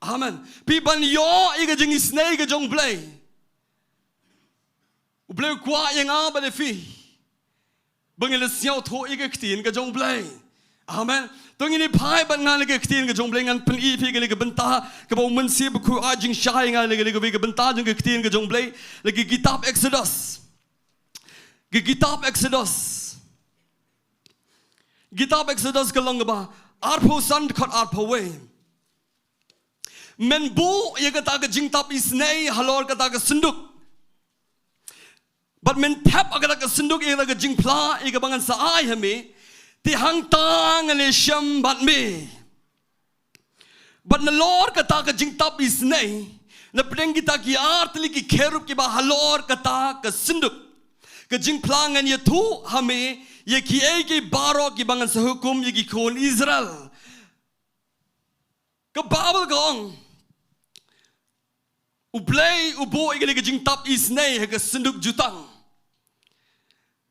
Amen. Phi ban ïoh ïa ka jingisynei ka jong U Blei, U Blei u kwah ïa nga bad ïa phi ba ngin ïa sngewthuh ïa ka ktien ka jong U Blei. Amen. To ngin ïa phai bad nga na ka ktien ka jong U Blei, ngan pyni ïa phi kane ka bynta kaba U Mynsiem Bakhuid u ai jingshai ïa nga na kane kawei ka bynta jong ka ktien ka jong U Blei, na ka kitab Exodus. Ka kitab Exodus. Kitab Exodus ka lynnong kaba arphew san dkhot arphew wei. Men buh ïa kata ka jingtap isynei halor kata ka synduk. Bad men thep ha kata ka synduk ïa kata ka jingphla ïa kaba ngan sa ai ha me. Te hangta ngan ïashem bad me. Bad nalor kata ka jingtap isynei, na pdeng kita ki ar tylli ki kherub kiba halor kata ka synduk, ka jingphla ngan ïathuh ha me ïa kiei kiei baroh kiba ngan sa hukum ïa ki khun Israel. Ka Baibl ka ong, U Blei u buh ïa kane ka jingtap isynei ha ka synduk jutang.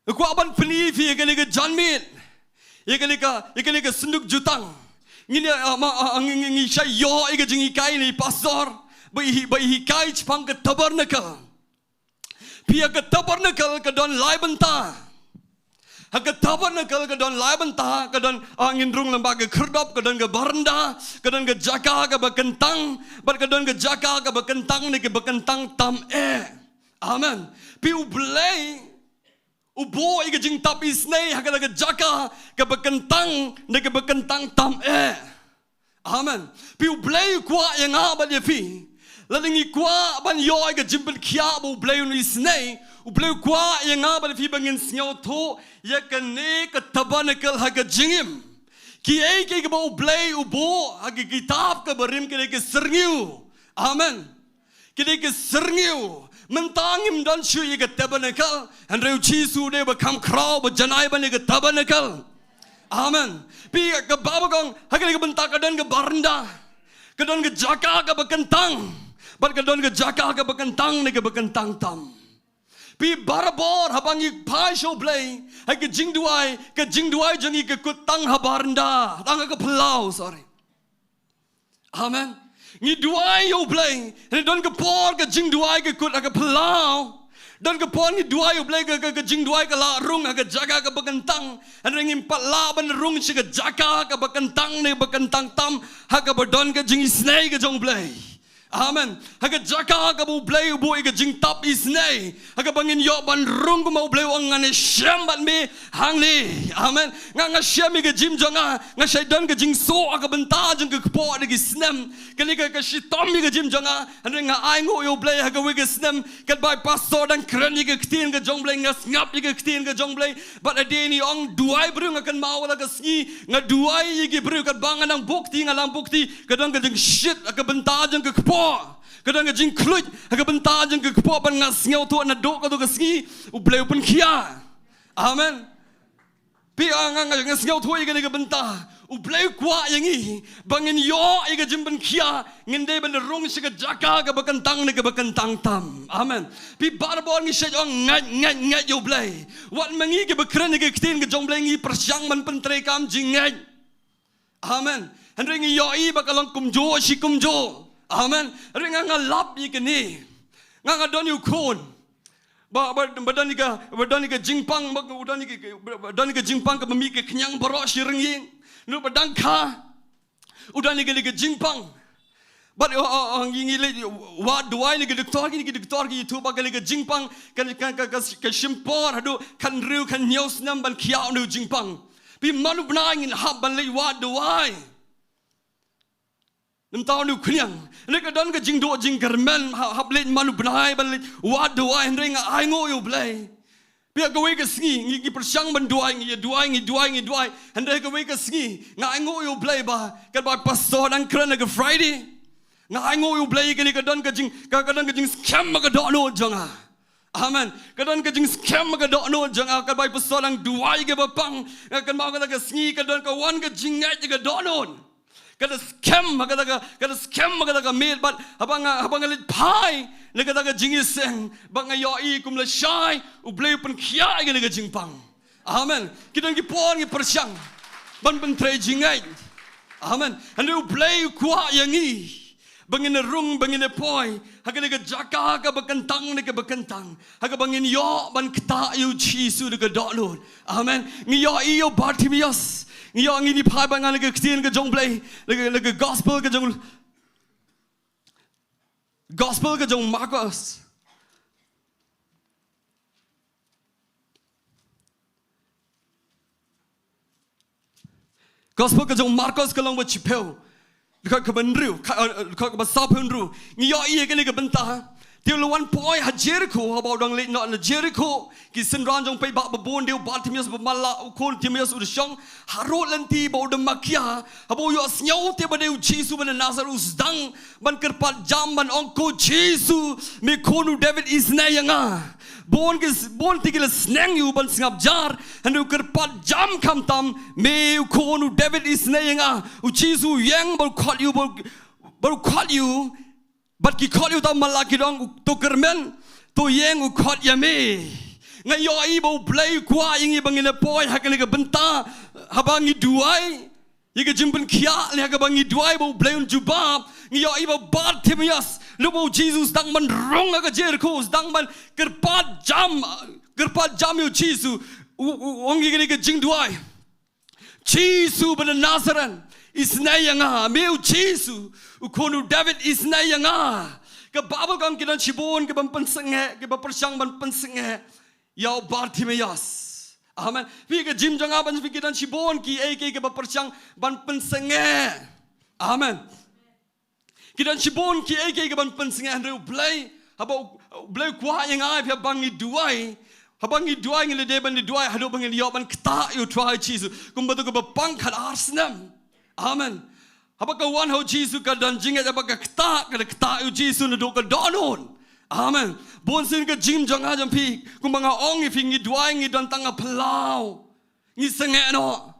Nga kwah ban pyni ïa phi ïa kane ka janmiet, ïa kane ka, ïa kane ka synduk jutang. Ngin ïa, ah, ma, ah, ah, ngi, ngi, ngi shait ïoh ïa ka jinghikai na i pastor ba i, ba i hikai shaphang ka tabernacle. Phi, ha ka tabernacle ka don lai bynta. Ha ka tabernacle ka don lai bynta, ka don, ah, ngin rung lyngba ka khyrdop, ka don ka baranda, ka don ka jaka kaba kyntang, bad ka don ka jaka kaba kyntang ne kaba kyntang tam eh. Amen. Phi, U Blei u buh ïa ka jingtap isynei ha kata ka jaka kaba kyntang ne kaba kyntang tam eh. Amen. Phi, U Blei u kwah ïa nga bad ïa phi, lada ngi kwah ban ïoh ïa ka jingpynkhiah ba U Blei un isynei, U Blei u kwah ïa nga bad ïa phi ba ngin sngewthuh ïa kane ka tabernacle ha ka jingim. Kiei kiei kiba U Blei u buh ha ka kitab kaba rim, kine ki syrngiew. Amen. Kine ki syrngiew. Mynta ngim don shuh ïa ka tabernacle, hynrei U Jisu u dei ba kham khraw ba janai ban ïa ka tabernacle. Amen. Phi, ka Baibl ka ong ha kane ka bynta ka don ka baranda, ka don ka jaka kaba kyntang, bad ka don ka jaka kaba kyntang ne kaba kyntang tam. Phi, barabor haba ngi phai sha U Blei ha ka jingduwai, ka jingduwai jong ngi ka kut tang ha baranda, tang ha ka phyllaw, sorry. Amen. Ngi duwai ïa U Blei, hynrei don ka por ka jingduwai ka kut ha ka phyllaw. Don ka por ngi duwai ïa U Blei, ka, ka, ka jingduwai ka la rung ha ka jaka kaba kyntang, hynrei ngim pat lah ban rung sha ka jaka kaba kyntang ne ba kyntang tam, ha kaba don ka jingisynei ka jong U Blei. Amen. Ha ka jaka kaba U Blei u buh ïa ka jingtap isynei, ha kaba ngin ïoh ban rung kumba U Blei u ong, ngan ïashem bad me hangne. Amen. Nga, nga shem ïa ka jingim jong nga, nga shait don ka jingsoh ha ka bynta jong ka kpoh da ki snem. Kane ka, ka shitom ïa ka jingim jong nga, hynrei nga ainguh ïa U Blei ha kawei ka snem, katba i pastor dang kren ïa ka ktien ka jong U Blei, nga sngap ïa ka ktien ka jong U Blei. Bad hadien i ong duwai briew, nga kynmaw la ka sngi, nga duwai ïa ki briew, katba nga nang buh kti, nga nang buh kti, ka don ka jingshit ha ka bynta jong ka kpoh. Ka don ka jingkhluit ha ka bynta jong ka kpoh, bad nga sngewthuh naduh kato ka sngi U Blei u pynkhiah. Amen. Phi, ah, nga, nga, nga sngewthuh ïa kane ka bynta. U Blei u kwah ïa ngi ba ngin ïoh ïa ka jingpynkhiah, ngin dei ban rung sha ka jaka kaba kyntang ne kaba kyntang tam. Amen. Phi, barabor ngi shait ong, ngeit, ngeit, ngeit ïa U Blei. Wat ma ngi kiba kren ïa ka ktien ka jong U Blei ngi pyrshang ban pyntreikam jingngeit. Amen. Hynrei ngi ïohi ba ka long kumjuh shi kumjuh. Amen. Hynrei nga, nga lap ïa kane. Nga, nga don ïa u khun ba, ba, ba don ïa ka, ba don ïa ka jingpang, ba, ba don ïa ka, ba don ïa ka jingpang kaba mih ka khñiang baroh shi ryngïeng. Naduh ba dang kha u don ïa ka, ïa ka jingpang. Bad, oh, oh, oh, ngi, ngi leit wad duwai na ki doktor, ki, ki doktor ki ïathuh ba ka, ïa ka jingpang ka, ka, ka, ka, ka shim por haduh khathynriew khathynñiew snem ban khiah ïa une u jingpang. Phi, man u bnai ngin hap ban leit wad duwai. Namar une u khñiang. Hynrei ka don ka jingduh jingkyrmen, ha-, hap leit man u bnai ban leit wad duwai, hynrei nga ainguh ïa U Blei. Phi, ha kawei ka sngi ngi, ngi pyrshang ban duwai, ngi ïa duwai, ngi duwai, ngi duwai. Hynrei ha kawei ka sngi nga ainguh ïa U Blei ba katba pastor dang kren ha ka Friday, nga ainguh ïa U Blei kane ka don ka jing, ka, ka don ka jingskhem ha ka dohnud jong nga. Amen. Ka don ka jingskhem ha ka dohnud jong nga katba pastor dang duwai kaba pang. Nga kynmaw kata ka sngi ka don ka wan ka jingngeit ha ka dohnud. Ka da skhem ha kata ka, ka da skhem ha kata ka miet bad haba nga, haba nga leit phai na kata ka jingïaseng, ba nga ïohi kum lashai U Blei u pynkhiah ïa kane ka jingpang. Amen. Ki don ki por ngi pyrshang ban pyntrei jingngeit. Amen. Hynrei U Blei u kwah ïa ngi ba ngin rung, ba ngin poi ha kane ka jaka kaba kyntang ne kaba kyntang, ha kaba ngin ïoh ban ktah ïa U Jisu da ka dohnud. Amen. Ngi ïohi ïa u Bartimaeus. Ngi ïoh, ngin ïa phai bad nga na ka ktien ka jong U Blei, na ka, na ka gospel ka jong, gospel ka jong Markos. Gospel ka jong Markos ka lynnong ba shiphew, dkhot kaba hynriew, ka, eh, dkhot kaba sawphew hynriew. Ngi ïohi ïa kane ka bynta. Te u la wan poi ha Jeriko, haba u dang leit noh na Jeriko, ki synran jong u paidbah ba bun, dei u Bartimaeus ba matlah, u khun Timaeus u da shong harud lynti bad u da makia. Haba u ïohsngew te ba dei U Jisu ba na Nasaret, u sdang ban kyrpad jam ban ong, "Ko Jisu, me khun u David, isynei ïa nga." Bun ki, bun te ki la sneng ïa u ban sngap jar, hynrei u kyrpad jam khamtam, "Me u khun u David, isynei ïa nga." U Jisu u ïeng bad u khot ïa u, bad, bad u khot ïa u, bad ki khot ïa uta u matlah, ki ong, "To kyrmen, to ïeng, u khot ïa me." Nga ïohi ba U Blei u kwah ïa ngi ba ngin poi ha kane ka bynta, haba ngi duwai ïa ka jingpynkhiah, lehse kaba ngi duwai ba U Blei un jubab. Ngi ïohi ba Bartimaeus, lada U Jisu u sdang ban rung ha ka Jeriko, u sdang ban kyrpad jam, kyrpad jam ïa U Jisu, u, u, u ong ïa kane ka jingduwai, "Jisu ba na Nasaret, isynei ïa nga, me u Jisu, u khun u David, isynei ïa nga." Ka Baibl ka ong ki don shibun kiba pynsangeh, kiba pyrshang ban pynsangeh ïa u Bartimaeus. Amen. Phi, ka jingim jong nga bad phi, ki don shibun kiei kiei kiba pyrshang ban pynsangeh. Amen. Ki don shibun kiei kiei kiban pynsangeh, hynrei U Blei, haba U, U Blei u kwah ïa nga ïa phi, haba ngi duwai, haba ngi duwai, ngi la dei ban duwai haduh ba ngin ïoh ban ktah ïa U Trai Jisu. Kumba to kaba pang khatar snem. Amen. Haba ka wan ha U Jisu ka don jingngeit, haba ka ktah, ka da ktah ïa U Jisu naduh ka dohnud. Amen. Bunsien ka jingim jong nga jong phi, kumba nga ong ïa phi, ngi duwai ngi don tang ha phyllaw, ngi sangeh noh.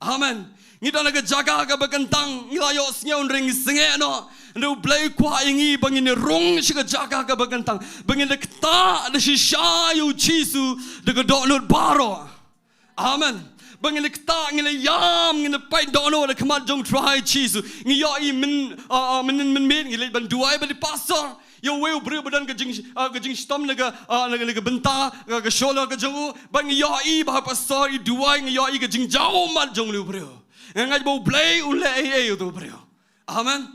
Amen. Ngi don ha ka jaka kaba kyntang, ngi la ïohsngew, hynrei ngi sangeh noh. Hynrei U Blei u kwah ïa ngi ba ngin rung sha ka jaka kaba kyntang, ba ngin da ktah da shisha ïa U Jisu da ka dohnud baroh. Amen. Ba ngin da ktah, ngin da ïam, ngin da peit dohnud ha khmat jong U Trai Jisu. Ngi ïohi myn, ah, ah, mynnin mynmiet ngi leit ban duwai bad i pastor. Ïa uwei u briew ba don ka jing, ah, ka jingshitom na ka, ah, na ka, na ka bynta, ka, ka shoulder ka jong u. Bad ngi ïohi ba ha pastor i duwai, ngi ïohi ka jingjaw ummat jong une u briew. Nga ngeit ba U Blei un leh ei ei ïa uto u briew. Amen.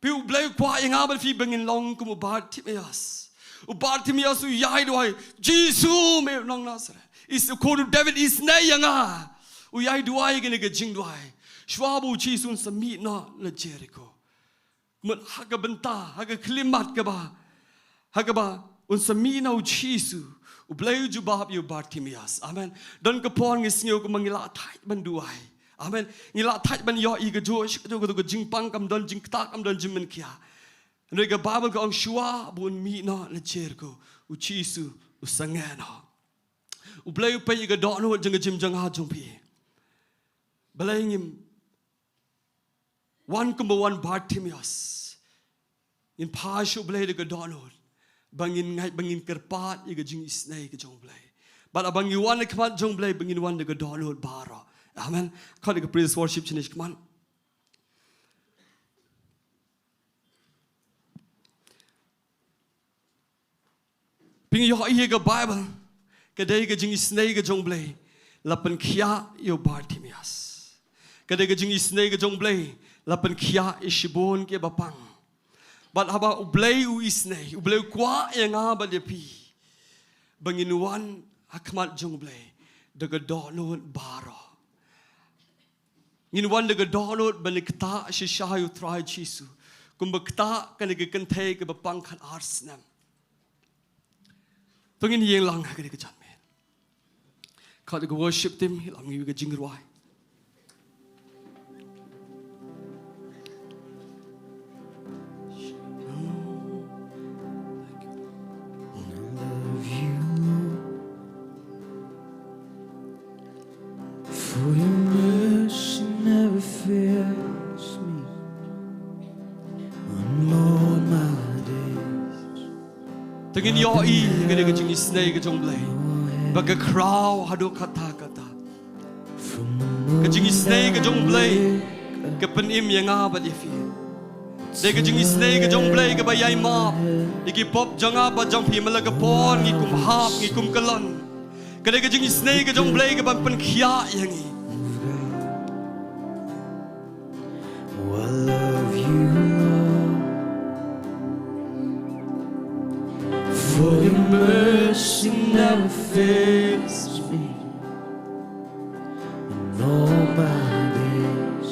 Phi, U Blei u kwah ïa nga bad phi ba ngin long kum u Bartimaeus. U Bartimaeus u ïai duwai, "Jisu, me u nong Nasaret, is, u khun u David, isynei ïa nga." U ïai duwai kane ka jingduwai. Shuwa ba U Jisu un sa mih noh na Jeriko. Mut ha ka bynta, ha ka khyllipmat kaba, ha kaba un sa mih noh U Jisu, U Blei u jubab ïa u Bartimaeus. Amen. Don ka por ngi sngew kumba ngi la thait ban duwai. Amen. Ngi la thait ban ïohi kajuh, kajuh, kajuh ka jingpang, kam don jingktah, kam don jingmynkhiah. Hynrei ka Baibl ka ong shuwa ba un mih noh na Jeriko, U Jisu u sangeh noh. U Blei u peit ïa ka dohnud jong ka jingim jong nga jong phi. Balei ngim, wan kumba wan Bartimaeus. Ngin phai sha U Blei da ka dohnud ba ngin ngeit, ba ngin kyrpad ïa ka jingisynei ka jong U Blei. Bad haba ngi wan ha khmat jong U Blei ba ngin wan da ka dohnud baroh. Amen. Khot ïa ka praise worship shane shakhmat. Phi ïohi ha ka Baibl, ka dei ka jingisynei ka jong U Blei la pynkhiah ïa u Bartimaeus. Ka dei ka jingisynei ka jong U Blei la pynkhiah ïa shibun kiba pang. Bad haba U Blei u isynei, U Blei u kwah ïa nga bad ïa phi ba ngin wan ha khmat jong U Blei da ka dohnud baroh. Ngin wan da ka dohnud ban ktah shisha ïa U Trai Jisu, kumba ktah kane ka kynthei kaba pang khatar snem. To ngin ïeng lang ha kane ka janmiet. Khot ïa ka worship team, ïalam ngi ïa ka jingrwai. Love you, Lord. For your mercy never fails me. On all my days. To ngin ïohi ïa ka jingisynei ka jong U Blei ba ka khraw haduh katta katta. Ka jingisynei ka jong U Blei ka pynim ïa nga bad ïa phi. Dei ka jingisynei ka jong U Blei kaba ïai map ïa ki pop jong nga bad jong phi, man la ka por ngi kum hap, ngi kum kyllon. Ka dei ka jingisynei ka jong U Blei kaban pynkhiah ïa ngi. Oh, I love you, Lord. For your mercy never fails me. In all my days,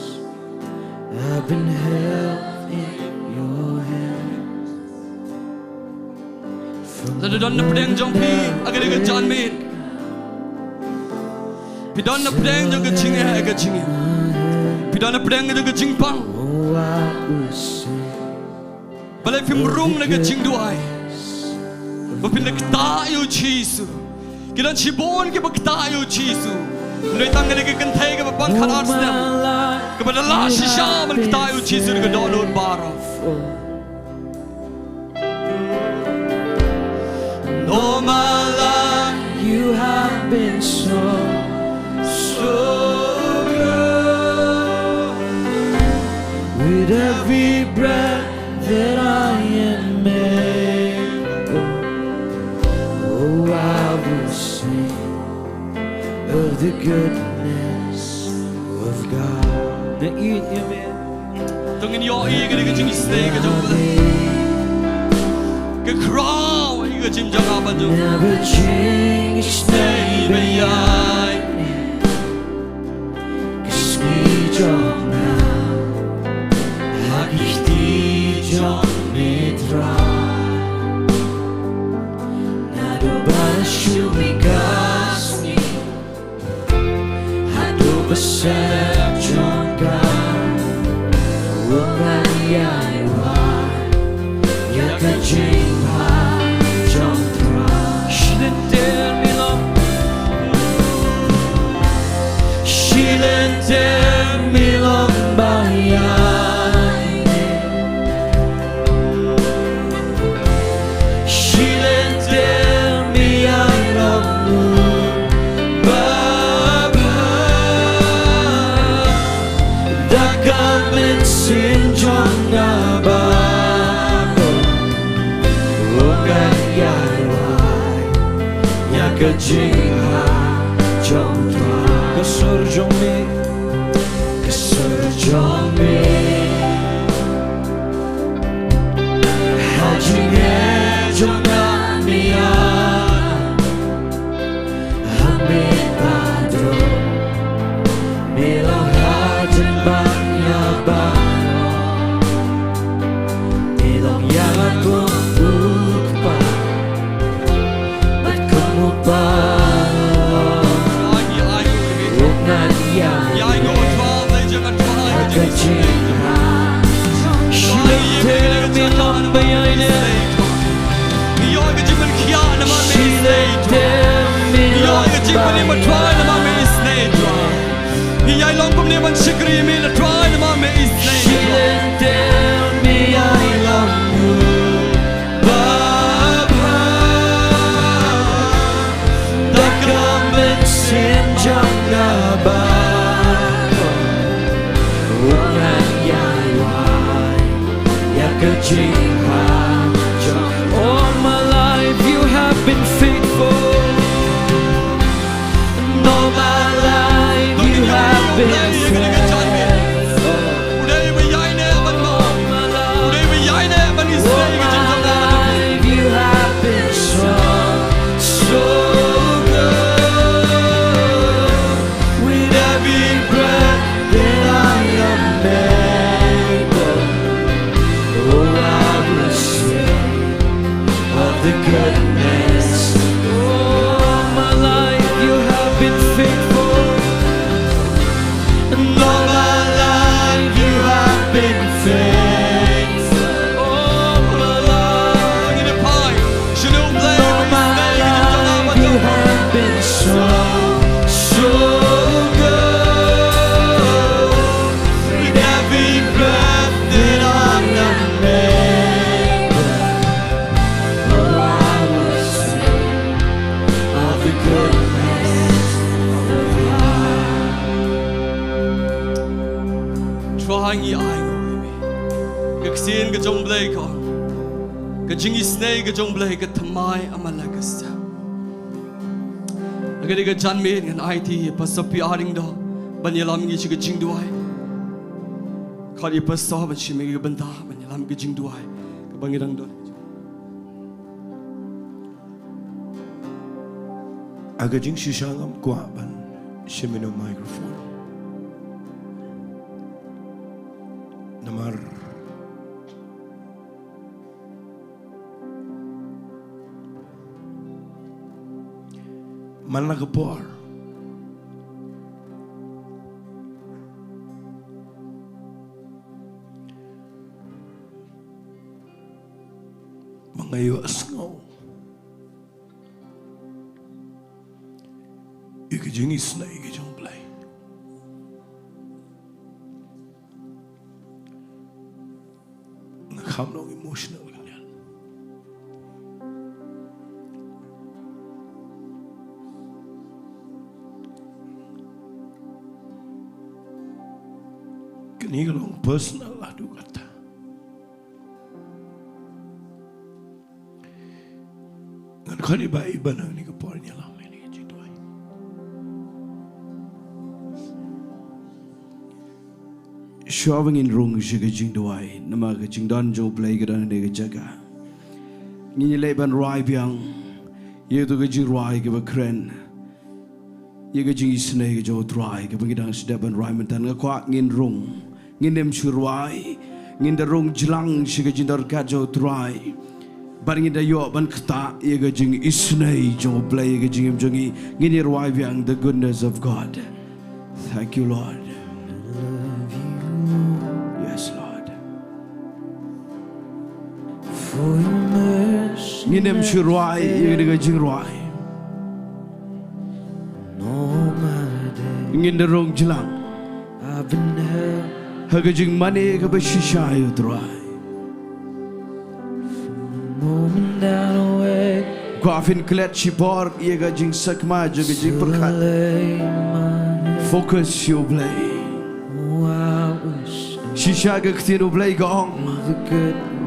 I've been held in your hand. Lada don na pdeng jong phi ha kane ka janmiet, phi don na pdeng jong ka jingeh, ka jingeh, phi don na pdeng jong ka jingpang. Balei phim rung na ka jingduwai ba phin da ktah ïa u Jisu? Ki don shibun kiba ktah ïa u Jisu. Hynrei tang kane ka kynthei kaba pang khatar snem, kaba da lah shisha ban ktah ïa u Jisu da ka dohnud baroh. All my life you have been so, so good. With every breath that I am able, oh, I will sing of the goodness of God. Na ïeit ïa me. To ngin ïohi ïa ka jingisynei ka jong U Blei. Ka khraw ïa ka jingim jong nga bad jong phi. Never change, stay behind me. Ka sngi jong nga ha ki kti jong me Trai. Naduh ba shu mih ka sngi haduh ba sep jong ka, u ngan ïai wad ïa ka jingpang jong Trai. Shi lynter mi long, shi lynter mi long ba ïai Shi lynter mi ïai long u ba bha da ka mynsiem jong nga baroh. U ngan ïai wad ïa ka jingpang jong Trai. Ka sur jong me, ka sur jong me. Ha jingeh jong nga me ïa, ha me ba duk, me long hajan ban ïa baroh. Me long ïa nga kum u kpa bad kum u pa. U ngan ïai ha ka jingpang. Shi lynter mi long ba ïai ne. Shi lynter mi long ba ïai ne. Ngi ïai long kumne Ban shakri ïa me, la Trai, namar me isynei. Shi lynter me ïalam u babha. Da ka mynsiem jong nga baroh, u ngan ïai wai ïa ka jinghajoh. All my life you have been faithful. And all my life you have been faithful. All my life you have been so, so good. With every breath that I am able, oh, I will sing of the goodness. All my life you have been faithful. And all my life you have been faithful. All my life. All my life you have been so, so good. With every breath that I am able, oh, I will sing of the goodness of God. Trai, ngi ai nguh ïa me. Ka ktien ka jong U Blei ka ong, ka jingisynei ka jong U Blei ka thymmai ha man la ka step. Ha kane ka janmiet ngan aiti ïa Pastor P R Lyngdoh ban ïalam ngi sha ka jingduwai. Khot ïa Pastor ban shim ïa ka bynta ban ïalam ka jingduwai kaba ngi dang don. Ha ka jingshisha ngam kwah ban shim ïa u microphone. Namar man la ka por ba nga ïohsngew ïa ka jingisynei ka jong U Blei. Nga kham long emotional kane. Kane ka long personal haduh katta. Ngan khot ïa i Bah Iban ha kane ka por ban ïalam ïa kane ka jingduwai. Shuwa ba ngin rung sha ka jingduwai, namar ka jingdon jong U Blei ka don ha kane ka jaka. Ngin ïaleh ban rwai biang ïa kato ka jingrwai kaba kren ïa ka jingisynei ka jong U Trai kaba ngi dang sdang ban rwai mynta. Nga kwah ngin rung, ngin ym shu rwai, ngin da rung jlang sha ka jingdonkam jong U Trai. Bad ngin da ïoh ban ktah ïa ka jingisynei jong U Blei ha ka jingim jong ngi. Ngin ïa rwai biang, the goodness of God. Thank you, Lord. Yes, Lord. Ngin ym shu rwai ïa ka jingrwai. Ngin da rung jlang ha ka jingmane kaba shisha ïa U Trai. Kwah phin klet shipor ïa ka jingsakma jong ka jingpyrkhat. Focus ïa U Blei. Shisha ka ktien U Blei ka ong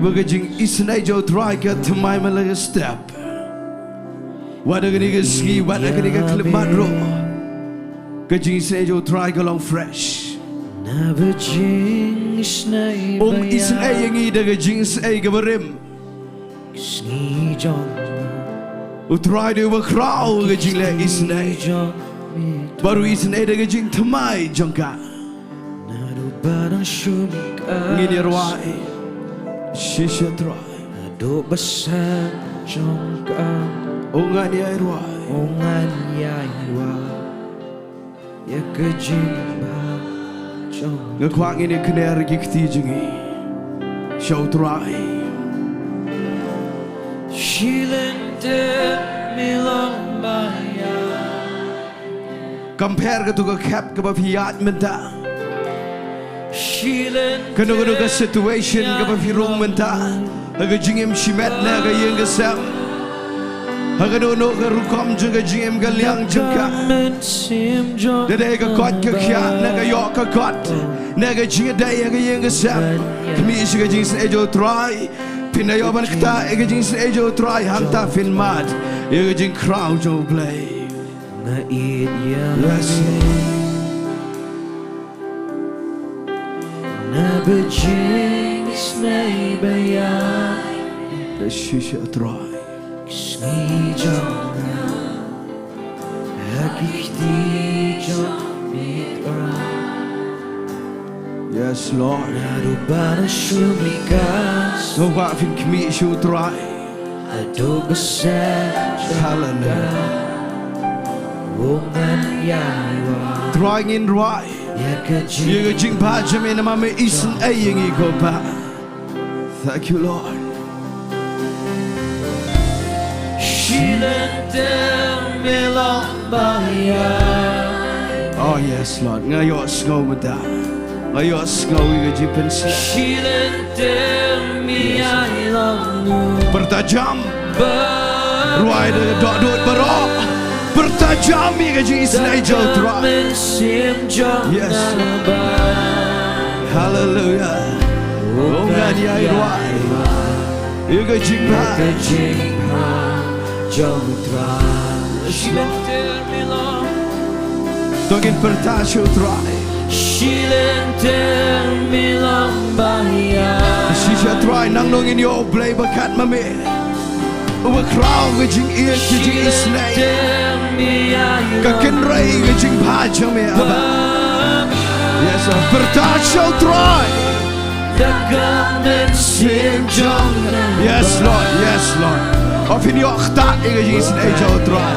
ba ka jingisynei jong U Trai ka thymmai man la ka step. Wat ha kane ka sngi, wat ha kane ka khyllipmat ruh, ka jingisynei jong U Trai ka long fresh. Um isynei ïa ngi da ka jingisynei kaba rim. U Trai dei uba khraw ka jingleh isynei. Bad u isynei da ka jingthymmai jong ka. Ngin ïa rwai shisha Trai. Haduh ba san jong ka. O ngan ïa rwai. O ngan ïa rwai ïa ka jingbha jong. Nga kwah ngin ïa kner ki kti jong ngi sha U Trai. Shi lynter me long ba ïa. Compare kato ka khep kaba phi ïaid mynta. Kano kano ka situation kaba phi rung mynta, ha ka jingim shimet ne ka ïing ka sem, ha kano kano ka rukom jong ka jingim ka liang jong ka, da dei ka koit ka khiah ne ka ïoh ka kot ne ka jingïadei ha ka ïing ka sem, khmih sha ka jingisynei jong U Trai. Phin da ïoh ban ktah ïa ka jingisynei jong U Trai, hangta phin mad ïa ka jingkhraw jong U Blei. Nga ïeit ïa me. Yes. Na ka jingisynei ba ïaid. Shisha Trai. Ka sngi jong nga ha ki kti jong me Trai. Yes, Lord. Naduh ba nga shu mih ka shnong. Nga kwah phin khmih sha U Trai. Haduh ba shen jong nga. Hallelujah. Oh, ngan ïai wad. Trai, ngin rwai ïa ka jing, ïa ka jingbha jong me namar me isynei ïa ngi ko Pa. Thank you, Lord. Shi lynter me long ba ïaid. Oh, yes, Lord. Nga ïohsngew mynta. Nga ïohsngew ïa ka jingpynshitom. Shi lynter me ïai long u. Pyrta jam. Rwai da ka dohnud baroh. Pyrta jam ïa ka jingisynei jong U Trai. Yes. Hallelujah. Oh, ngan ïai rwai ïa ka jingbha, ïa ka jingbha jong U Trai. To ngin pyrta sha U Trai. Shi lynter me long ba ïaid. Shisha Trai, nangno ngin ïoh U Blei ba kat ma me, uba khraw ka jingïeit, ka jingisynei, ka kynrei ka jingbha jong me, Aba. Yes, Lord. Pyrta sha U Trai. Yes, Lord. Yes, Lord. O, phin ïoh ktah ïa ka jingisynei jong U Trai.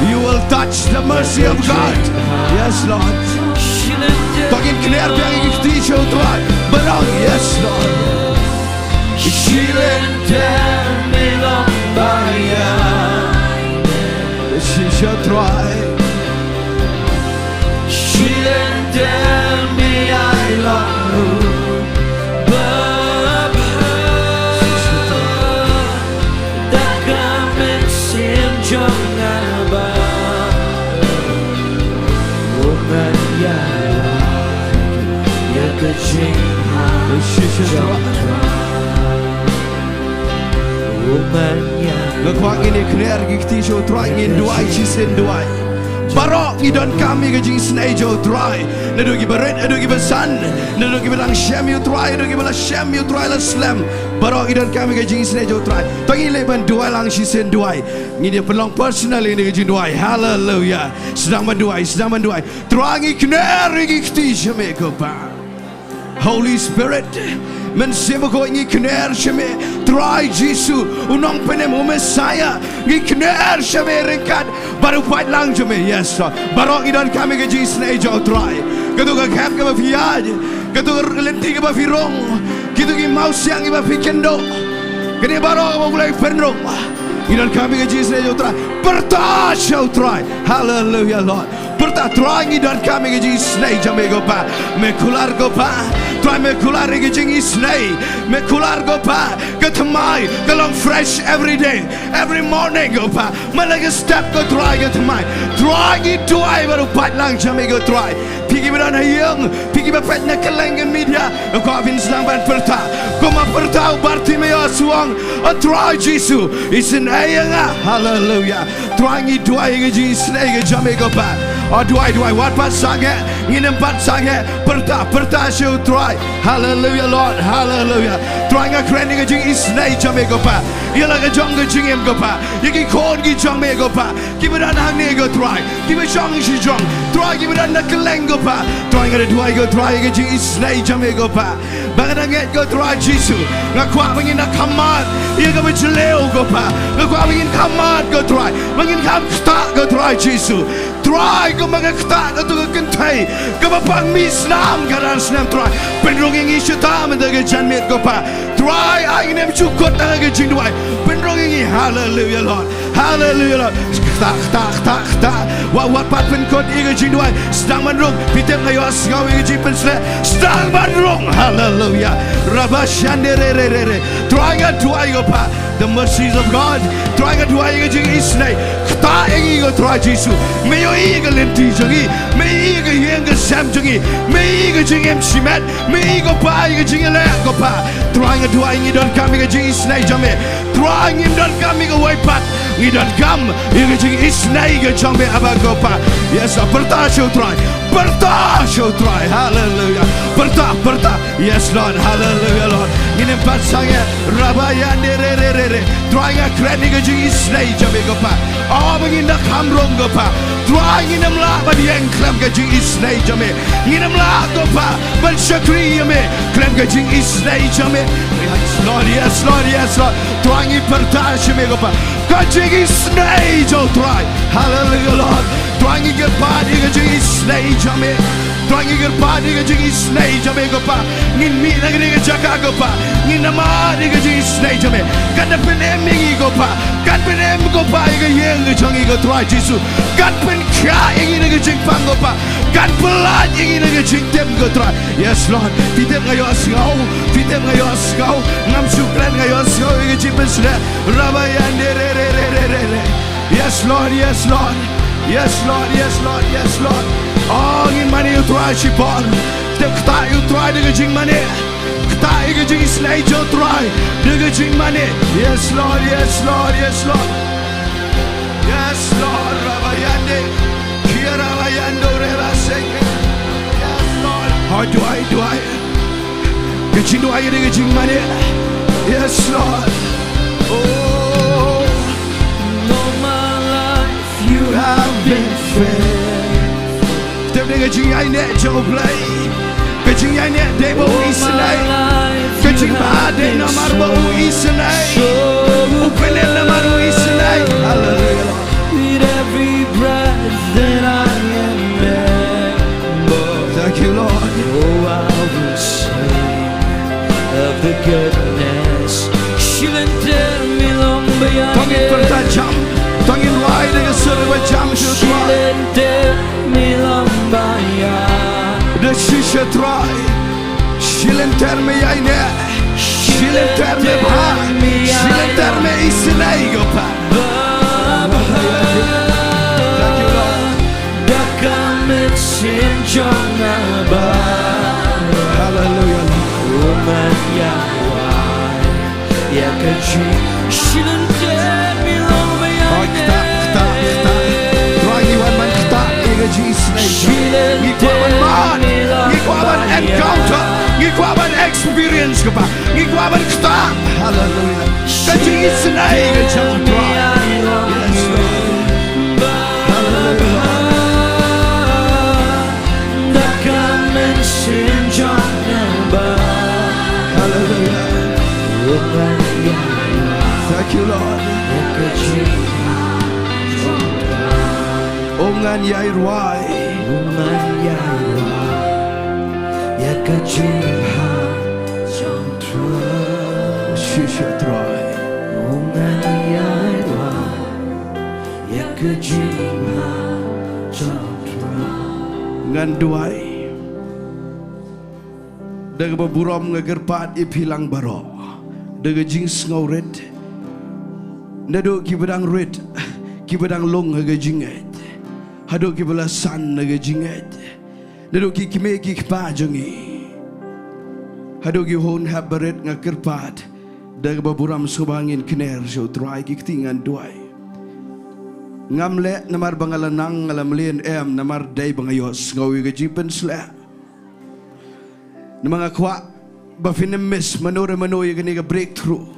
You will touch the mercy of God. Yes, Lord. To ngin kner biang ïa ki kti sha U Trai. Ba long, yes, Lord. Shi lynter me long ba ïaid. Shisha Trai. Shi lynter me ïai long u babha. Da ka mynsiem jong nga ba u ngan ïai ïa ka jingïeit. Shisha Trai. Nga kwah ngin ïa kner ki kti sha U Trai, ngin duwai shisien duwai. Baroh ngi donkam ïa ka jingisynei jong U Trai. Naduh kiba rit haduh kiba san, naduh kiba dang shem ïa U Trai haduh kiba la shem ïa U Trai la slem. Baroh ngi donkam ïa ka jingisynei jong U Trai. To ngin leit ban duwai lang shisien duwai. Ngin ïa pynlong personal ïa kane ka jingduwai. Hallelujah. Sdang ban duwai, sdang ban duwai. Trai, ngi kner ïa ki kti sha me ko Pa. Holy Spirit, Mynsiem Bakhuid, ngi kner sha me. Trai Jisu, u Nongpynim, u Messiah, ngi kner sha me ryngkat bad u paidlang jong me. Yes, Lord. Baroh ngi donkam ïa ka jingisynei jong U Trai. Kito ki khep kiba phi ïaid, kito ki lynti kiba phi rung, kito ki mawsiang kiba phi kynduh, kine baroh kaba U Blei pynrung, ngi donkam ïa ka jingisynei jong U Trai. Pyrta sha U Trai. Hallelujah, Lord. Pyrta, Trai, ngi donkam ïa ka jingisynei jong me ko Pa. Me kular ko Pa. Trai, me kular ïa ka jingisynei. Me kular ko Pa. Ka thymmai ka long fresh every day, every morning ko Pa. Man la ka step ko Trai ka thymmai. Trai, ngi duwai bad u paidlang jong me ko Trai. Phi kiba don ha ïing, phi kiba peit na kylleng ka media, nga kwah phin sdang ban pyrta. Kumba pyrta u Bartimeus u ong, O Trai Jisu, isynei ïa nga. Hallelujah. Trai, ngi duwai ïa ka jingisynei ka jong me ko Pa. O, duwai, duwai, wat pat sangeh, ngin ym pat sangeh. Pyrta, pyrta sha U Trai. Hallelujah, Lord. Hallelujah. Trai, nga kren ïa ka jingisynei jong me ko Pa. Ïa la ka jong ka jingim ko Pa. Ïa ki khun ki jong me ko Pa. Kiba don hangne ko Trai. Kiba shong shajrong. Trai, kiba don na kylleng ko Pa. Trai, nga da duwai ko Trai ïa ka jingisynei jong me ko Pa. Ba nga da ngeit ko Trai Jisu, nga kwah ba ngin da kham mad ïa kaba jylliew ko Pa. Nga kwah ba ngin kham mad ko Trai, ba ngin kham ktah ko Trai Jisu. Trai, kumba ka ktah kato ka kynthei kaba pang mih snam ka dang snem Trai, pynrung ïa ngi shata mynta ka janmiet ko Pa. Trai, Ngin ym ju kut tang ha ka jingduwai. Pynrung ïa ngi. Hallelujah, Lord. Hallelujah, Lord. Kata, kata, kata, kata. Wat, wat pat pynkut ïa ka jingduwai. Sdang ban rung. Phi tip nga ïohsngew ïa ka jingpynshlur. Sdang ban rung. Hallelujah. Rabba shande re re re re. Trai nga duwai ko Pa. The mercies of God. Trai nga duwai ïa ka jingisynei. Kata ïa ngi ko Trai Jisu. Me ïohi ïa ka lynti jong ngi. Me ïohi ïa ka ïing ka sem jong ngi. Me ïohi ïa ka jingim shimet. Me ïohi ko Pa ïa ka jingïaleh ko Pa. Trai nga duwai ngi donkam ïa ka jingisynei jong me. Trai ngim donkam ïa kawei pat. Ngi donkam ïa ka jingisynei ka jong me Aba ko Pa. Yes, pyrta sha u Trai. Pyrta sha u Trai. Hallelujah. Pyrta, pyrta. Yes, Lord. Hallelujah, Lord. Ngin ym pat sangeh. Rabba yande re re re re. Trai nga kren ïa ka jingisynei jong me ko Pa. O ba ngin da kham rung ko Pa. Trai ngin ym lah ban ïeng khlem ka jingisynei jong me. Ngin ym lah ko Pa ban shakri ïa me khlem ka jingisynei jong me. Yes Lord, yes Lord, yes Lord. Trai ngi pyrta sha me ko Pa. Ka jingisynei jong u Trai. Hallelujah Lord. Trai ngi kyrpad ïa ka jingisynei jong me. Trai ngi kyrpad ïa ka jingisynei jong me ko Pa. Ngin mih na kane ka jaka ko Pa. Ngin ym mad ïa ka jingisynei jong me. Kan da pynim ïa ngi ko Pa. Kan pynim ko Pa ïa ka ïing ka jong ngi ko Trai Jisu. Kan pynkhiah ïa ngi na ka jingpang ko Pa. Kan pyllait ïa ngi na ka jingtim ko Trai. Yes Lord. Phi tip nga ïohsngew. Phi tip nga ïohsngew. Ngam shu kren nga ïohsngew ïa ka jingpynshlur. Rabba yande re re re re re re. Yes Lord, yes Lord. Yes Lord, yes Lord, yes Lord. O ngin mane ïa u Trai shibun. Tip ktah ïa u Trai da ka jingmane. Ktah ïa ka jingisynei jong u Trai da ka jingmane. Yes Lord, yes Lord, yes Lord. Yes Lord, Rabba yande. Kia Rabba yando Reba seke. Yes Lord. Hoi duwai, duwai. Ka jingduwai ka dei ka jingmane. Yes Lord. Oh. All my life you have been faithful. Tip dei ka jingïaineh jong U Blei. Ka jingïaineh dei ba u isynei. Ka jingbha dei namar ba u isynei. U pynim namar u isynei. Hallelujah. With every breath that I am able. Thank you, Lord. Oh, I will sing of the goodness. Shilynter mi long ba ïa. To ngin pyrta jam. To ngin wai da ka sur ba jam shu. Shilynter mi long ba ïa. Da shisha Trai. Shilynter me ïaineh. Shilynter me bha. Shilynter me isynei ko Pa. Thank you, Lord. Da ka mynsiem jong nga ba. Hallelujah, Lord. U man ïa wai ïa ka jing. Shilynter mi long ba ïa. Oi, ktah, ktah, ktah. Trai ngi wan ban ktah ïa ka jingisynei. Ngi kwah ban mad. Ngi kwah ban encounter. Ngi kwah ban experience ko Pa. Ngi kwah ban ktah. Hallelujah. Ka jingisynei ka jong U Trai. Yes, Lord. Hallelujah. Da ka mynsiem jong nga ba. Hallelujah. Thank you, Lord. U ngan ïai rwai. U ngan ïai rwai ïa ka jingbha jong U Trai. Shisha Trai. U ngan ïai rwai ïa ka jingbha jong U Trai. Ngan duwai. Da kaba burom nga kyrpad ïa phi lang baroh. Da ka jingsngewrit. Naduh kiba dang rit, kiba dang lung ha ka jingngeit. Haduh kiba la san na ka jingngeit. Naduh ki kmie ki kpa jong ngi. Haduh ki khun hep barit nga kyrpad. Da kaba burom sngewbha ngin kner sha U Trai ki kti ngan duwai. Ngam leh namar ba nga la nang nga la mlien em namar dei ba nga ïohsngew ïa ka jingpynshlur. Namar nga kwah ba phin ym miss mano re mano ïa kane ka breakthrough.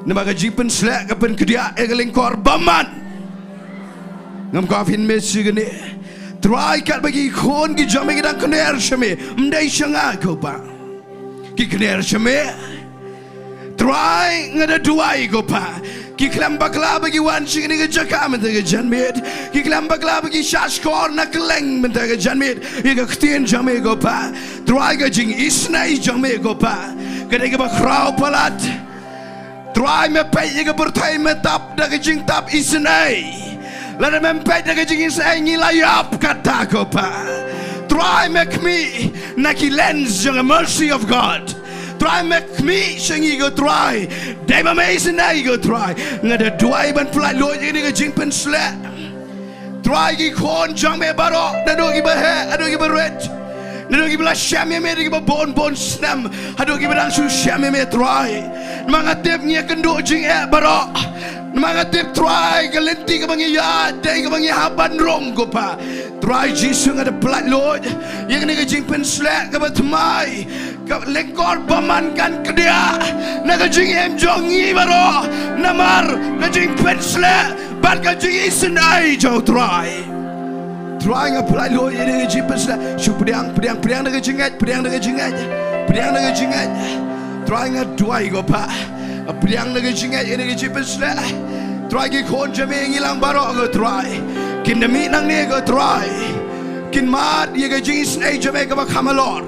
Namar ka jingpynshlur ka pynkdiah ïa ka lyngkor bymman. Ngam kwah phin miss ïa kane. Trai katba ki khun ki jong me ki dang kner sha me. Ym dei sha nga ko Pa. Ki kner sha me. Trai nga da duwai ko Pa. Ki khlem bakla ba ki wan sha kane ka jaka mynta ka janmiet. Ki khlem bakla ba ki shah shkor na kylleng mynta ka janmiet. Ïa ka ktien jong me ko Pa. Trai ka jingisynei jong me ko Pa. Ka dei kaba khraw palat. Trai, me peit ïa ka pyrthei, me tap da ka jingtap isynei. Lada mem peit da ka jingisynei, ngi la ïap katta ko Pa. Trai, me khmih na ki lens jong ka mercy of God. Trai, me khmih sha ngi ko Trai. Dei ba me isynei ko Trai. Nga da duwai ban pyllait luid ïa ka jingpynsleh. Trai, ki khun jong me baroh, naduh kiba heh haduh kiba rit, naduh kiba la shem ïa me da kiba bun bun snem haduh kiba dang shu shem ïa me Trai. Namar nga tip ngi ïakynduh jingeh baroh. Namar nga tip Trai, ka lynti kaba ngi ïaid dei kaba ngi hap ban rung ko Pa. Trai Jisu, nga da pyllait luid ïa kane ka jingpynsleh kaba thymmai, ka lyngkor bymman kan kdiah na ka jingim jong ngi baroh namar ka jingpynsleh bad ka jingisynei jong u Trai. Trai, nga pyllait luid ïa kane ka jingpynsleh. Shu pdiang, pdiang, pdiang da ka jingngeit, pdiang da ka jingngeit, pdiang da ka jingngeit. Trai, nga duwai ko Pa, pdiang da ka jingngeit ïa kane ka jingpynsleh. Trai, ki khun jong me ngi lang baroh ko Trai, kin da mih nangne ko Trai, kin mad ïa ka jingisynei jong me kaba kham halor.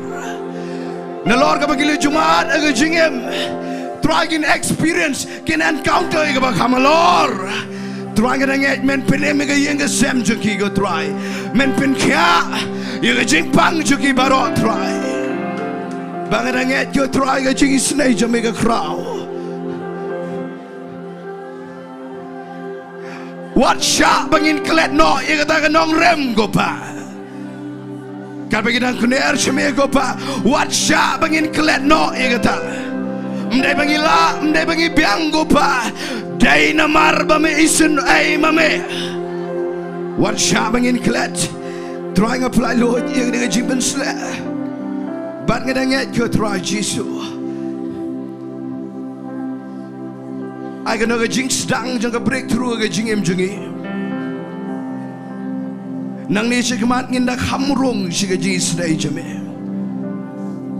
Nalor kaba ki la ju mad ha ka jingim, Trai, kin experience, kin encounter ïa kaba kham halor. Trai, nga da ngeit men pynim ïa ka ïing ka sem jong ki ko Trai. Men pynkhiah ïa ka jingpang jong ki baroh Trai. Ba nga da ngeit ko Trai, ka jingisynei jong me ka khraw. Wat shah ba ngin klet noh ïa kata ka nongrim ko Pa. Katba ngi dang kner sha me ko Pa, wat shah ba ngin klet noh ïa kata. Ym dei ba ngi lah, ym dei ba ngi biang ko Pa. Dei namar ba me isynei ma me. Wat shah ba ngin klet. Trai, nga pyllait luid ïa kane ka jingpynsleh. Bad nga da ngeit ko Trai Jisu, ai kano ka jingsdang jong ka breakthrough ha ka jingim jong ngi. Nangne shakhmat ngin da kham rung sha ka jingisynei jong me.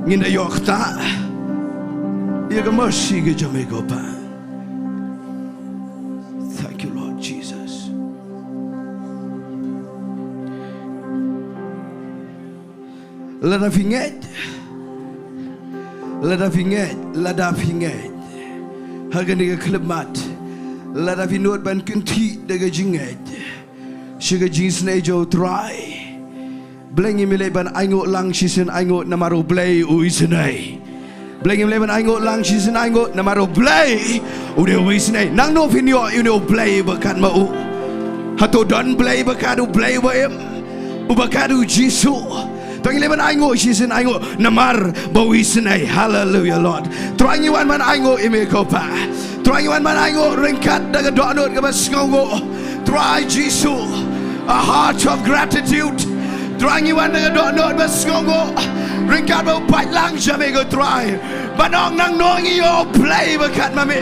Ngin da ïoh ktah ïa ka mercy ka jong me ko Pa. Thank you, Lord Jesus. Lada phi ngeit, lada phi ngeit, lada phi ngeit ha kane ka khyllipmat, lada phi nud ban kynthih da ka jingngeit sha ka jingisynei jong u Trai, Blei, ngim leh ban ainguh lang shisien ainguh namar u Blei u isynei. Blei, ngim leh ban ainguh lang shisien ainguh namar u Blei u dei u isynei. Nangno phin ïoh ïa une u Blei uba kat ma u? Hato don Blei uba kat u Blei uba im, uba kat u Jisu? To ngin leh ban ainguh shisien ainguh namar ba u isynei. Haleluya Lord. Trai, ngi wan ban ainguh ïa me ko Pa. Trai, ngi wan ban ainguh ryngkat da ka dohnud kaba sngewnguh. Trai Jisu, a heart of gratitude. Trai, ngi wan da ka dohnud ba sngewnguh ryngkat ba u pait lang sha me ko Trai. Ban ong nangno ngin ïoh u Blei uba kat ma me.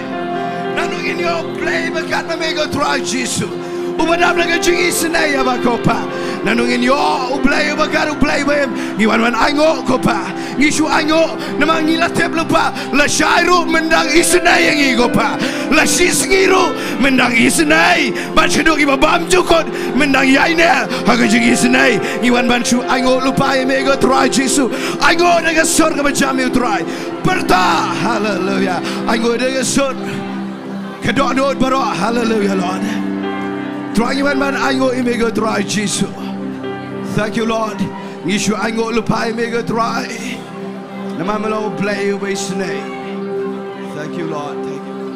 Nangno ngin ïoh u Blei uba kat ma me ko Trai Jisu. Uba dap na ka jingisynei ïa ba ko Pa. Nangno ngin ïoh u Blei uba kat u Blei uba im. Ngi wan wan ainguh ko Pa. Ngi shu ainguh namar ngi la tip lypa, lashai ruh men dang isynei ïa ngi ko Pa. Lashisngi ruh men dang isynei. Bad shaduh kiba bam jukut men dang ïaineh ha ka jingisynei. Ngi wan ban shu ainguh lypa ïa me ko Trai Jisu. Ainguh da ka sur kaba jam ïa u Trai. Pyrta, haleluya. Ainguh da ka sur. Ka dohnud baroh, haleluya Lord. Trai, ngi wan ban ainguh ïa me ko Trai Jisu. Thank you Lord. Ngi shu ainguh lypa ïa me ko Trai. Namar me long u Blei uba isynei. Thank you Lord. Thank you Lord.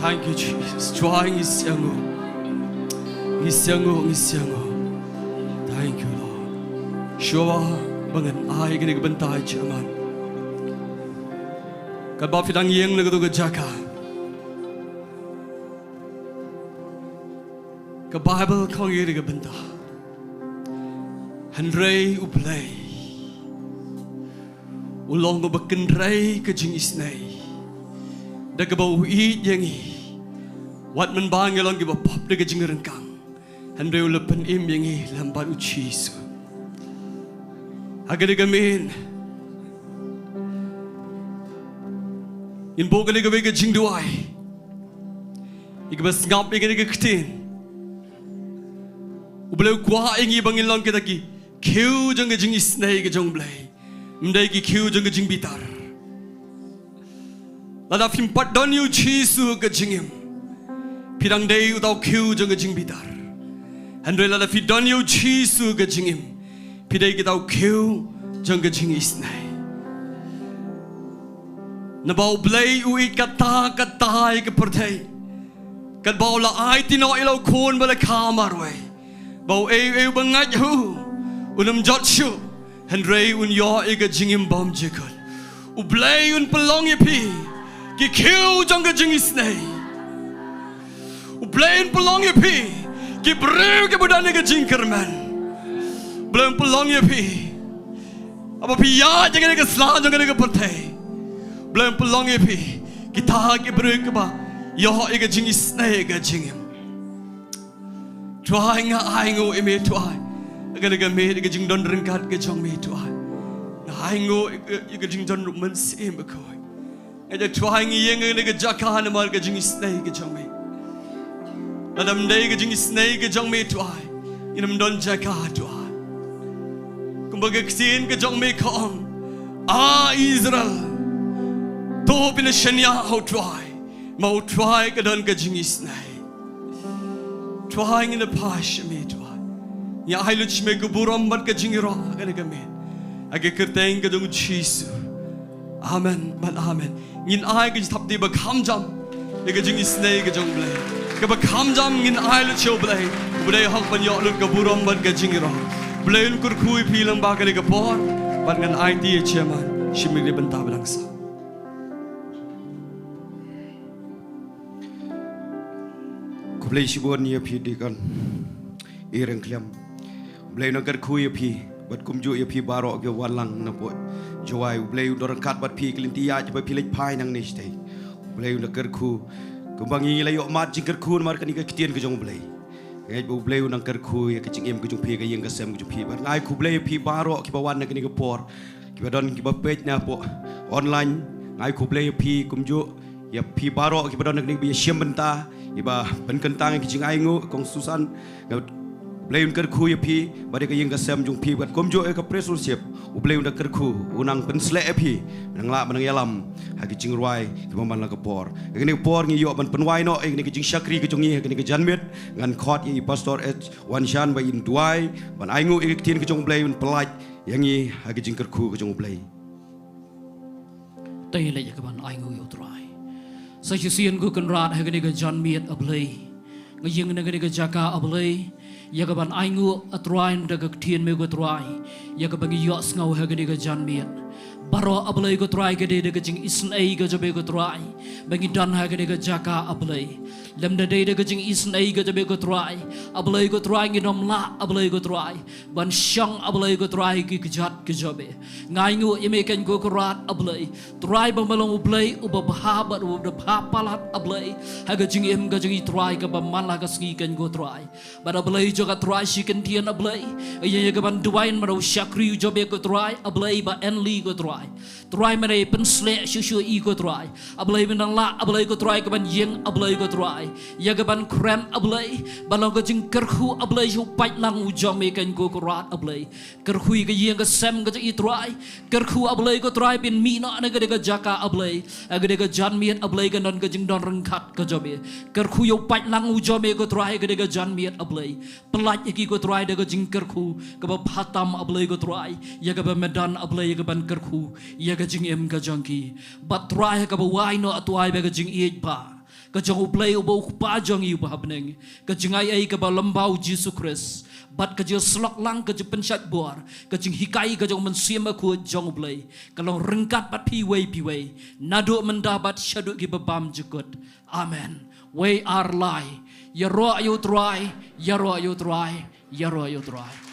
Thank you Jesus. Trai, ngi sngewbha. Ngi sngewbha, ngi sngewbha. Thank you Lord. Shuwa ba ngan ai kane ka bynta jong ngan, katba phi dang ïeng na kato ka jaka, ka Baibl ka ong ïa kane ka bynta. Hynrei U Blei u long uba kynrei ka jingisynei, da kaba u ïeit ïa ngi wat mynba ngi long kiba pop da ka jingryngkang. Hynrei u la pynim ïa ngi lem bad U Jisu. Ha kane ka miet ngin buh kane kawei ka jingduwai, ïa kaba sngap ïa kane ka ktien. U Blei u kwah ïa ngi ba ngin long kita ki Khiew jong ka jingisynei ka jong U Blei, ym dei ki khiew jong ka jingbitar. Lada phim pat don ïa U Jisu ha ka jingim, phi dang dei uta u khiew jong ka jingbitar. Hynrei lada phi don ïa U Jisu ha ka jingim, phi dei kita u khiew jong ka jingisynei. Naba U Blei u ïeit katta katta ïa ka pyrthei, katba u la aiti noh ïa la u Khun ba la kha marwei, ba uei uei uba ngeit ha u un ym jot shuh, hynrei un ïoh ïa ka jingim bymjukut. U Blei un pynlong ïa phi ki khiew jong ka jingisynei. U Blei un pynlong ïa phi ki briew kiba don ïa ka jingkyrmen. U Blei un pynlong ïa phi, haba phi ïaid ha kane ka sla jong kane ka pyrthei, U Blei un pynlong ïa phi kita ki briew kiba ïoh ïa ka jingisynei ha ka jingim. Trai, nga ainguh ïa me Trai ha kane ka miet, ïa ka jingdon ryngkat ka jong me Trai. Nga ainguh ïa ka, ïa ka jingdon ruh mynsiem bakhuid. Nga ïa Trai ngi ïeng ha kane ka jaka namar ka jingisynei ka jong me. Lada ym dei ka jingisynei ka jong me Trai, ngin ym don jaka Trai. Kumba ka ktien ka jong me ka ong, A Israel, to phin ïa shaniah ha U Trai, ma U Trai ka don ka jingisynei. Trai, ngin ïa phai sha me Trai. Ngi ai lut sha me ka burom bad ka jingïaroh ha kane ka miet, ha ka kyrteng ka jong U Jisu. Amen bad amen. Ngin ai ka jingthap kti ba kham jam ïa ka jingisynei ka jong U Blei. Kaba kham jam ngin ai lut sha U Blei, U Blei u hok ban ïoh lut ka burom bad ka jingïaroh. U Blei un kyrkhu ïa phi lyngba kane ka por. Bad ngan aiti ïa u chairman sha me ïa ka bynta ba dang sah. Khublei shibun ïa phi Deacon Iryngkhlem. U Blei un nang kyrkhu ïa phi bad kumjuh ïa phi baroh kiba wan lang napoh Jowai. U Blei un don ryngkat bad phi ha ki lynti ïaid ba phi leit phai nangne shatei. U Blei un nang kyrkhu. Kumba ngi la ïoh mad jingkyrkhu namar kane ka ktien ka jong U Blei, nga ngeit ba U Blei un nang kyrkhu ïa ka jingim ka jong phi, ka ïing ka sem ka jong phi. Bad nga ai khublei ïa phi baroh kiba wan ha kane ka por, kiba don kiba peit napoh online. Nga ai khublei ïa phi kumjuh ïa phi baroh kiba don ha kane, ba ïa shim bynta, ïa ba pynkyntang ïa ki jingainguh, Kong Susan. Nga, U Blei un kyrkhu ïa phi bad ïa ka ïing ka sem jong phi, bad kumjuh ïa ka Praise Worship. U Blei un da kyrkhu, un nang pynshlur ïa phi, nang lah ban nang ïalam ha ki jingrwai kiba man la ka por. Ha kane ka por ngi ïoh ban pynwai noh ïa kane ka jingshakri ka jong ngi ha kane ka janmiet. Ngan khot ïa i Pastor H Wanshan ba in duwai ban ainguh ïa ka ktien ka jong U Blei, un pyllait ïa ngi ha ka jingkyrkhu ka jong U Blei. Te leit ïa ka ban ainguh ïa U Trai. Sa shisien ko Kynrad ha kane ka janmiet A Blei, nga ïeng na kane ka jaka A Blei, ïa ka ban ainguh A Trai da ka ktien me ko Trai, ïa ka ba ngi ïohsngew ha kane ka janmiet. Baroh A Blei ko Trai ka dei da ka jingisynei ka jong me ko Trai ba ngi don ha kane ka jaka A Blei. Lymda dei da ka jingisynei ka jong me ko Trai, A Blei ko Trai, ngin ym lah A Blei ko Trai ban shong A Blei ko Trai ki kjat ki jong me. Nga ainguh ïa me keiñ ko Kynrad A Blei, Trai ba me long U Blei uba bha bad uba bha palat A Blei ha ka jingim ka jong ngi Trai, kaba man la ka sngi keiñ ko Trai. Bad A Blei jong ka Trai shi kyntien A Blei, ïa, ïa ka ban duwai namar u shakri u jong me ko Trai A Blei, Bah Enli ko Trai. Trai me, pynshlur shuh shuh ïa i ko Trai. A Blei me, nang lah A Blei ko Trai ka ban ïeng A Blei ko Trai, ïa ka ban kren A Blei, ban long ka jingkyrkhu A Blei sha u paidlang u jong me keiñ ko Kynrad A Blei. Kyrkhu ïa ka ïing ka sem ka jong i Trai. Kyrkhu A Blei ko Trai ban mih noh na kane ka jaka A Blei, ha kane ka janmiet A Blei, kan don ka jingdon ryngkat ka jong me. Kyrkhu ïa u paidlang u jong me ko Trai ha kane ka janmiet A Blei. Pyllait ïa ki ko Trai da ka jingkyrkhu kaba bha tam A Blei ko Trai, ïa kaba me don A Blei ïa ka ban kyrkhu ïa ka jingim ka jong ki. Bad Trai ha kaba wai noh A Trai ba ka jingïeit bha ka jong U Blei uba U Kpa jong ngi uba ha bneng, ka jingaiei kaba lyngba U Jisu Khrist, bad ka jingsyllok lang, ka jingpynshait bor, ka jinghikai ka jong U Mynsiem Bakhuid jong U Blei, ka long ryngkat bad phi iwei pa iwei, naduh mynta bad shaduh kiba bymjukut. Amen. Wei ar lai. Ïaroh ïa U Trai, ïaroh ïa U Trai, ïaroh ïa U Trai.